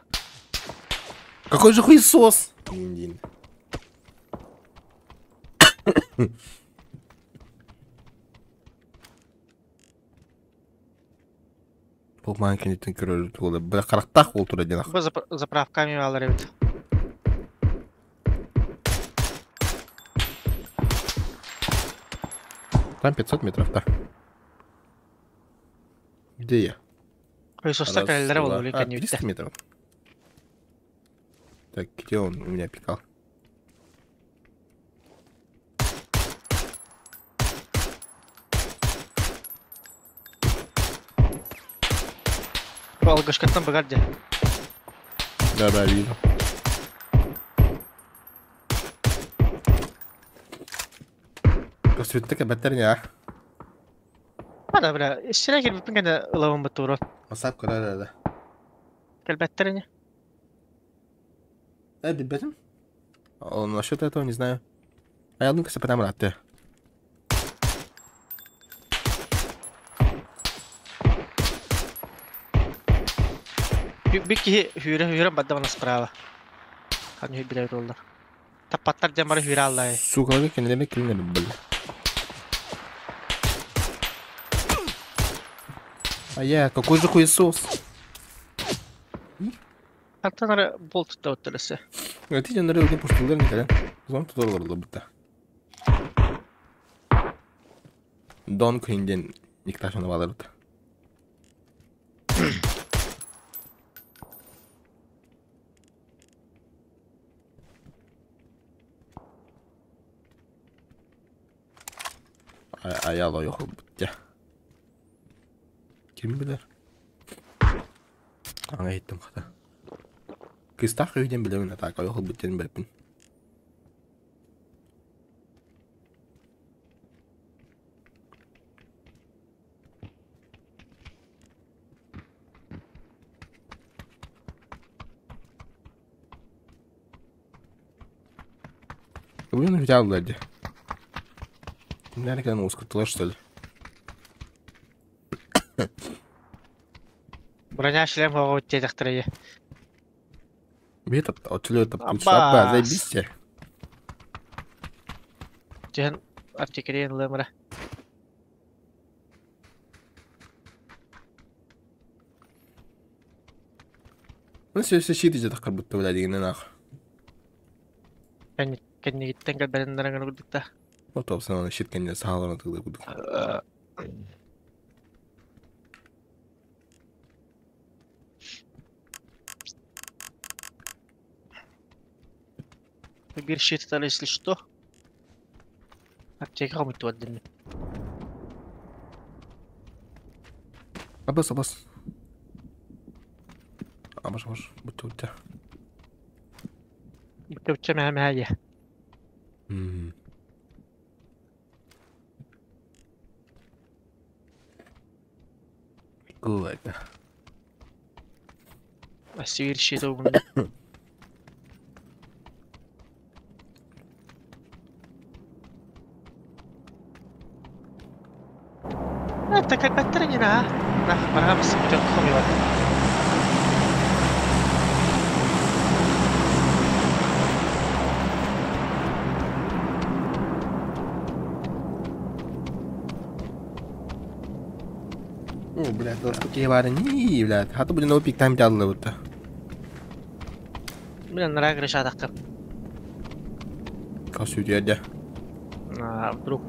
Какой же хуесос? Дин. Ол маан кэнниттэн көрөр туола. Бля, харахтаах ол тура диэн. Бу заправками алар эбит. Там 500 метров, да. Где я? Хуесоста Раз, кэлэллэрэ два, буолуо а, кэнниттэ. 300 метров. Так, где он у меня пикал? Бу алгышкаттан быгар дьэ. Да-да, вижу. Көстүттэ кэбэттэр не а? Ада бля, исчерэ кэлбиппин кэннэ ылабын бутууру. Масап көрөр да. Кэлбэттэр ини. Э, билбэтим. О, насчет этого не знаю. А я ну-ка сапатам ратты. Бик киһи хүүрэ хүүрэн бадда мана справа. Хан үһү билэр оллар. Таппаттар дьэн бары хүүрэ аллай. Сука, кенелеме килинер бил. А я, какой же хуесос? Хантан ары бол тутта оттырысы. Эти жандары өлген пуштулар не кэлэн. Зон тутор бутта. Дон Куинден никташаны балырды. Аяла yok бутта. Ким билер? Аңа еттим хата. Кыстах үйден билемин атака yok буттен беппин. Блин, взял, блядь. Наверное, ускутила, что ли? Броня шлем хоҕо диэтэхтэрэ. Бет отчылы это Аббас. Абба, заебись тебе. Түһэн аптекарен ылымыра. Ну все, все щиты где-то как будто, блядь, и нах. Кэннигиттэн кэлбэрин курдукта. Вот, собственно, щит, конечно, сахалар тогда буду. Бир щит если что. Аптека хомут дим. Абас, абас. Абас, абас. Будьте, будьте. Бүтэ мэ мэ Good. Сир щит угун. Это кэлбэттэр ини на. На, барамс бүтэ хомиот. О, блядь, что тебе бары не, блядь. Хата будет новый пик там дялы вот. Блин, нраг решатакка. Касу дядя. На, вдруг.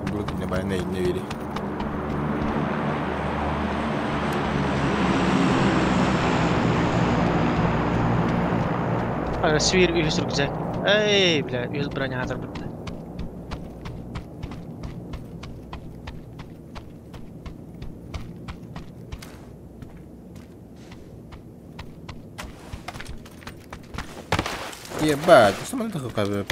Вдруг не бай не не вери. Свир үһүс рюкзак. Эй, бля, үһүс броня хатар бутта. Ебать, что мы такое как бы?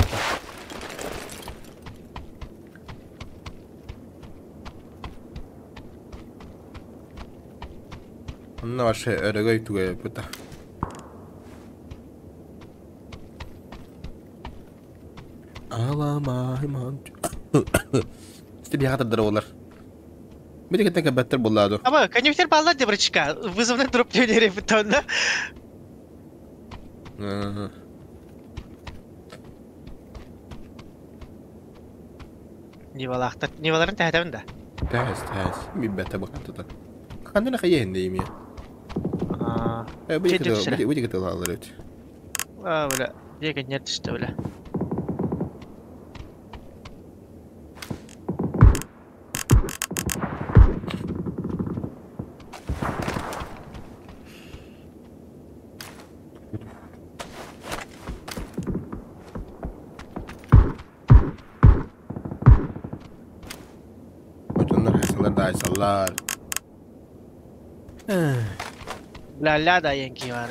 Онно вообще өрөгөй түгэй бута. Аламай ман. Сити биһиэхэ тардар оҕолор. Били кытта кэлбэттэр буоллаа дуо? Аба, конъюнктер баллар де брачка. Вызовный труп тренеры бутонна. Нивалаахтар. Ниваларын тэһэтэбин да? Тэһэс, тэһэс. Билбэтэ бу хантата. Ханна хайа иһинде имия? Аа. Э, бу Че кытыл, түксэрэ? бу кытыл алар өт. Аа, бля. Дьиэ кэнньэр түстэ, бля. Отоннор хайсалар да айсаллар. Ля-ля да янки бар.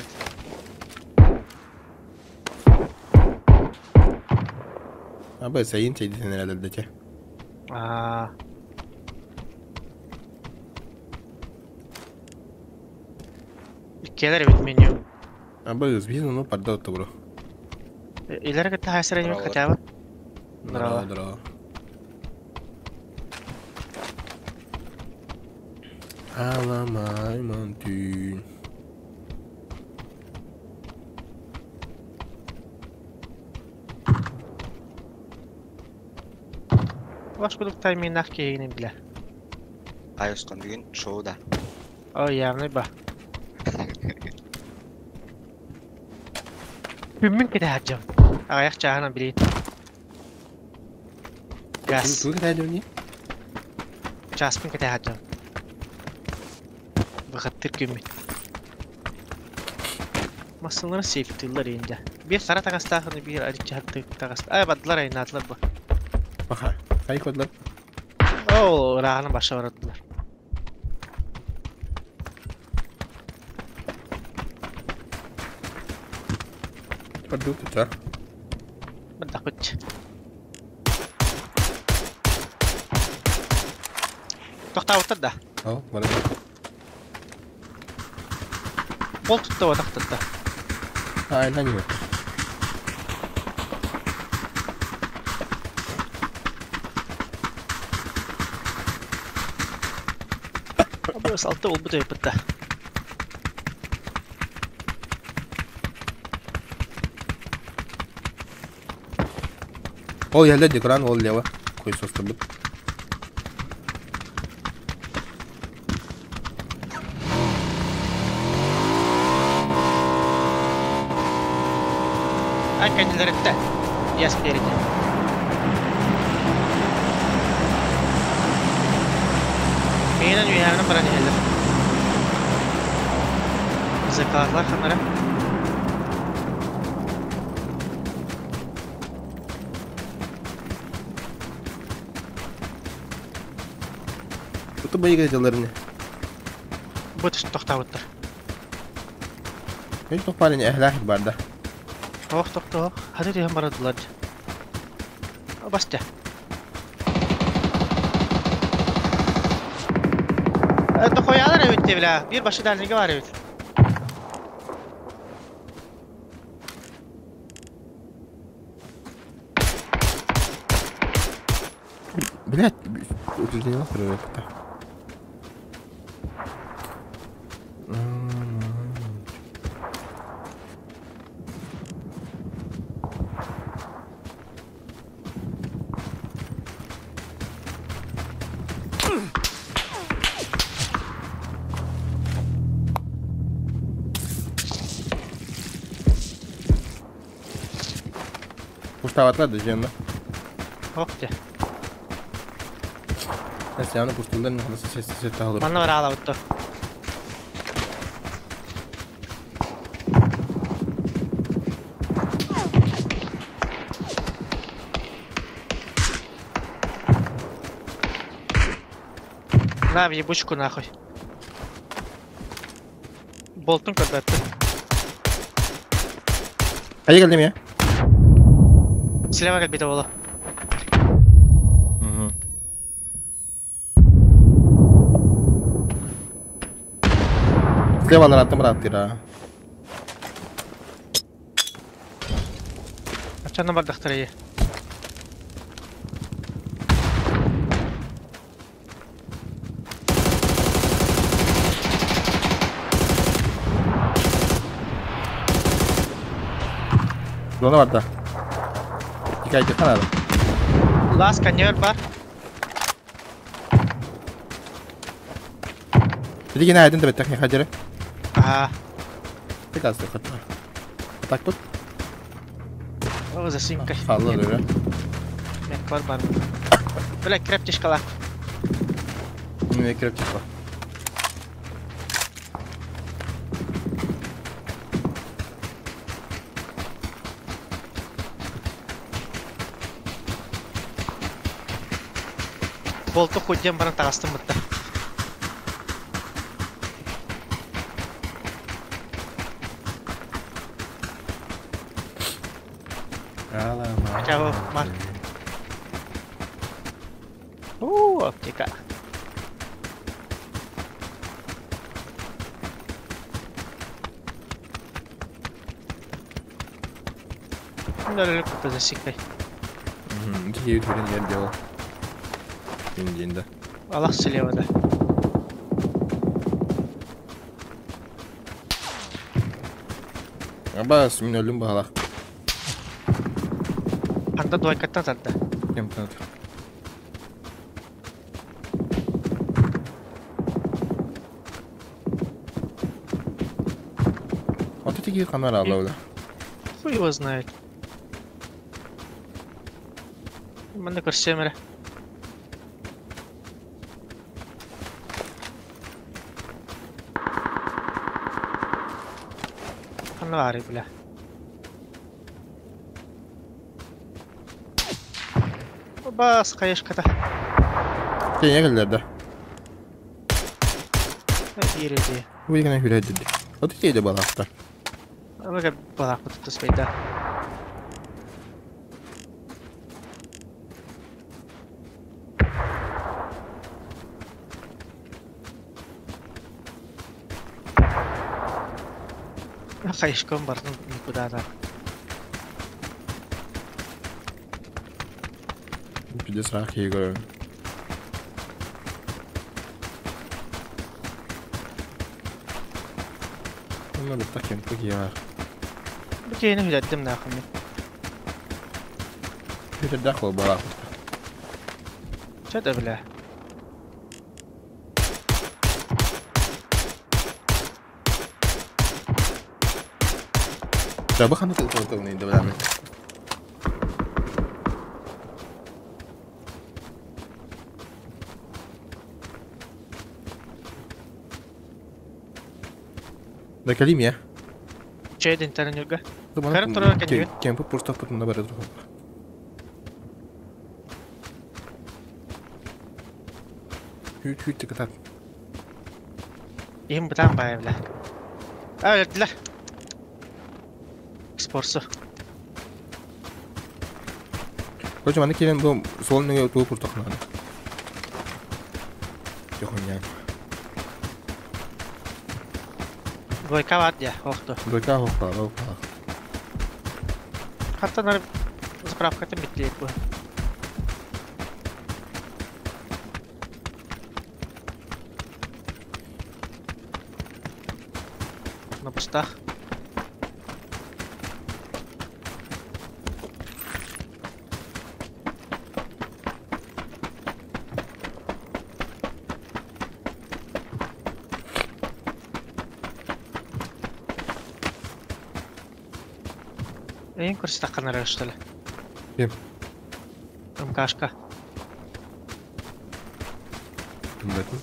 Абы сайын чэйдитин эрэлэрдече. Аа. Иккиэлэр эбит меню. Абы биз ону парда отто бро. Илэр кытта хайсар эми Здорово. хотя бы. Здорово, Здорово. здорово. Аламай түүн. Баш кудук тайминах киһигин билэ. Айысқан бүгін шоуда. О, явный ба. Күммүн кете хаджам. Аяқ чаһынан билин. Газ. Тугу кытайдым Часпын кете хаджам. Бахаттыр күммүн. Масылары сейфтылар инде. Бир сара тагастахыны бир аричи хатты тагаст. Ай бадылар айнатылар бу. Баха. Кай кодлар? О, рағаны баша барадылар. Парду тута. Бадакыч. Тоқтауттар да. Ал, бара. Кол tuttu отақтытты. Айдан yok. Абырыс алты ол бұты бітті. Ол yerler dekoran ол лево. Кой состабыт. Ай кәнелер етті. Яс берді. Мейнен үйәғінің баран елдір. Закалатлар қанара. Туту байыга жаларыны. Бұт тоқтауыттыр. Мен тохпарын эхлах барда. Ох, тоқта, ох. Хады дүйен барадылар. Басты. Тоқоялар өтті білә. Bir başı дальнигі бар өт. Блять, утверждение это. Пуштаватлар да жена. Ох, те. Сяны пуштулар nasıl ses ses alır. Манна бар ала ұтты. На, в ебучку нахуй. Болтун көрбәтті. Hadi geldim ya. Слева кәлбеті болы. Слева нараттым раттыра. Ачанна бардақтар ие. Зона барда. Тикайдыхха наада. Лас конер бар. Билигин аайдын да бэттэх миэхэ дьэрэ. Аа. Тик азды хатта. Так тут. О, засинка. Хаалла өрө. Мен бар. Бля, крептишкала. Мен крептишка. Болту худьям баран таҕыстым бытта. Хотя бар. Уу, аптека. Нөлөлүк засикай. Ити түрен ер дело. Индинде. Алах слева да. Абас, мин өлүм баалах. Анда двойкаттан тарда. Кем танат. Вот эти такие каналы алла. Хуй его знает. Манна көрсөм эрэ. Ханна баарый бля. Бас хаешката. Сен келдер да. Иреди. Уйгана хүрәдди. Вот эти де балахтар. Ага балахпыт туспайда. Хаешком бардым никуда да. Пиздец рах егор. Ну, бу кем я. Бу кейini хүлэттим нахуй. Хүрәдә хол балах. Чё это, бля? Да бу ханы тыл не дәвам. Да калим я. Чейдин тарынюга. Карап турар экен Кемпи просто путунда бара турган. Хүт хүт тикатат. Им бутан бай, бля. А, өлдүлэр. Спорсу. Короче, маны келен бу сол неге туу куртакнады. Жохуня. Двойка бар дия, охту. Двойка хопа, хопа. Хаттан заправкатын битлейт бу. На постах. Эң көрсөтө что ли? Кем? МКшка. Билбэтим.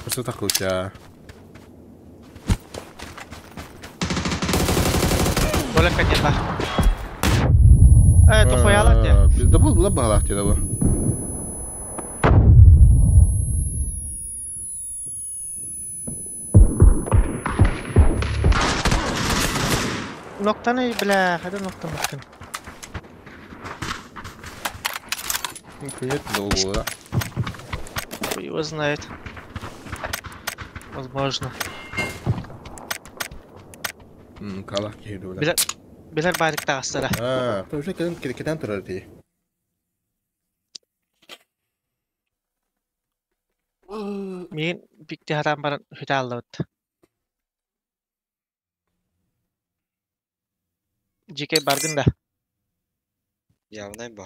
Просто так у тебя. Доля кадета. Э, тухуяла те. Да был была балах тебе да. Ноктаны, бля, хада ноктан бакын. Привет, долго, да? Хуй его знает. Возможно. Калах киһи бля. Билер билер барик тагыстара. А, то уже кеден кеден турар ти. Миигин пикти хатаан баран хүтэ ааллыбыт. Дьиикэй баргын да? Явнай ба.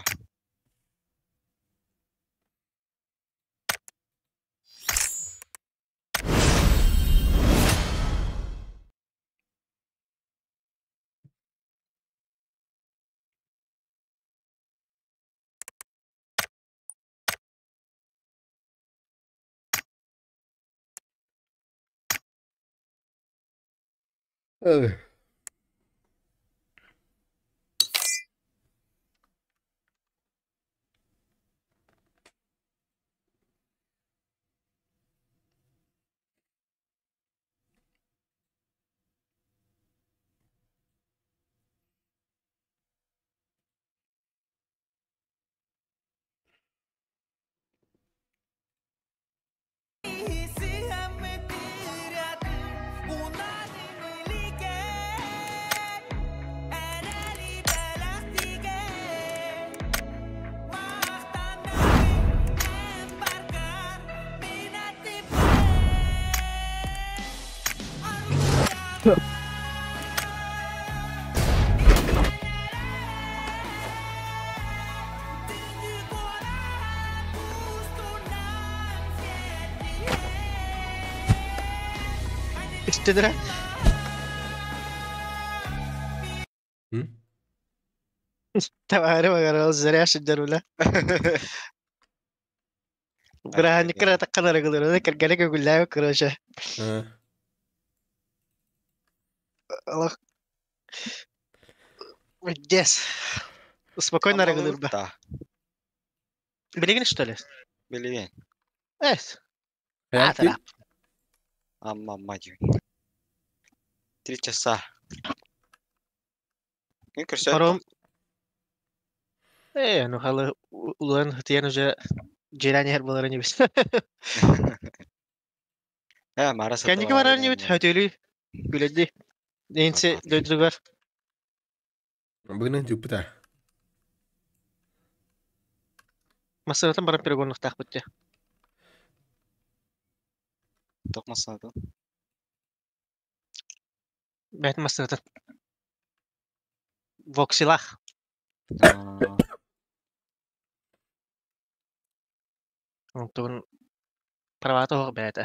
Ugh. Истинere. М? Табаары багарал зря шиддер Бырааһынньыккар атаххын арыгылырына кэргэнэ көҥүллээбит короче. А, Олох Молодец. Спокойно арыгылыырба. Да, Билигин что ли? билигин. Эс. хайаан Аатара. Амма амма диэн. 3 часа. Күн көрсөөт Паром. Ну халы улан хытыян уже дьиэлээн иһэр буолар инибит. Мара сата Кэнники барар инибит хөтөлүй күлэдди. Нинси дойдугар Бүгүн жуппута. массыынатын баран перегоннуктаахпыт дии. Токмасаатын. Бэйэтин массыынатын. Воксилах. Онтун правата суох бэйэтэ.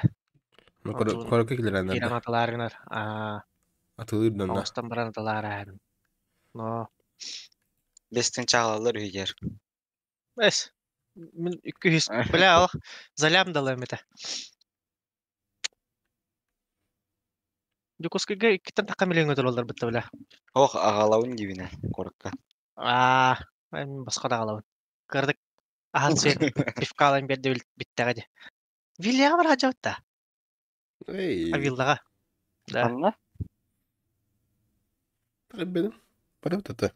Онтун Корокко килэрэннэр киирэн да. атылаар гынар. Аа, Атылыыр донна. оҥостон баран атылаар ааһын. Но Бестин чаалалар үйгер. эс мин икки бля олох залям далам этэ. Дьокуускайга иккиттэн тахха миллион өтөр бытта бля. Ох, агалауын дибине корокка. Аа, мен босхо даҕалабын. Кырдык аһан сиэн пивкалан биэрдэ бүттэҕэ дии. Вилляҕа бар сылдьабыт Эй. А виллаҕа. Да. Анна? Бедим. Барабыт.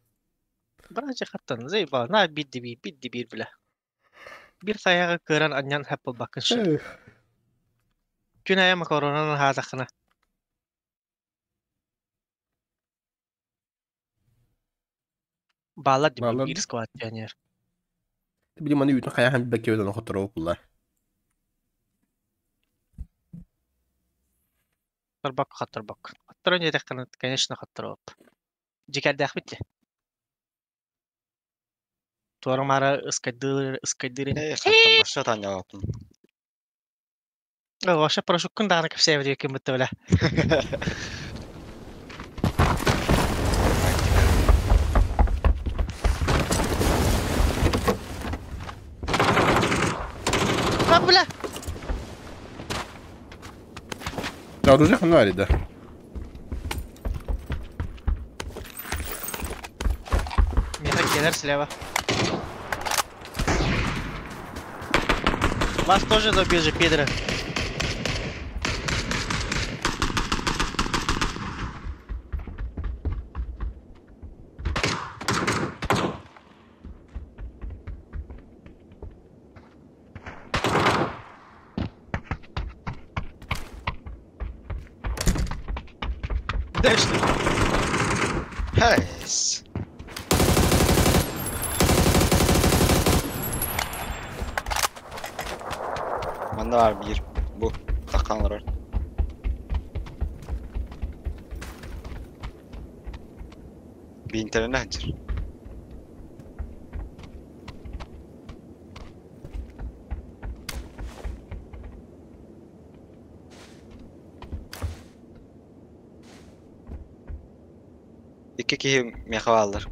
Баҕа хаттан заебал. На бидди биир, бидди биир бля. Биир сайаҕы кыыран анньан хэп буолбаккын шо. Күн айа макаронан хаатаххына. Баалар дии Бааллар биир дии. склад дьаниар. Били маны үүтүн хайахан билбэккэ өтөн хоттороо булла. Торбок хатторбок. Хатторон диэтэххинэ, конечно, хатторуоп. Дьикэрдээхпит дии. Туора-маара ыскайдыыр, ыскайдыыр ини. Эй, хаттан баша таняапын. Вообще порошоккун даҕаны кэпсээбит эбиккин бытта бля. Бак бля! Оружие ханна бар да. Миэхэ кэлэр слева. Вас тоже забил же, пидоры. Да что? Хайс. Манна бар биир. Бу. Таххан олорор. Биинтэринэ сылдьар. Икки киһи миэхэ бааллар.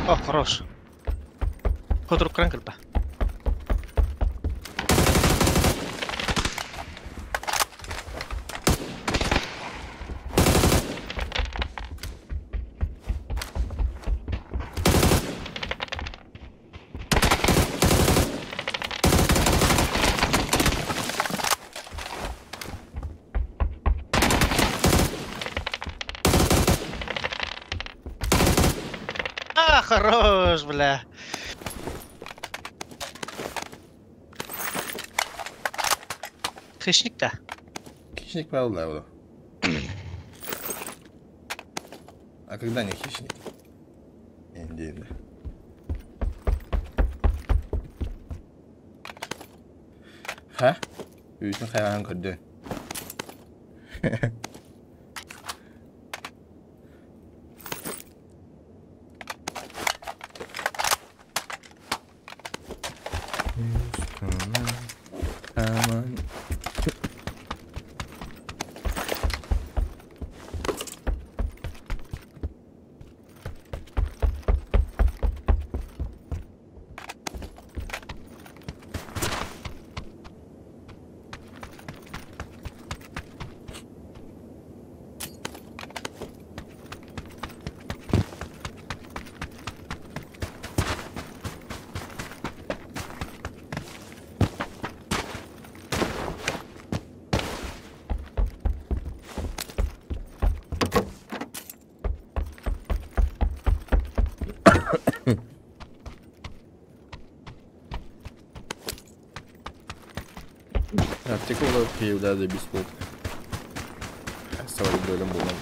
О, хорош. Хотурук кыран кырба. А, хорош, бля. Хищник да. Хищник правда, да. А когда не хищник? Индия. Ха? Үүтүн хайаан көрдө. Aman. Аптека буолар киһи да бис буолт. Савар бөлüm буолан.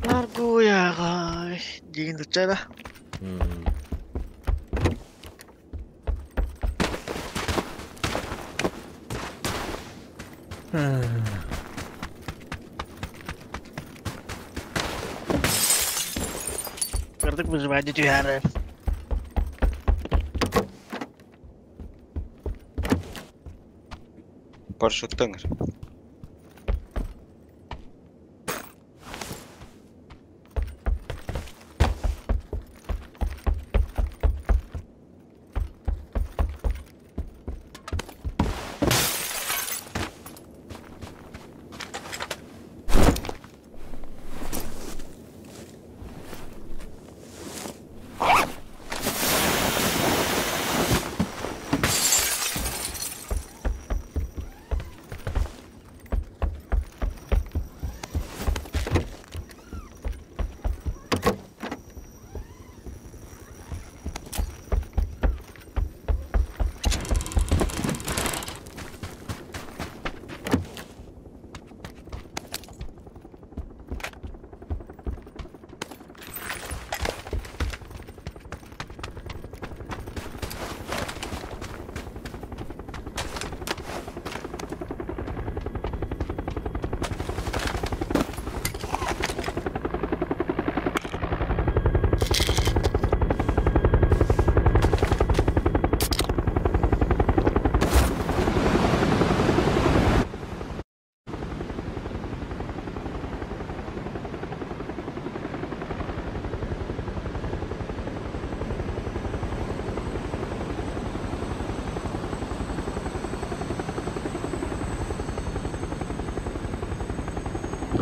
Аргуяга диин дучара. Кырдык выживание түһәрі. Парашюттан көр.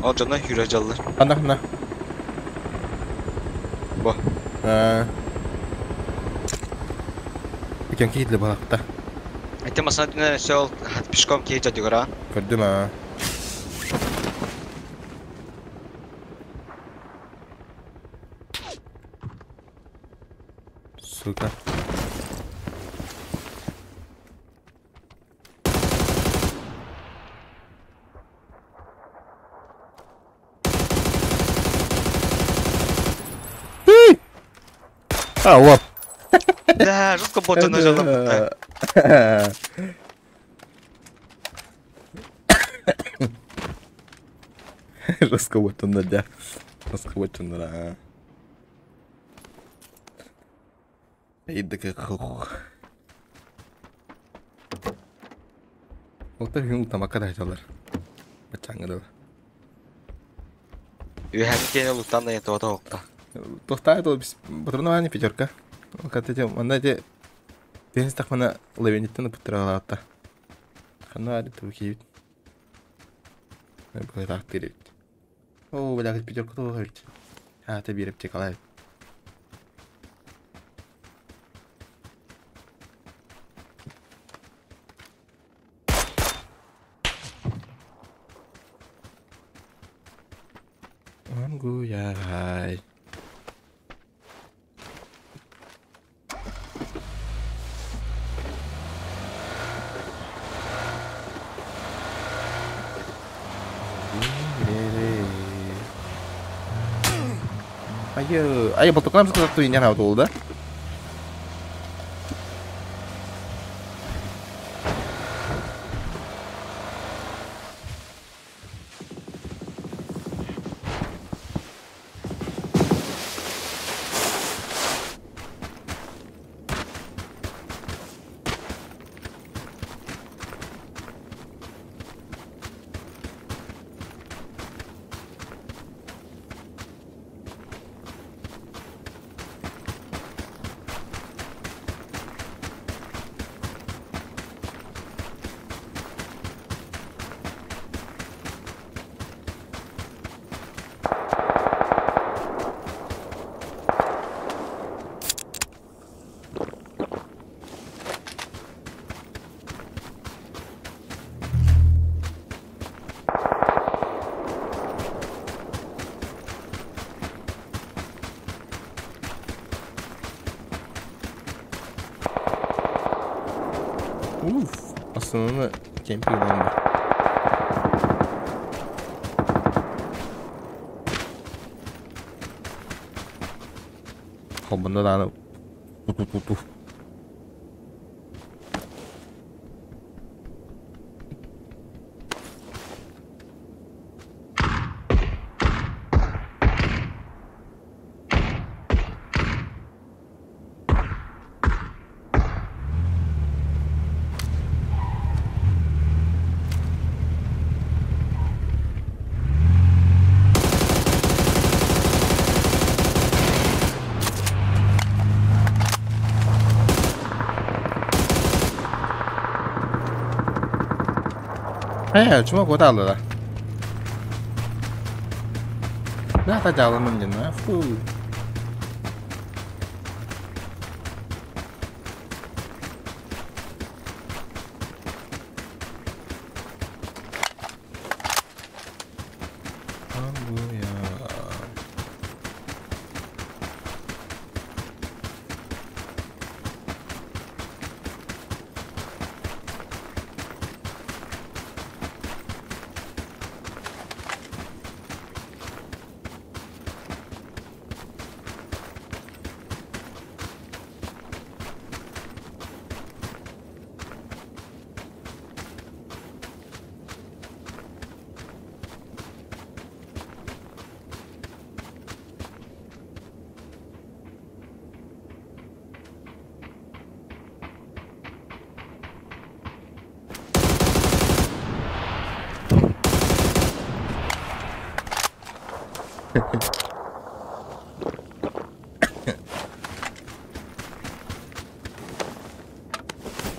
Ол дьоно сүүрэ дьаллар. Ханна ханна? Бу. Үкэн киһи балакта. Ити масына түнэ өссө ол пешком киһи дьадыгыра. Көрдүм аа. Сука. А, вот. Да, жестко бота нажала будто. Жестко вот он да. Жестко вот он да. Иддик хух. Олтар хүн тамакка да айталар. Бачаңгы да. Үһән кене луттан да ето ота. Тохтаа то бис патроны пятерка. Катете манна те Тенс тахмана левениттен путтыралаатта. Ханна али ту кийит. Бу так тирит. О, бля, пятерка то говорит. А, ты бирип текалай. Ангуяй. Айы, айы, болтоконам сакатты инен ауту да? Уф, основной кемпинг номер. Холбанда да ту. 哎，怎么过大了啦？那大家了么？你那副。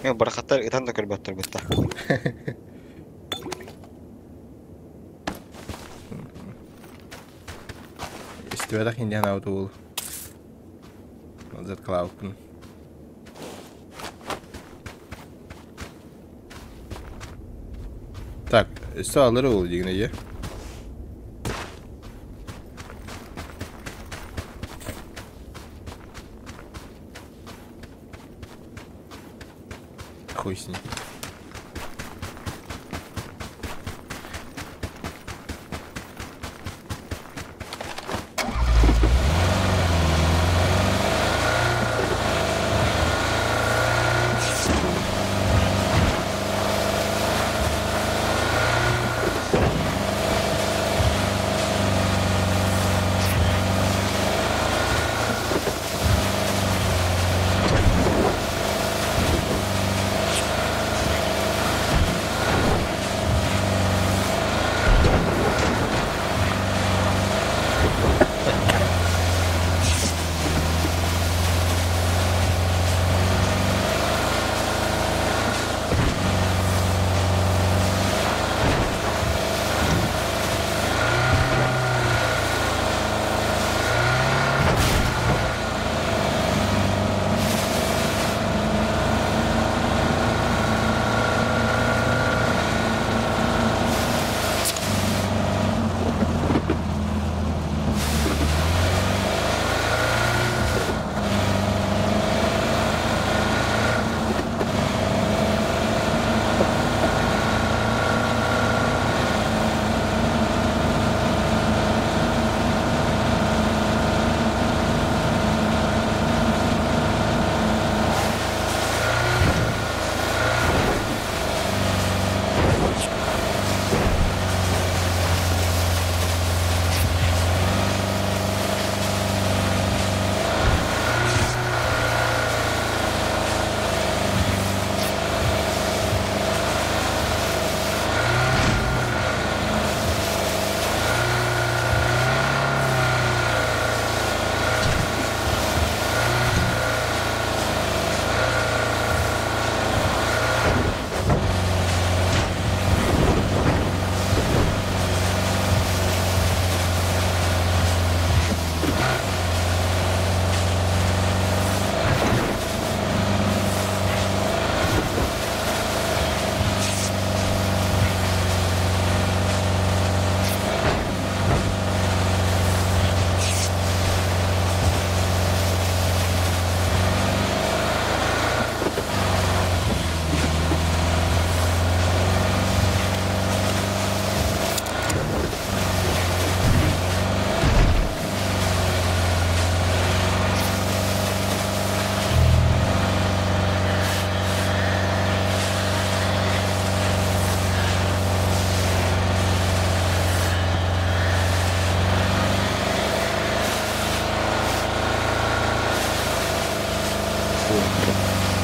Мен барахаттар ытан да көрбөттөр бутта. Истибедах индиан ауту бол. Зат клаупын. Так, өссө алыр ол дегене е. Хуй с ним.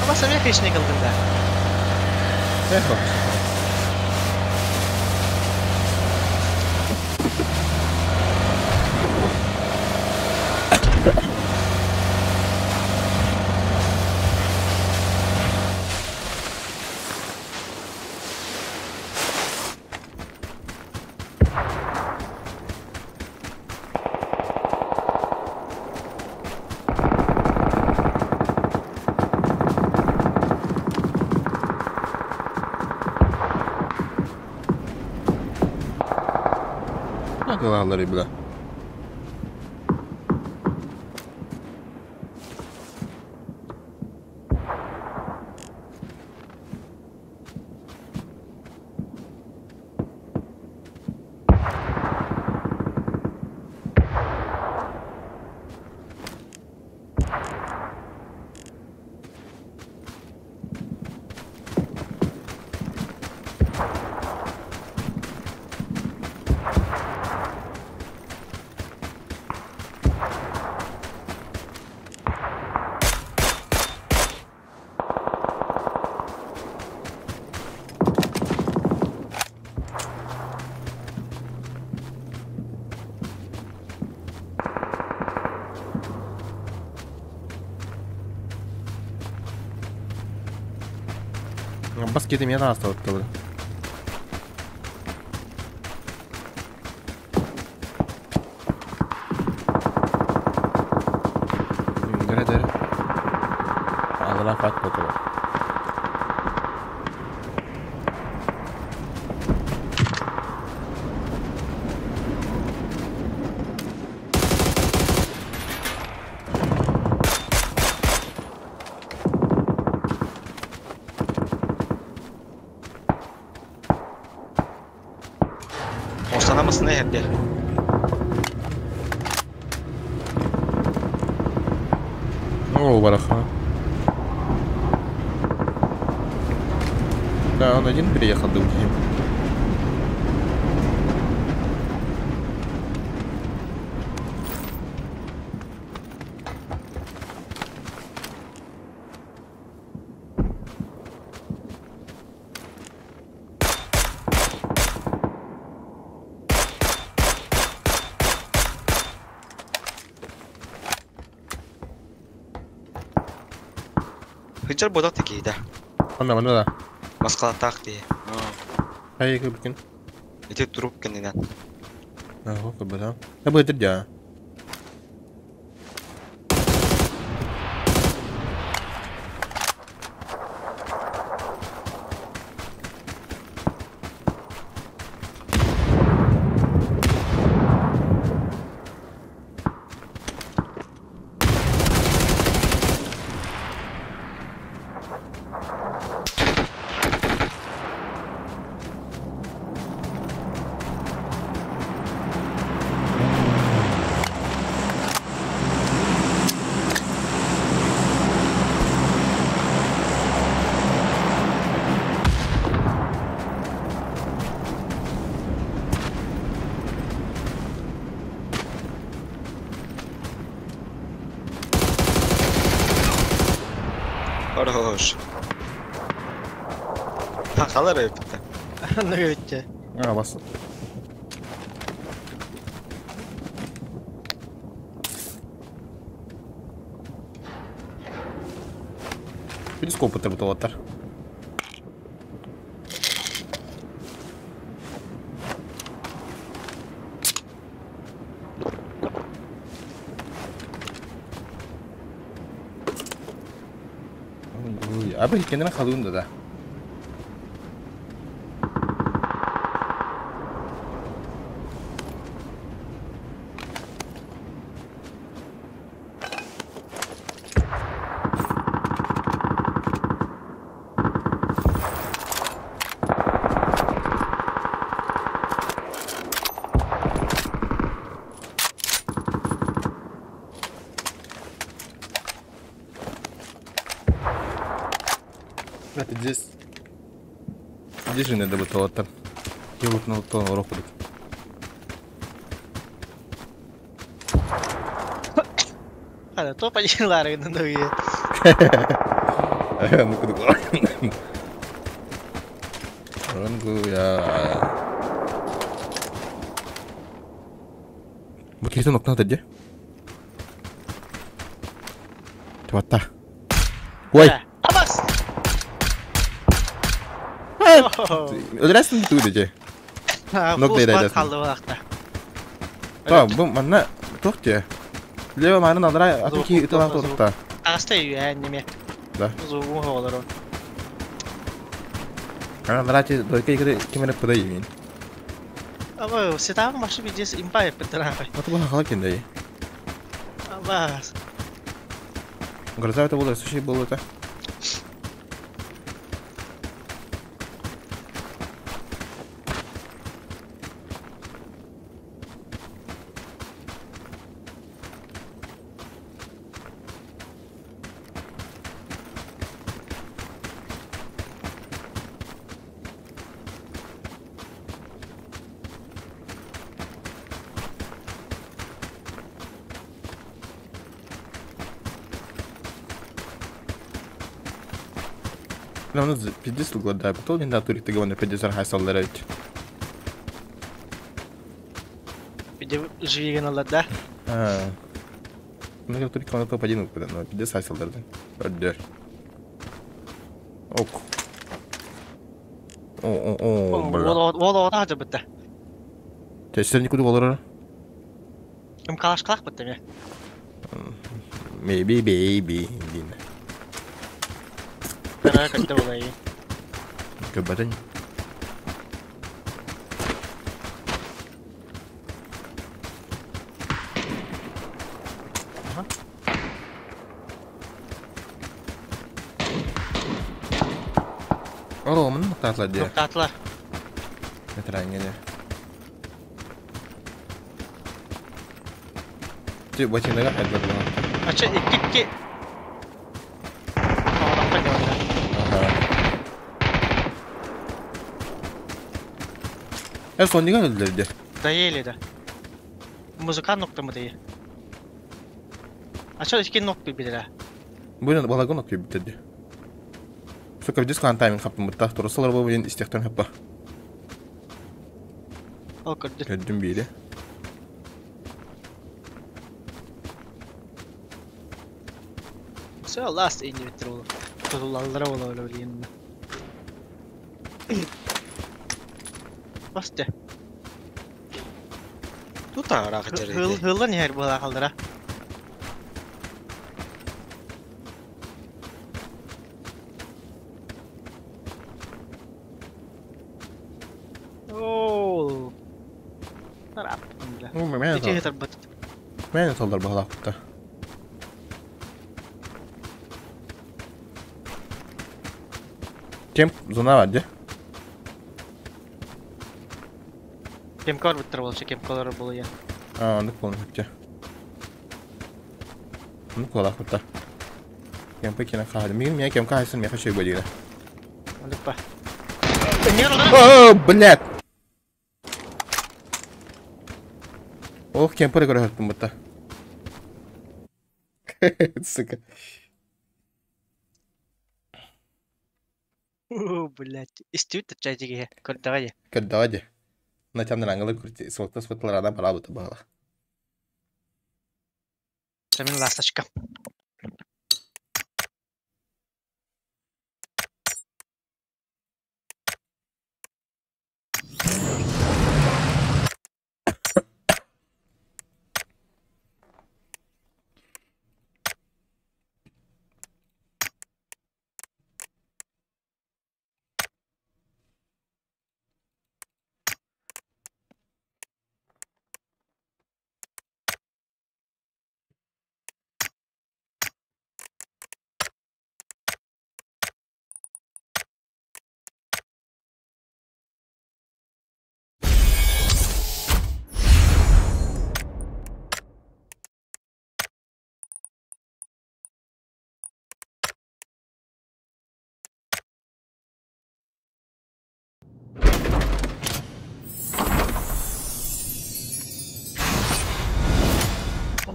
Аба сэмэ хищник ылдым да. Эх, Аллары, бля. Бас кетем я астабыт. Дere dere. Ağzına fat bakalım. Останамысына эрде. О, бараха. Да, он один приехал, да удивим. Хыджар бодак текейде. Онна манна да. Маскалатак дии. Хай кыбыкын. Ити туруп кеннинен. Ага, кыбыта. Да будет дя. Хорош. Халар өпүттэ. Ну өттө. А, бас. Перископ отработал. Abi kendine kalıyorsun da da. Это здесь. Здесь же надо было там. Я вот на то руку. Хана топ айылаарыгынан да Ну кудук. Рангуя. Бу киһитин окна дии. Тватта. Ой. Абас! Өлөрөсүн туу дии. Нок дейдайдасың. Қалды балақта. Та, бу манна туох дии. Лева маны алара атын ки ыталан турукта. Аста үйән неме. Да. Зугун оғылары. Ана алара дойка игры кимере пыдай мин. Аба, сетабын башы бидес импа еппеттер апай. Аты бу хала кендей. Абас. Гроза это было, слушай, было это. Ну, пиздец лгода, потом не натуре ты говоришь, пиздец архайсаллар ведь. Биде живеген алады да. А. Ну, я только на топ-1 выпаду, но пиздец архайсаллар. Ордер. Ок. О, о, о, бля. Ол оға да бітті. Тестер никуда болар. Кім қалаш қалақ бітті ме? Maybe, baby. Дин. Қара кітті болай. Көбәтен. О, мына мықтатла де. Тоқтатылар. Метрангеде. Ти ботинага хайдла була. Ача, икки-икки. Оғлаққа деп Аха. Э, сон неге өлдүлөр де? Дайы да. Музыка нокта mı дайы? Ача, икки нок билер. Буйна балагон окуй битеди. Сука, видишь, кан тайминг хаптым бутта. Турасалар бу буйын истехтен хаппа. Ол көрді. Өддүм бири. Все, last individual ол. Tutulалары ола öyle bileyim. Басты. Тут араах Хыл дьэрийди. хылла нehir була қалдыра. Оо. Тарап. Ну, мен Ити хетер бат. Мен толдар балак бутта. Кем зона бар де? Кемкор буттар болчу, кемколор болу я. А, андык болун хөптө. Андык балак бутта. Кем пекина кахады. Мигин мен кем кахайсын мен хашай бодигра. Андык па. Нер олар. О, блядь. Ох, кемпер көрө хөптүм бутта. Сука. О, блядь. Истүт чайдиге. Көрдөгө. Көрдөгө. Начамдан аңгылы күрти. Суокта суотталар адам бара бутта багала. Мен ласточка.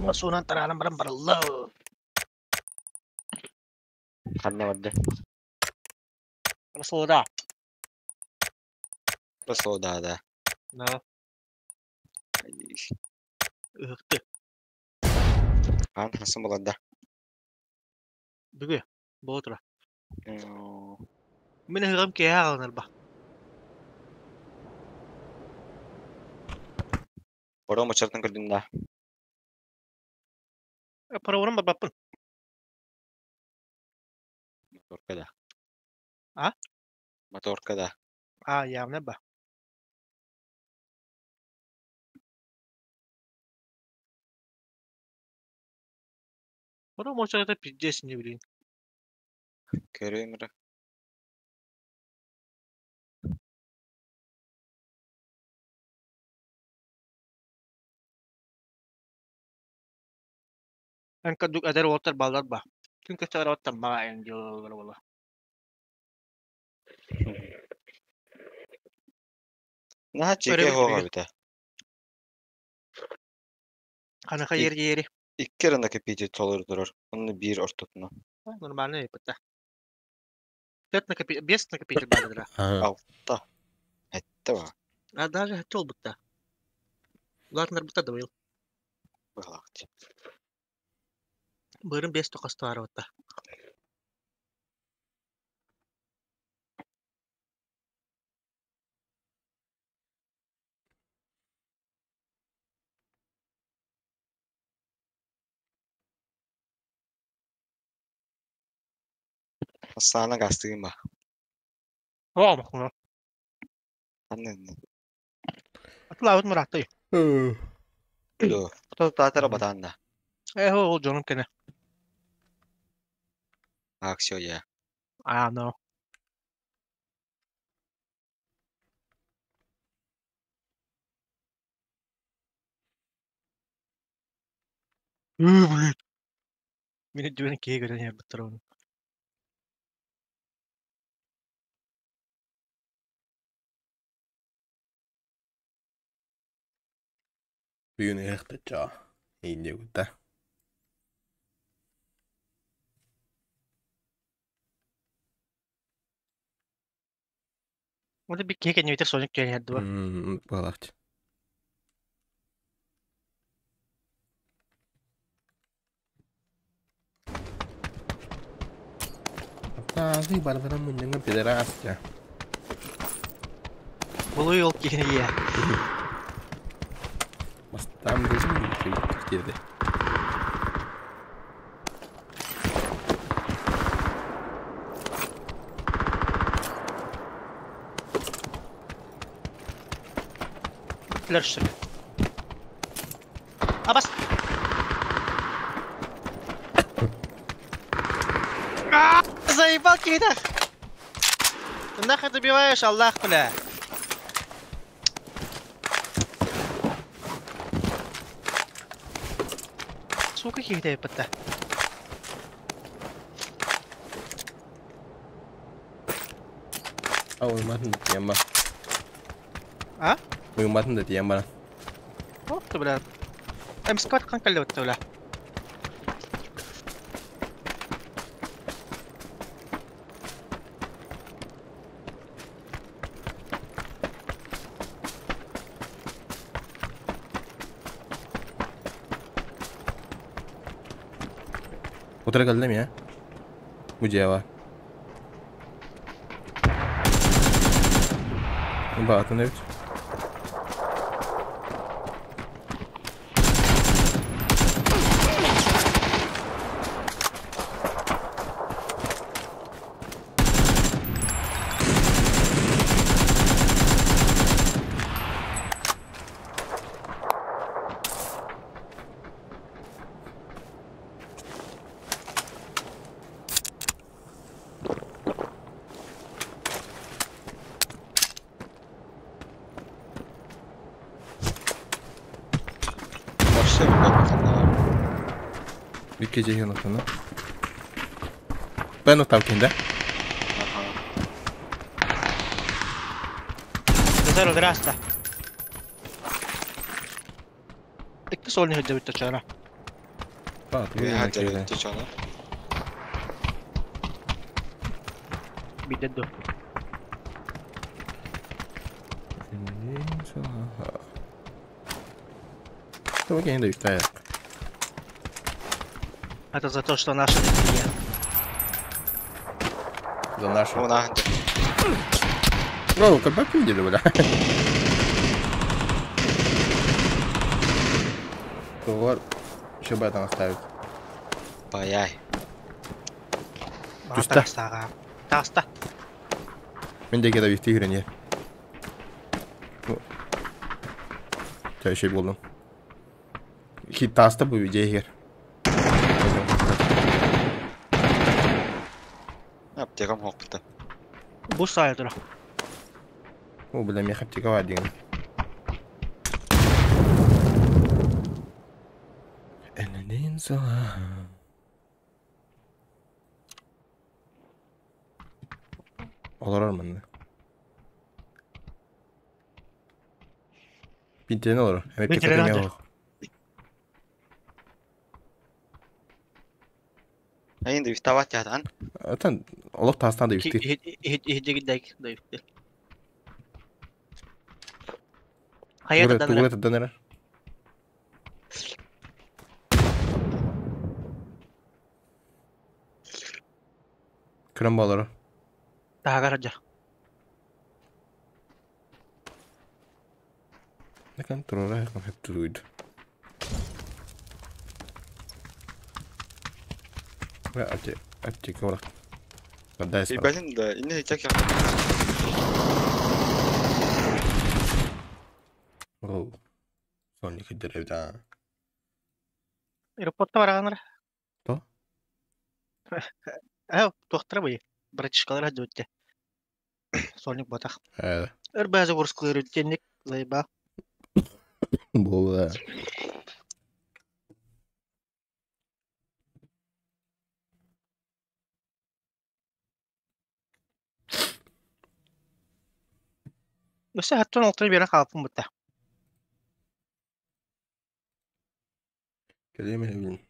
Онно суунан тараанан баран барыллар. Ханна барда? Расылда. Расылда, да. Да. Ыһыкты. Аан хасан буларда. Бүгү. Буотура. Мин ыһыгым киэһэ аҕалынарба. Паром очартан көрдүм да. Пароворум барбаппын. Моторка да. А? Моторка да. А, явно ба. Паром очарата пиздец не блин. Көрөм эрэ. Эн курдук эдэр уолаттар бааллар ба. Күн көстөр уолаттар маа эн дьыллара буолла. Наһаа чике Өрөбүл хоҕа күнүгэр. эбитэ. Ханыха ер диэри. Икки эрэ накопитель толору турар. Онно биир ортотуна. Нормально эппитэ. Төрт накопитель, бес накопитель бааллара. Ага. Алта. Этте ба. А даже хотел бутта. Улаатыннарбыта да быйыл. Быһалаах. Бырын бес тохостуарабытта. Саана гастыгын ба. Оо, махуна. Анны. Атылаабыт мурааттай. Ду. Татара батаанна. Э, ол дьонум кэнэ. Аксио я. А, no. Блин. Мин дүнен киһи көрөн иһэрбиттэр ону. Бүгүн ыһыктычча. Иинде кутта. Оны би киһи кэннибитер соник түһэн иһэрдиба. Быһалаах. Таазы барбара мунньаҥа педерастия. Булуй ол киһини ийэ. Бастаан быһын киирди. Лершик. Абас. А, заебал киһитэх. Ты нахуй добиваешь, Аллах, бля. Сука киһитэ эппитэ. А уйматын да тиийэн бар. А? Уйматын да тиийэн баран. Ох ты, бля. М-сквад хан кэллэбит бля. Утара кэллим я. Бу дьиэ бар. Баатын эбит. Вообще билбэт ханна бар. Икки дьиэ отуна. Бэн отав кинде. Аха. Назар здрасте. Икки солни хөддөбүт чара. Үөһэ дьарыйда дьоно. Биирдэ дуо? Это за то, что наша не За нашу. Уон ааһан дьэ. Ну, как видели, бля. Тугар еще бы это оставить. Паяй. Түстэ. Таастаҕа. Тааста. Мен де кеда бихти хүрен Чай şey buldum. Ki таста bu видео Аптекам хоқпыта. Бу саайа тура. О, бля, мне аптека бар деген. Олорор манна. Пинтен олорор. Эме Пинтенен аптека олорор. Айын да вставать ятан. Атан олох таастан да бихти. Иһдигидек да үстэ. Хайа да Тугура тадан эрэр. Көрөн болору. Таагар жа. Накан турара хам хеп туруйд. Бля, апте аптека бар. Кандай сар. Ибалин да инне хичак я. Оу. Сонник деревда. Аэропортта бараганар. То? Э, туохтара бый. Братишкалар хадыбытте. Сонник батах. Э, Өр база курскылыр үттенник лайба. була. Өсө хаттан алтын берен хаалпын бутта. Келеме билин.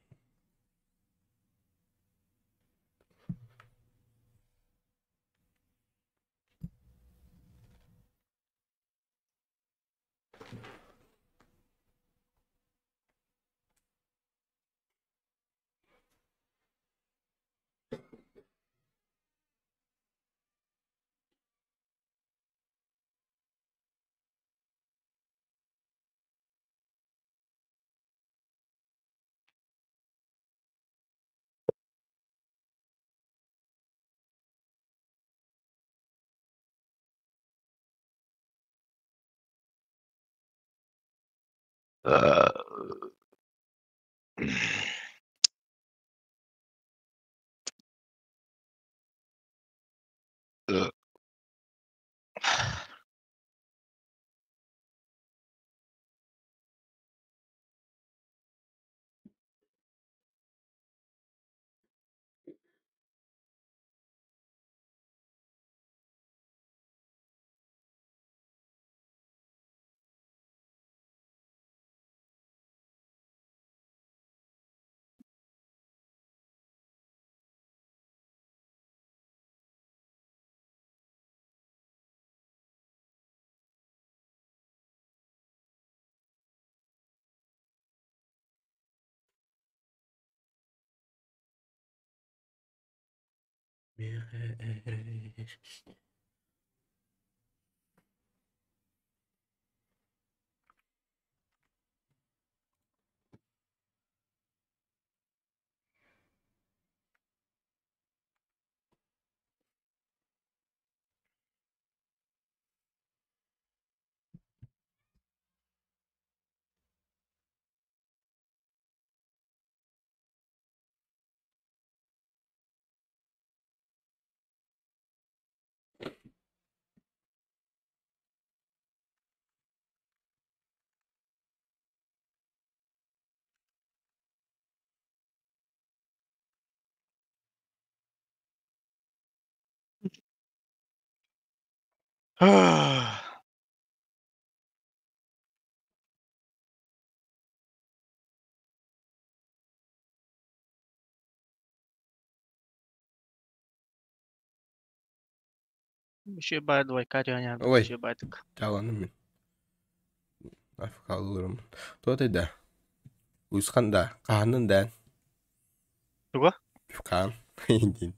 Еще бай двойка дьоня, Ой. еще байдык. Чаланым мин. Афкалырым. Туот да. Уйсхан да. Хаанын да. Туга? Хаан. Дин.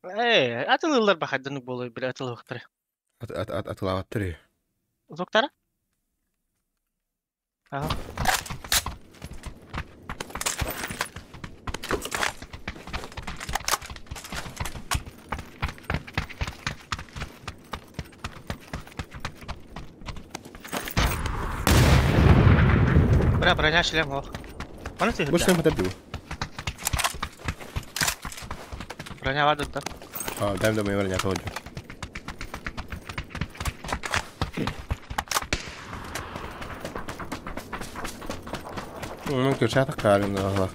Э, атылылар бахадынык болой бile атылыктары. Ат ат ат атылаваттыр. Узоктара? Ага. Бра, броня шлем ох. Маны ты Больше не подобью. Броня вадут да. А, дай мне броня тоже. Ну, кыршата карым да.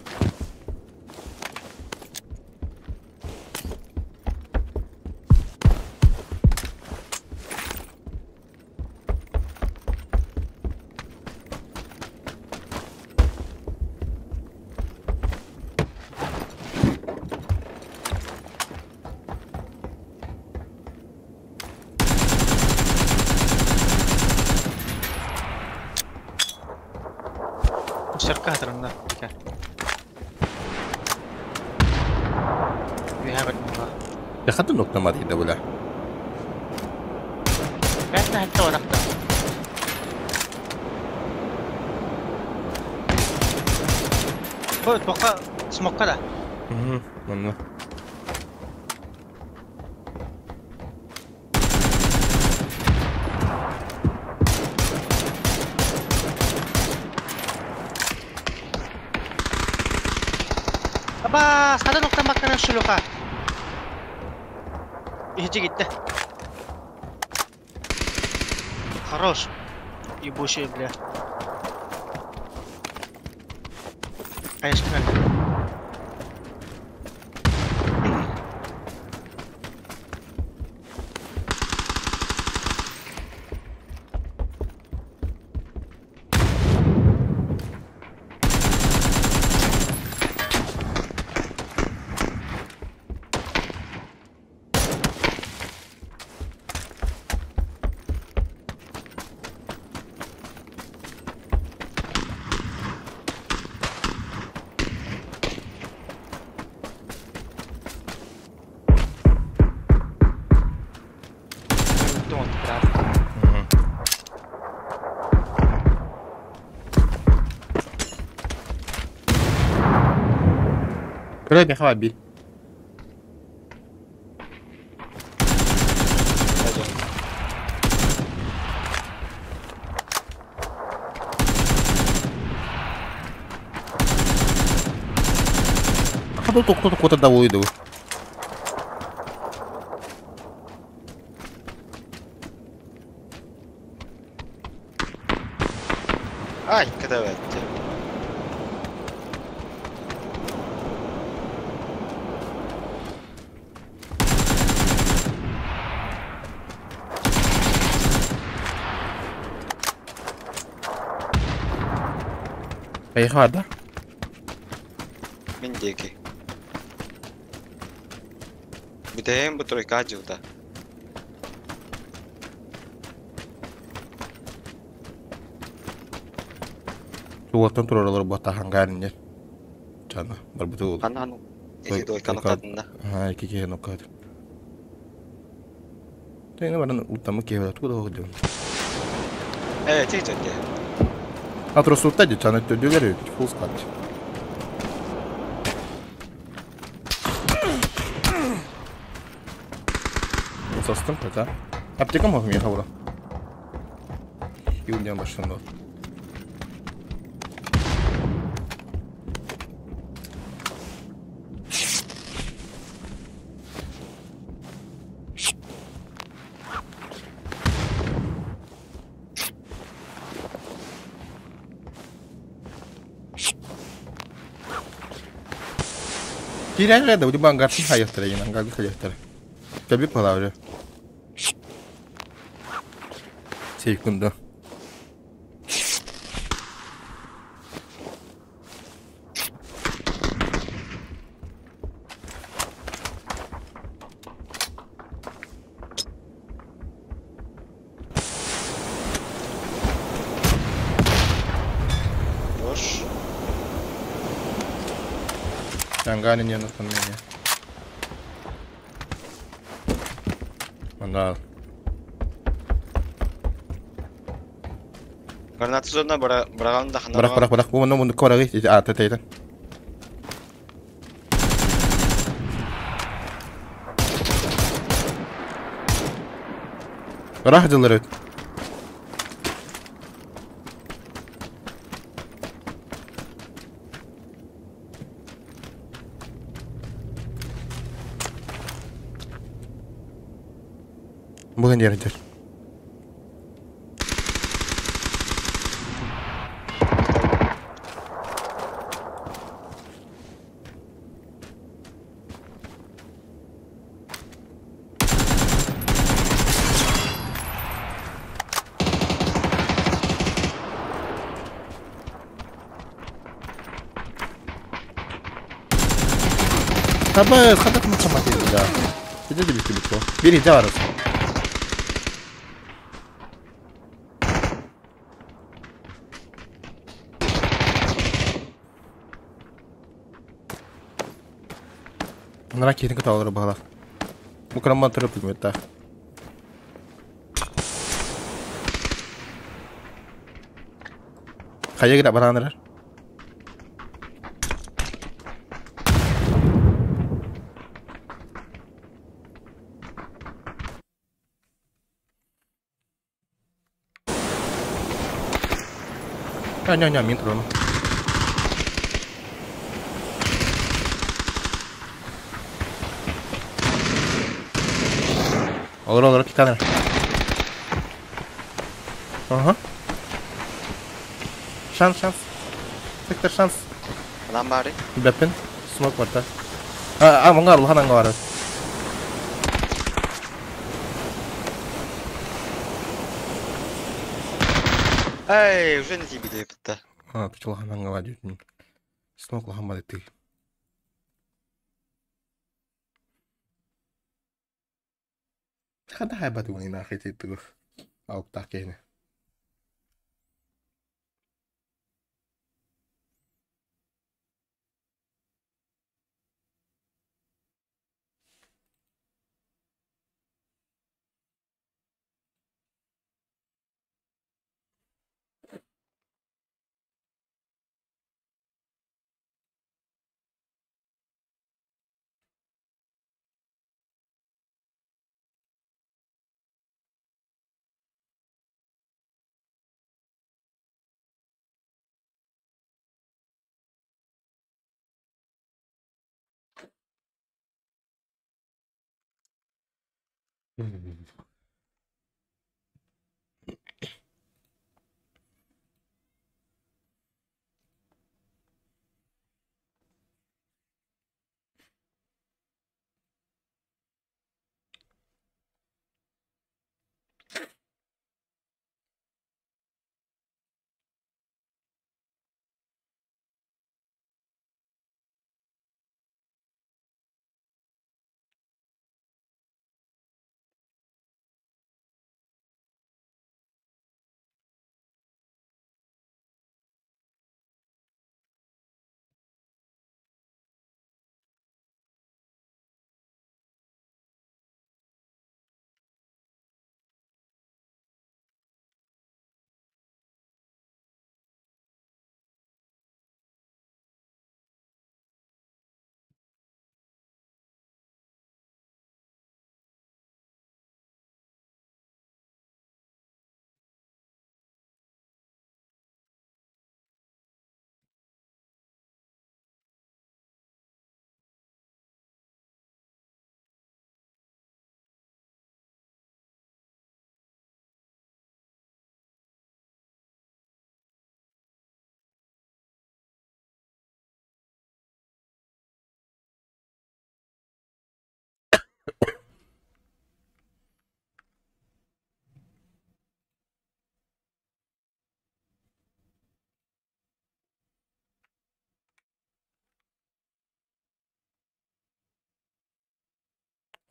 Сырка хатырында. We have it. Дехатын нокта мadi да була. Кәтна хәтта варакта. Бу тока смокка да. Угу. Манна. Аба, сада нокта маккана шулука. Иһи гитте. Хорош. Ебучий, бля. Конечно. Don't grab. Көрөт меха бил. А тут кто-то куда-то доводит. Ай, когда это? Поехала, да? Мин дикий. Бүтэйм бу тройка дьылда. Тугаттан тураралар бата хангарин Чана, барбыты ол. Ханна ханна. Эти двойка нокадында. А, ики кеhe нокад. Теңе баран утамы кеhe туда ходу. Э, ти жөтте. А тросутта ди чана төдүлөр фул склад. Состым ката. Аптека мог мне хаура. Юлья машина. Кирәле да удибан гартын хайыктыр еген, ангарды хайыктыр. Таби палавры. Секунду. Чангаnin yanına. Онда Граната зона быраҕан да ханна бырах бырах бырах бу манна мундукка барагый аата тейтен. Ыраах дьыллар эбит. Бу диэрдэр. Таба хатак мучамат да. Иди дебит бит. Бери жаварыс. Нара киһитин кытаалары баһалар. Бу кырамман турып билмет. Хайа гына баранырар. Ня-ня-ня, мин трону. Олор олор китаныр. Ага. Шанс, шанс. Сектор шанс. Ханан баары. Бэппин. Смок барта. А, а, маңар улахан аңга бар. Эй, уже не тебе бітті. А, ты улахан аңга бар деймін. Смок улахан бар дейт. Хада хайбат уни нахи титу. Ауктах кehne.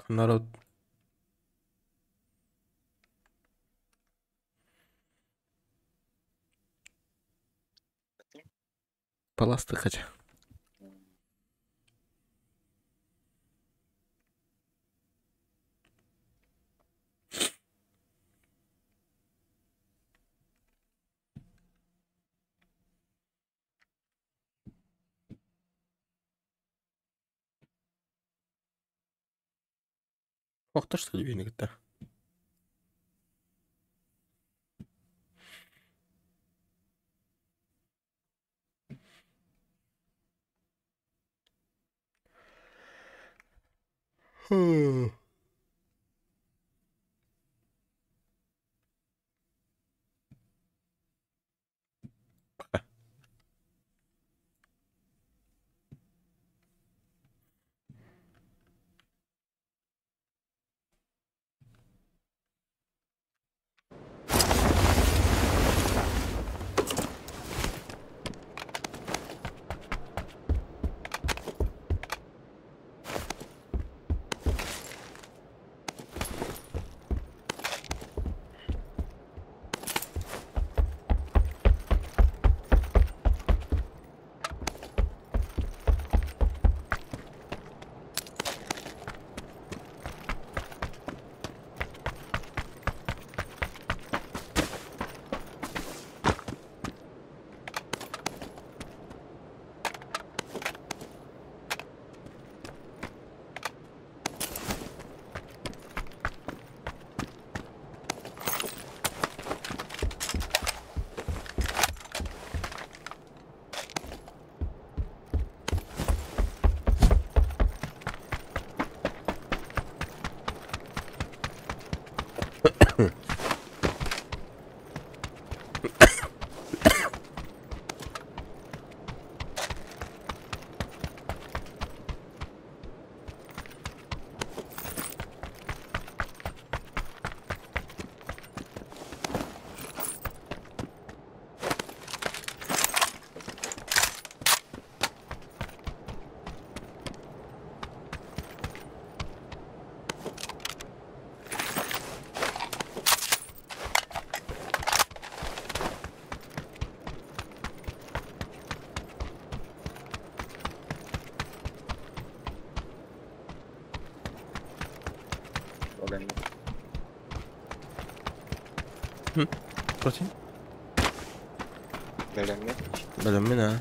Народ. Паласты хотя. Охтор сылдьыбыны кытта. Protein? Бэлэмҥэ. Бэлэммин аа.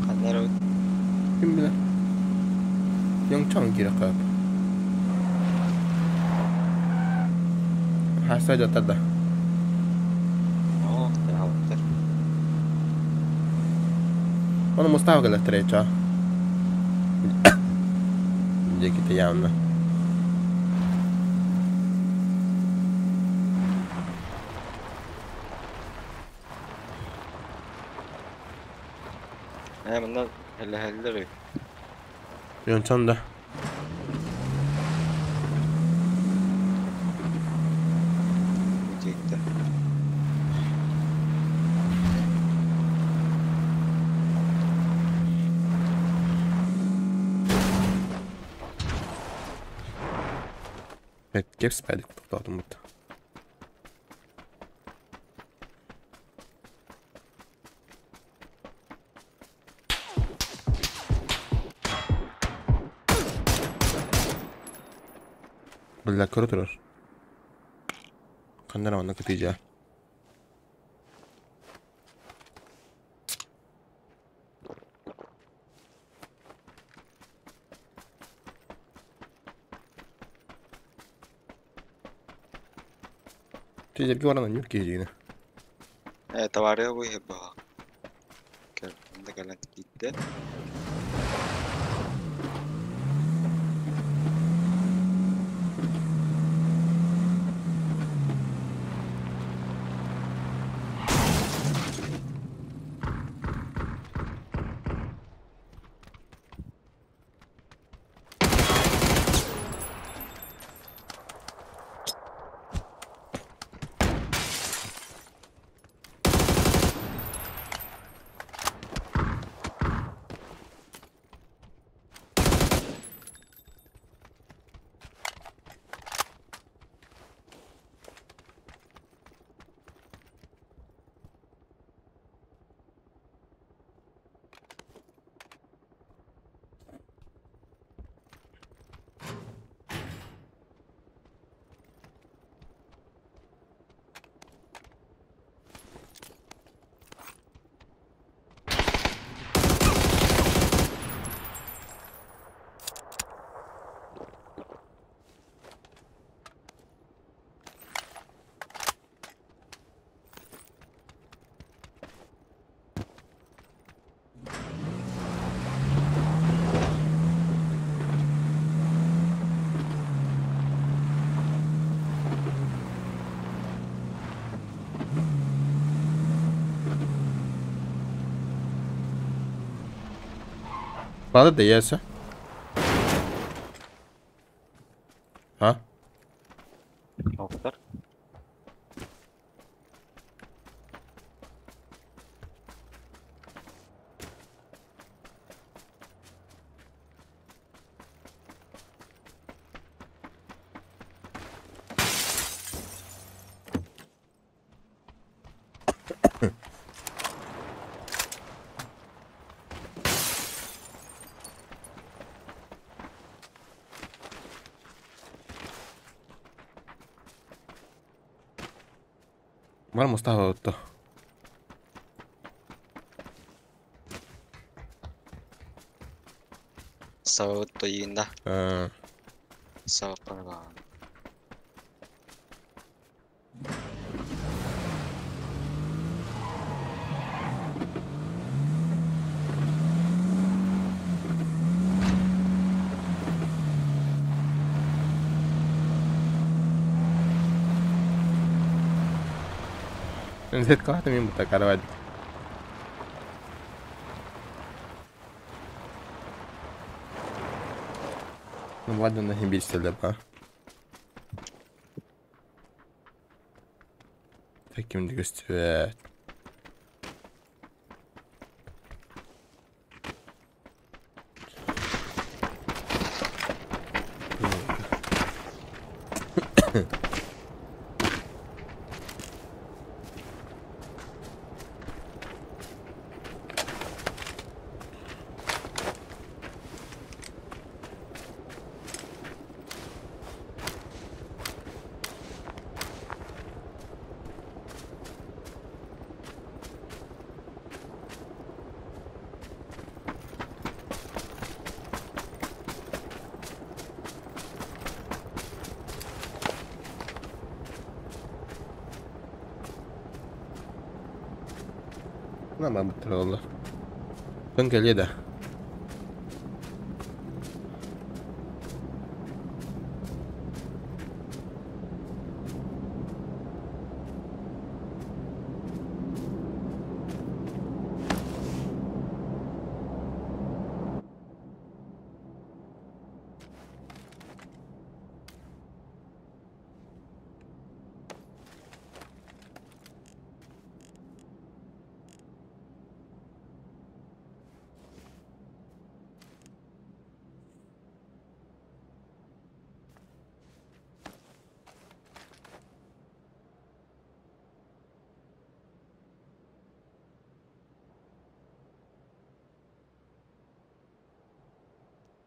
Ханна эрэ Ким билэр? Йоҥчоҥ киириэххэ сөп. Хаста дьаттар да. Оо, тыаһаабыттар. Ону Мустафа кэлэттэрэ чаа. Диэки явно. Ээ, манна элэһэллэр үһү. Йончон да. Диэкитэ. Кэпс бэдик тоқтатым бұт. Бля, көрө турар. Ханнара манна кытыйдьа. Тиэргэ баран анньыр киһи дьиҥэ. Э, товары выебал. Кэлэн киирдэ. Bana da yerse. Ha? Доктор. Var Mustafa otto. Савытто иинда. Э, Савыттарга. نسيت قاعدة مين بتاع Ну ладно, на більше ба. Таким көстүбэт. На быттар Тон кэлиэ да.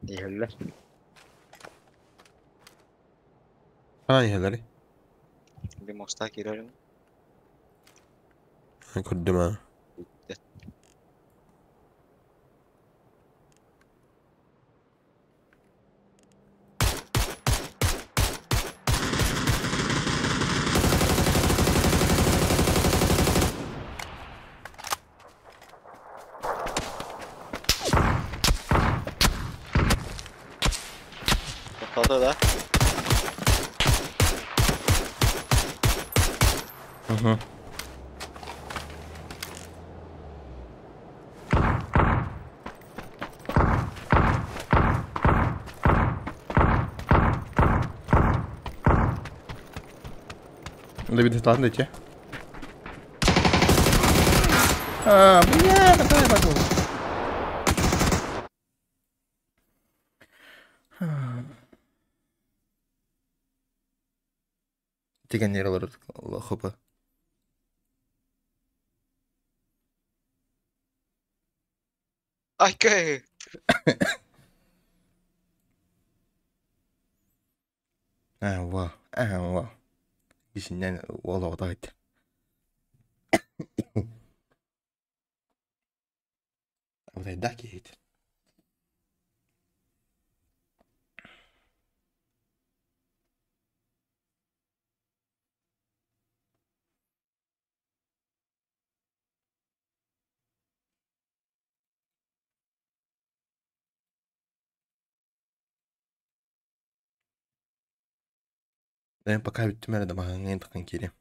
Иһэллэр. Ханан иһэллэрий? Били мостаа киирэрин Көрдүм аа. Тохтоото да? Угу. Давид, ладно, идти. А, бля, какая потом. Тигэннэр олорор хопа. Айкы! Аа, во. Аа, во. Исиннэн уол оҕото эбит. Абытайдаах киһи эбит. Пока бүттүм эрэ да маһаҥҥа таххан киириэм.